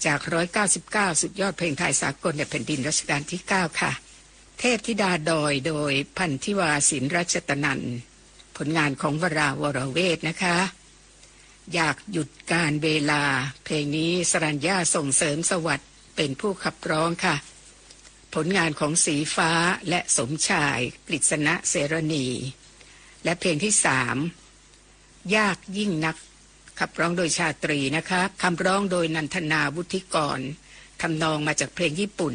จากร้อยเก้าสิบเก้าสุดยอดเพลงไทยสากลในแผ่นดินรัชกาลที่เก้าค่ะ เทพธิดาดอย โดยพันธิวา ศิลรัชตนันท์ ผลงานของวรา วรเวทนะคะ อยากหยุดกาลเวลา เพลงนี้สรัญญา ส่งเสริมสวัสดิ์ เป็นผู้ขับร้องค่ะ ผลงานของสีฟ้าและสมชาย กฤษณะเสรณี และเพลงที่สาม ยากยิ่งนัก ขับร้องโดยชาตรีนะคะ คำร้องโดยนันทนา วุฒิกร ทำนองมาจากเพลงญี่ปุ่น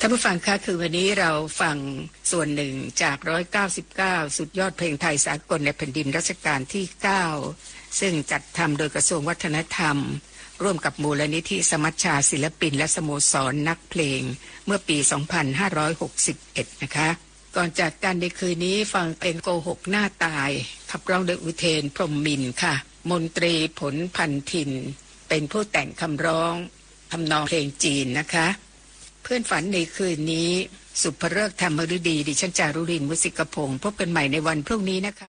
ท่านผู้ฟังคะ คืนวันนี้เราฟังส่วนหนึ่งจาก ร้อยเก้าสิบเก้า สุดยอดเพลงไทยสากลในแผ่นดินรัชกาลที่ เก้า ซึ่งจัดทำโดยกระทรวงวัฒนธรรม ร่วมกับมูลนิธิสมัชชาศิลปินและสโมสรนักเพลง เมื่อปี สองพันห้าร้อยหกสิบเอ็ด นะคะ ก่อนจากกันในคืนนี้ฟังเพลงโกหกหน้าตาย ขับร้องโดยอุเทน พรหมมินทร์ค่ะ มนตรี ผลพันธิน เป็นผู้แต่งคำร้อง ทำนองเพลงจีนนะคะ เพื่อนฝันในคืนนี้ สุภฤกษ์ ธรรมฤดี ดิฉันจารุรินทร์ มุสิกพงศ์ พบกันใหม่ในวันพรุ่งนี้นะคะ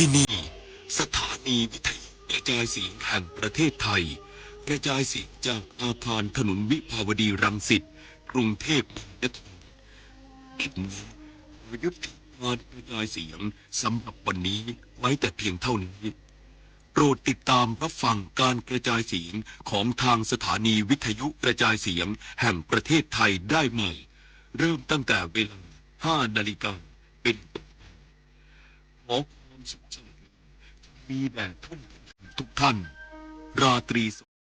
ที่นี่ สถานีวิทยุกระจายเสียงแห่งประเทศไทย กระจายเสียงจากอาคารถนนวิภาวดีรังสิต กรุงเทพมหานคร ขอยุติการกระจายเสียงสำหรับวันนี้ไว้แต่เพียงเท่านี้ โปรดติดตามรับฟังการกระจายเสียงของทางสถานีวิทยุกระจายเสียงแห่งประเทศไทยได้ใหม่ เริ่มตั้งแต่เวลา ห้านาฬิกาเป็นต้นไป ขอความสุขสวัสดีมีแด่ท่านผู้ฟังทุกท่าน ราตรีสวัสดิ์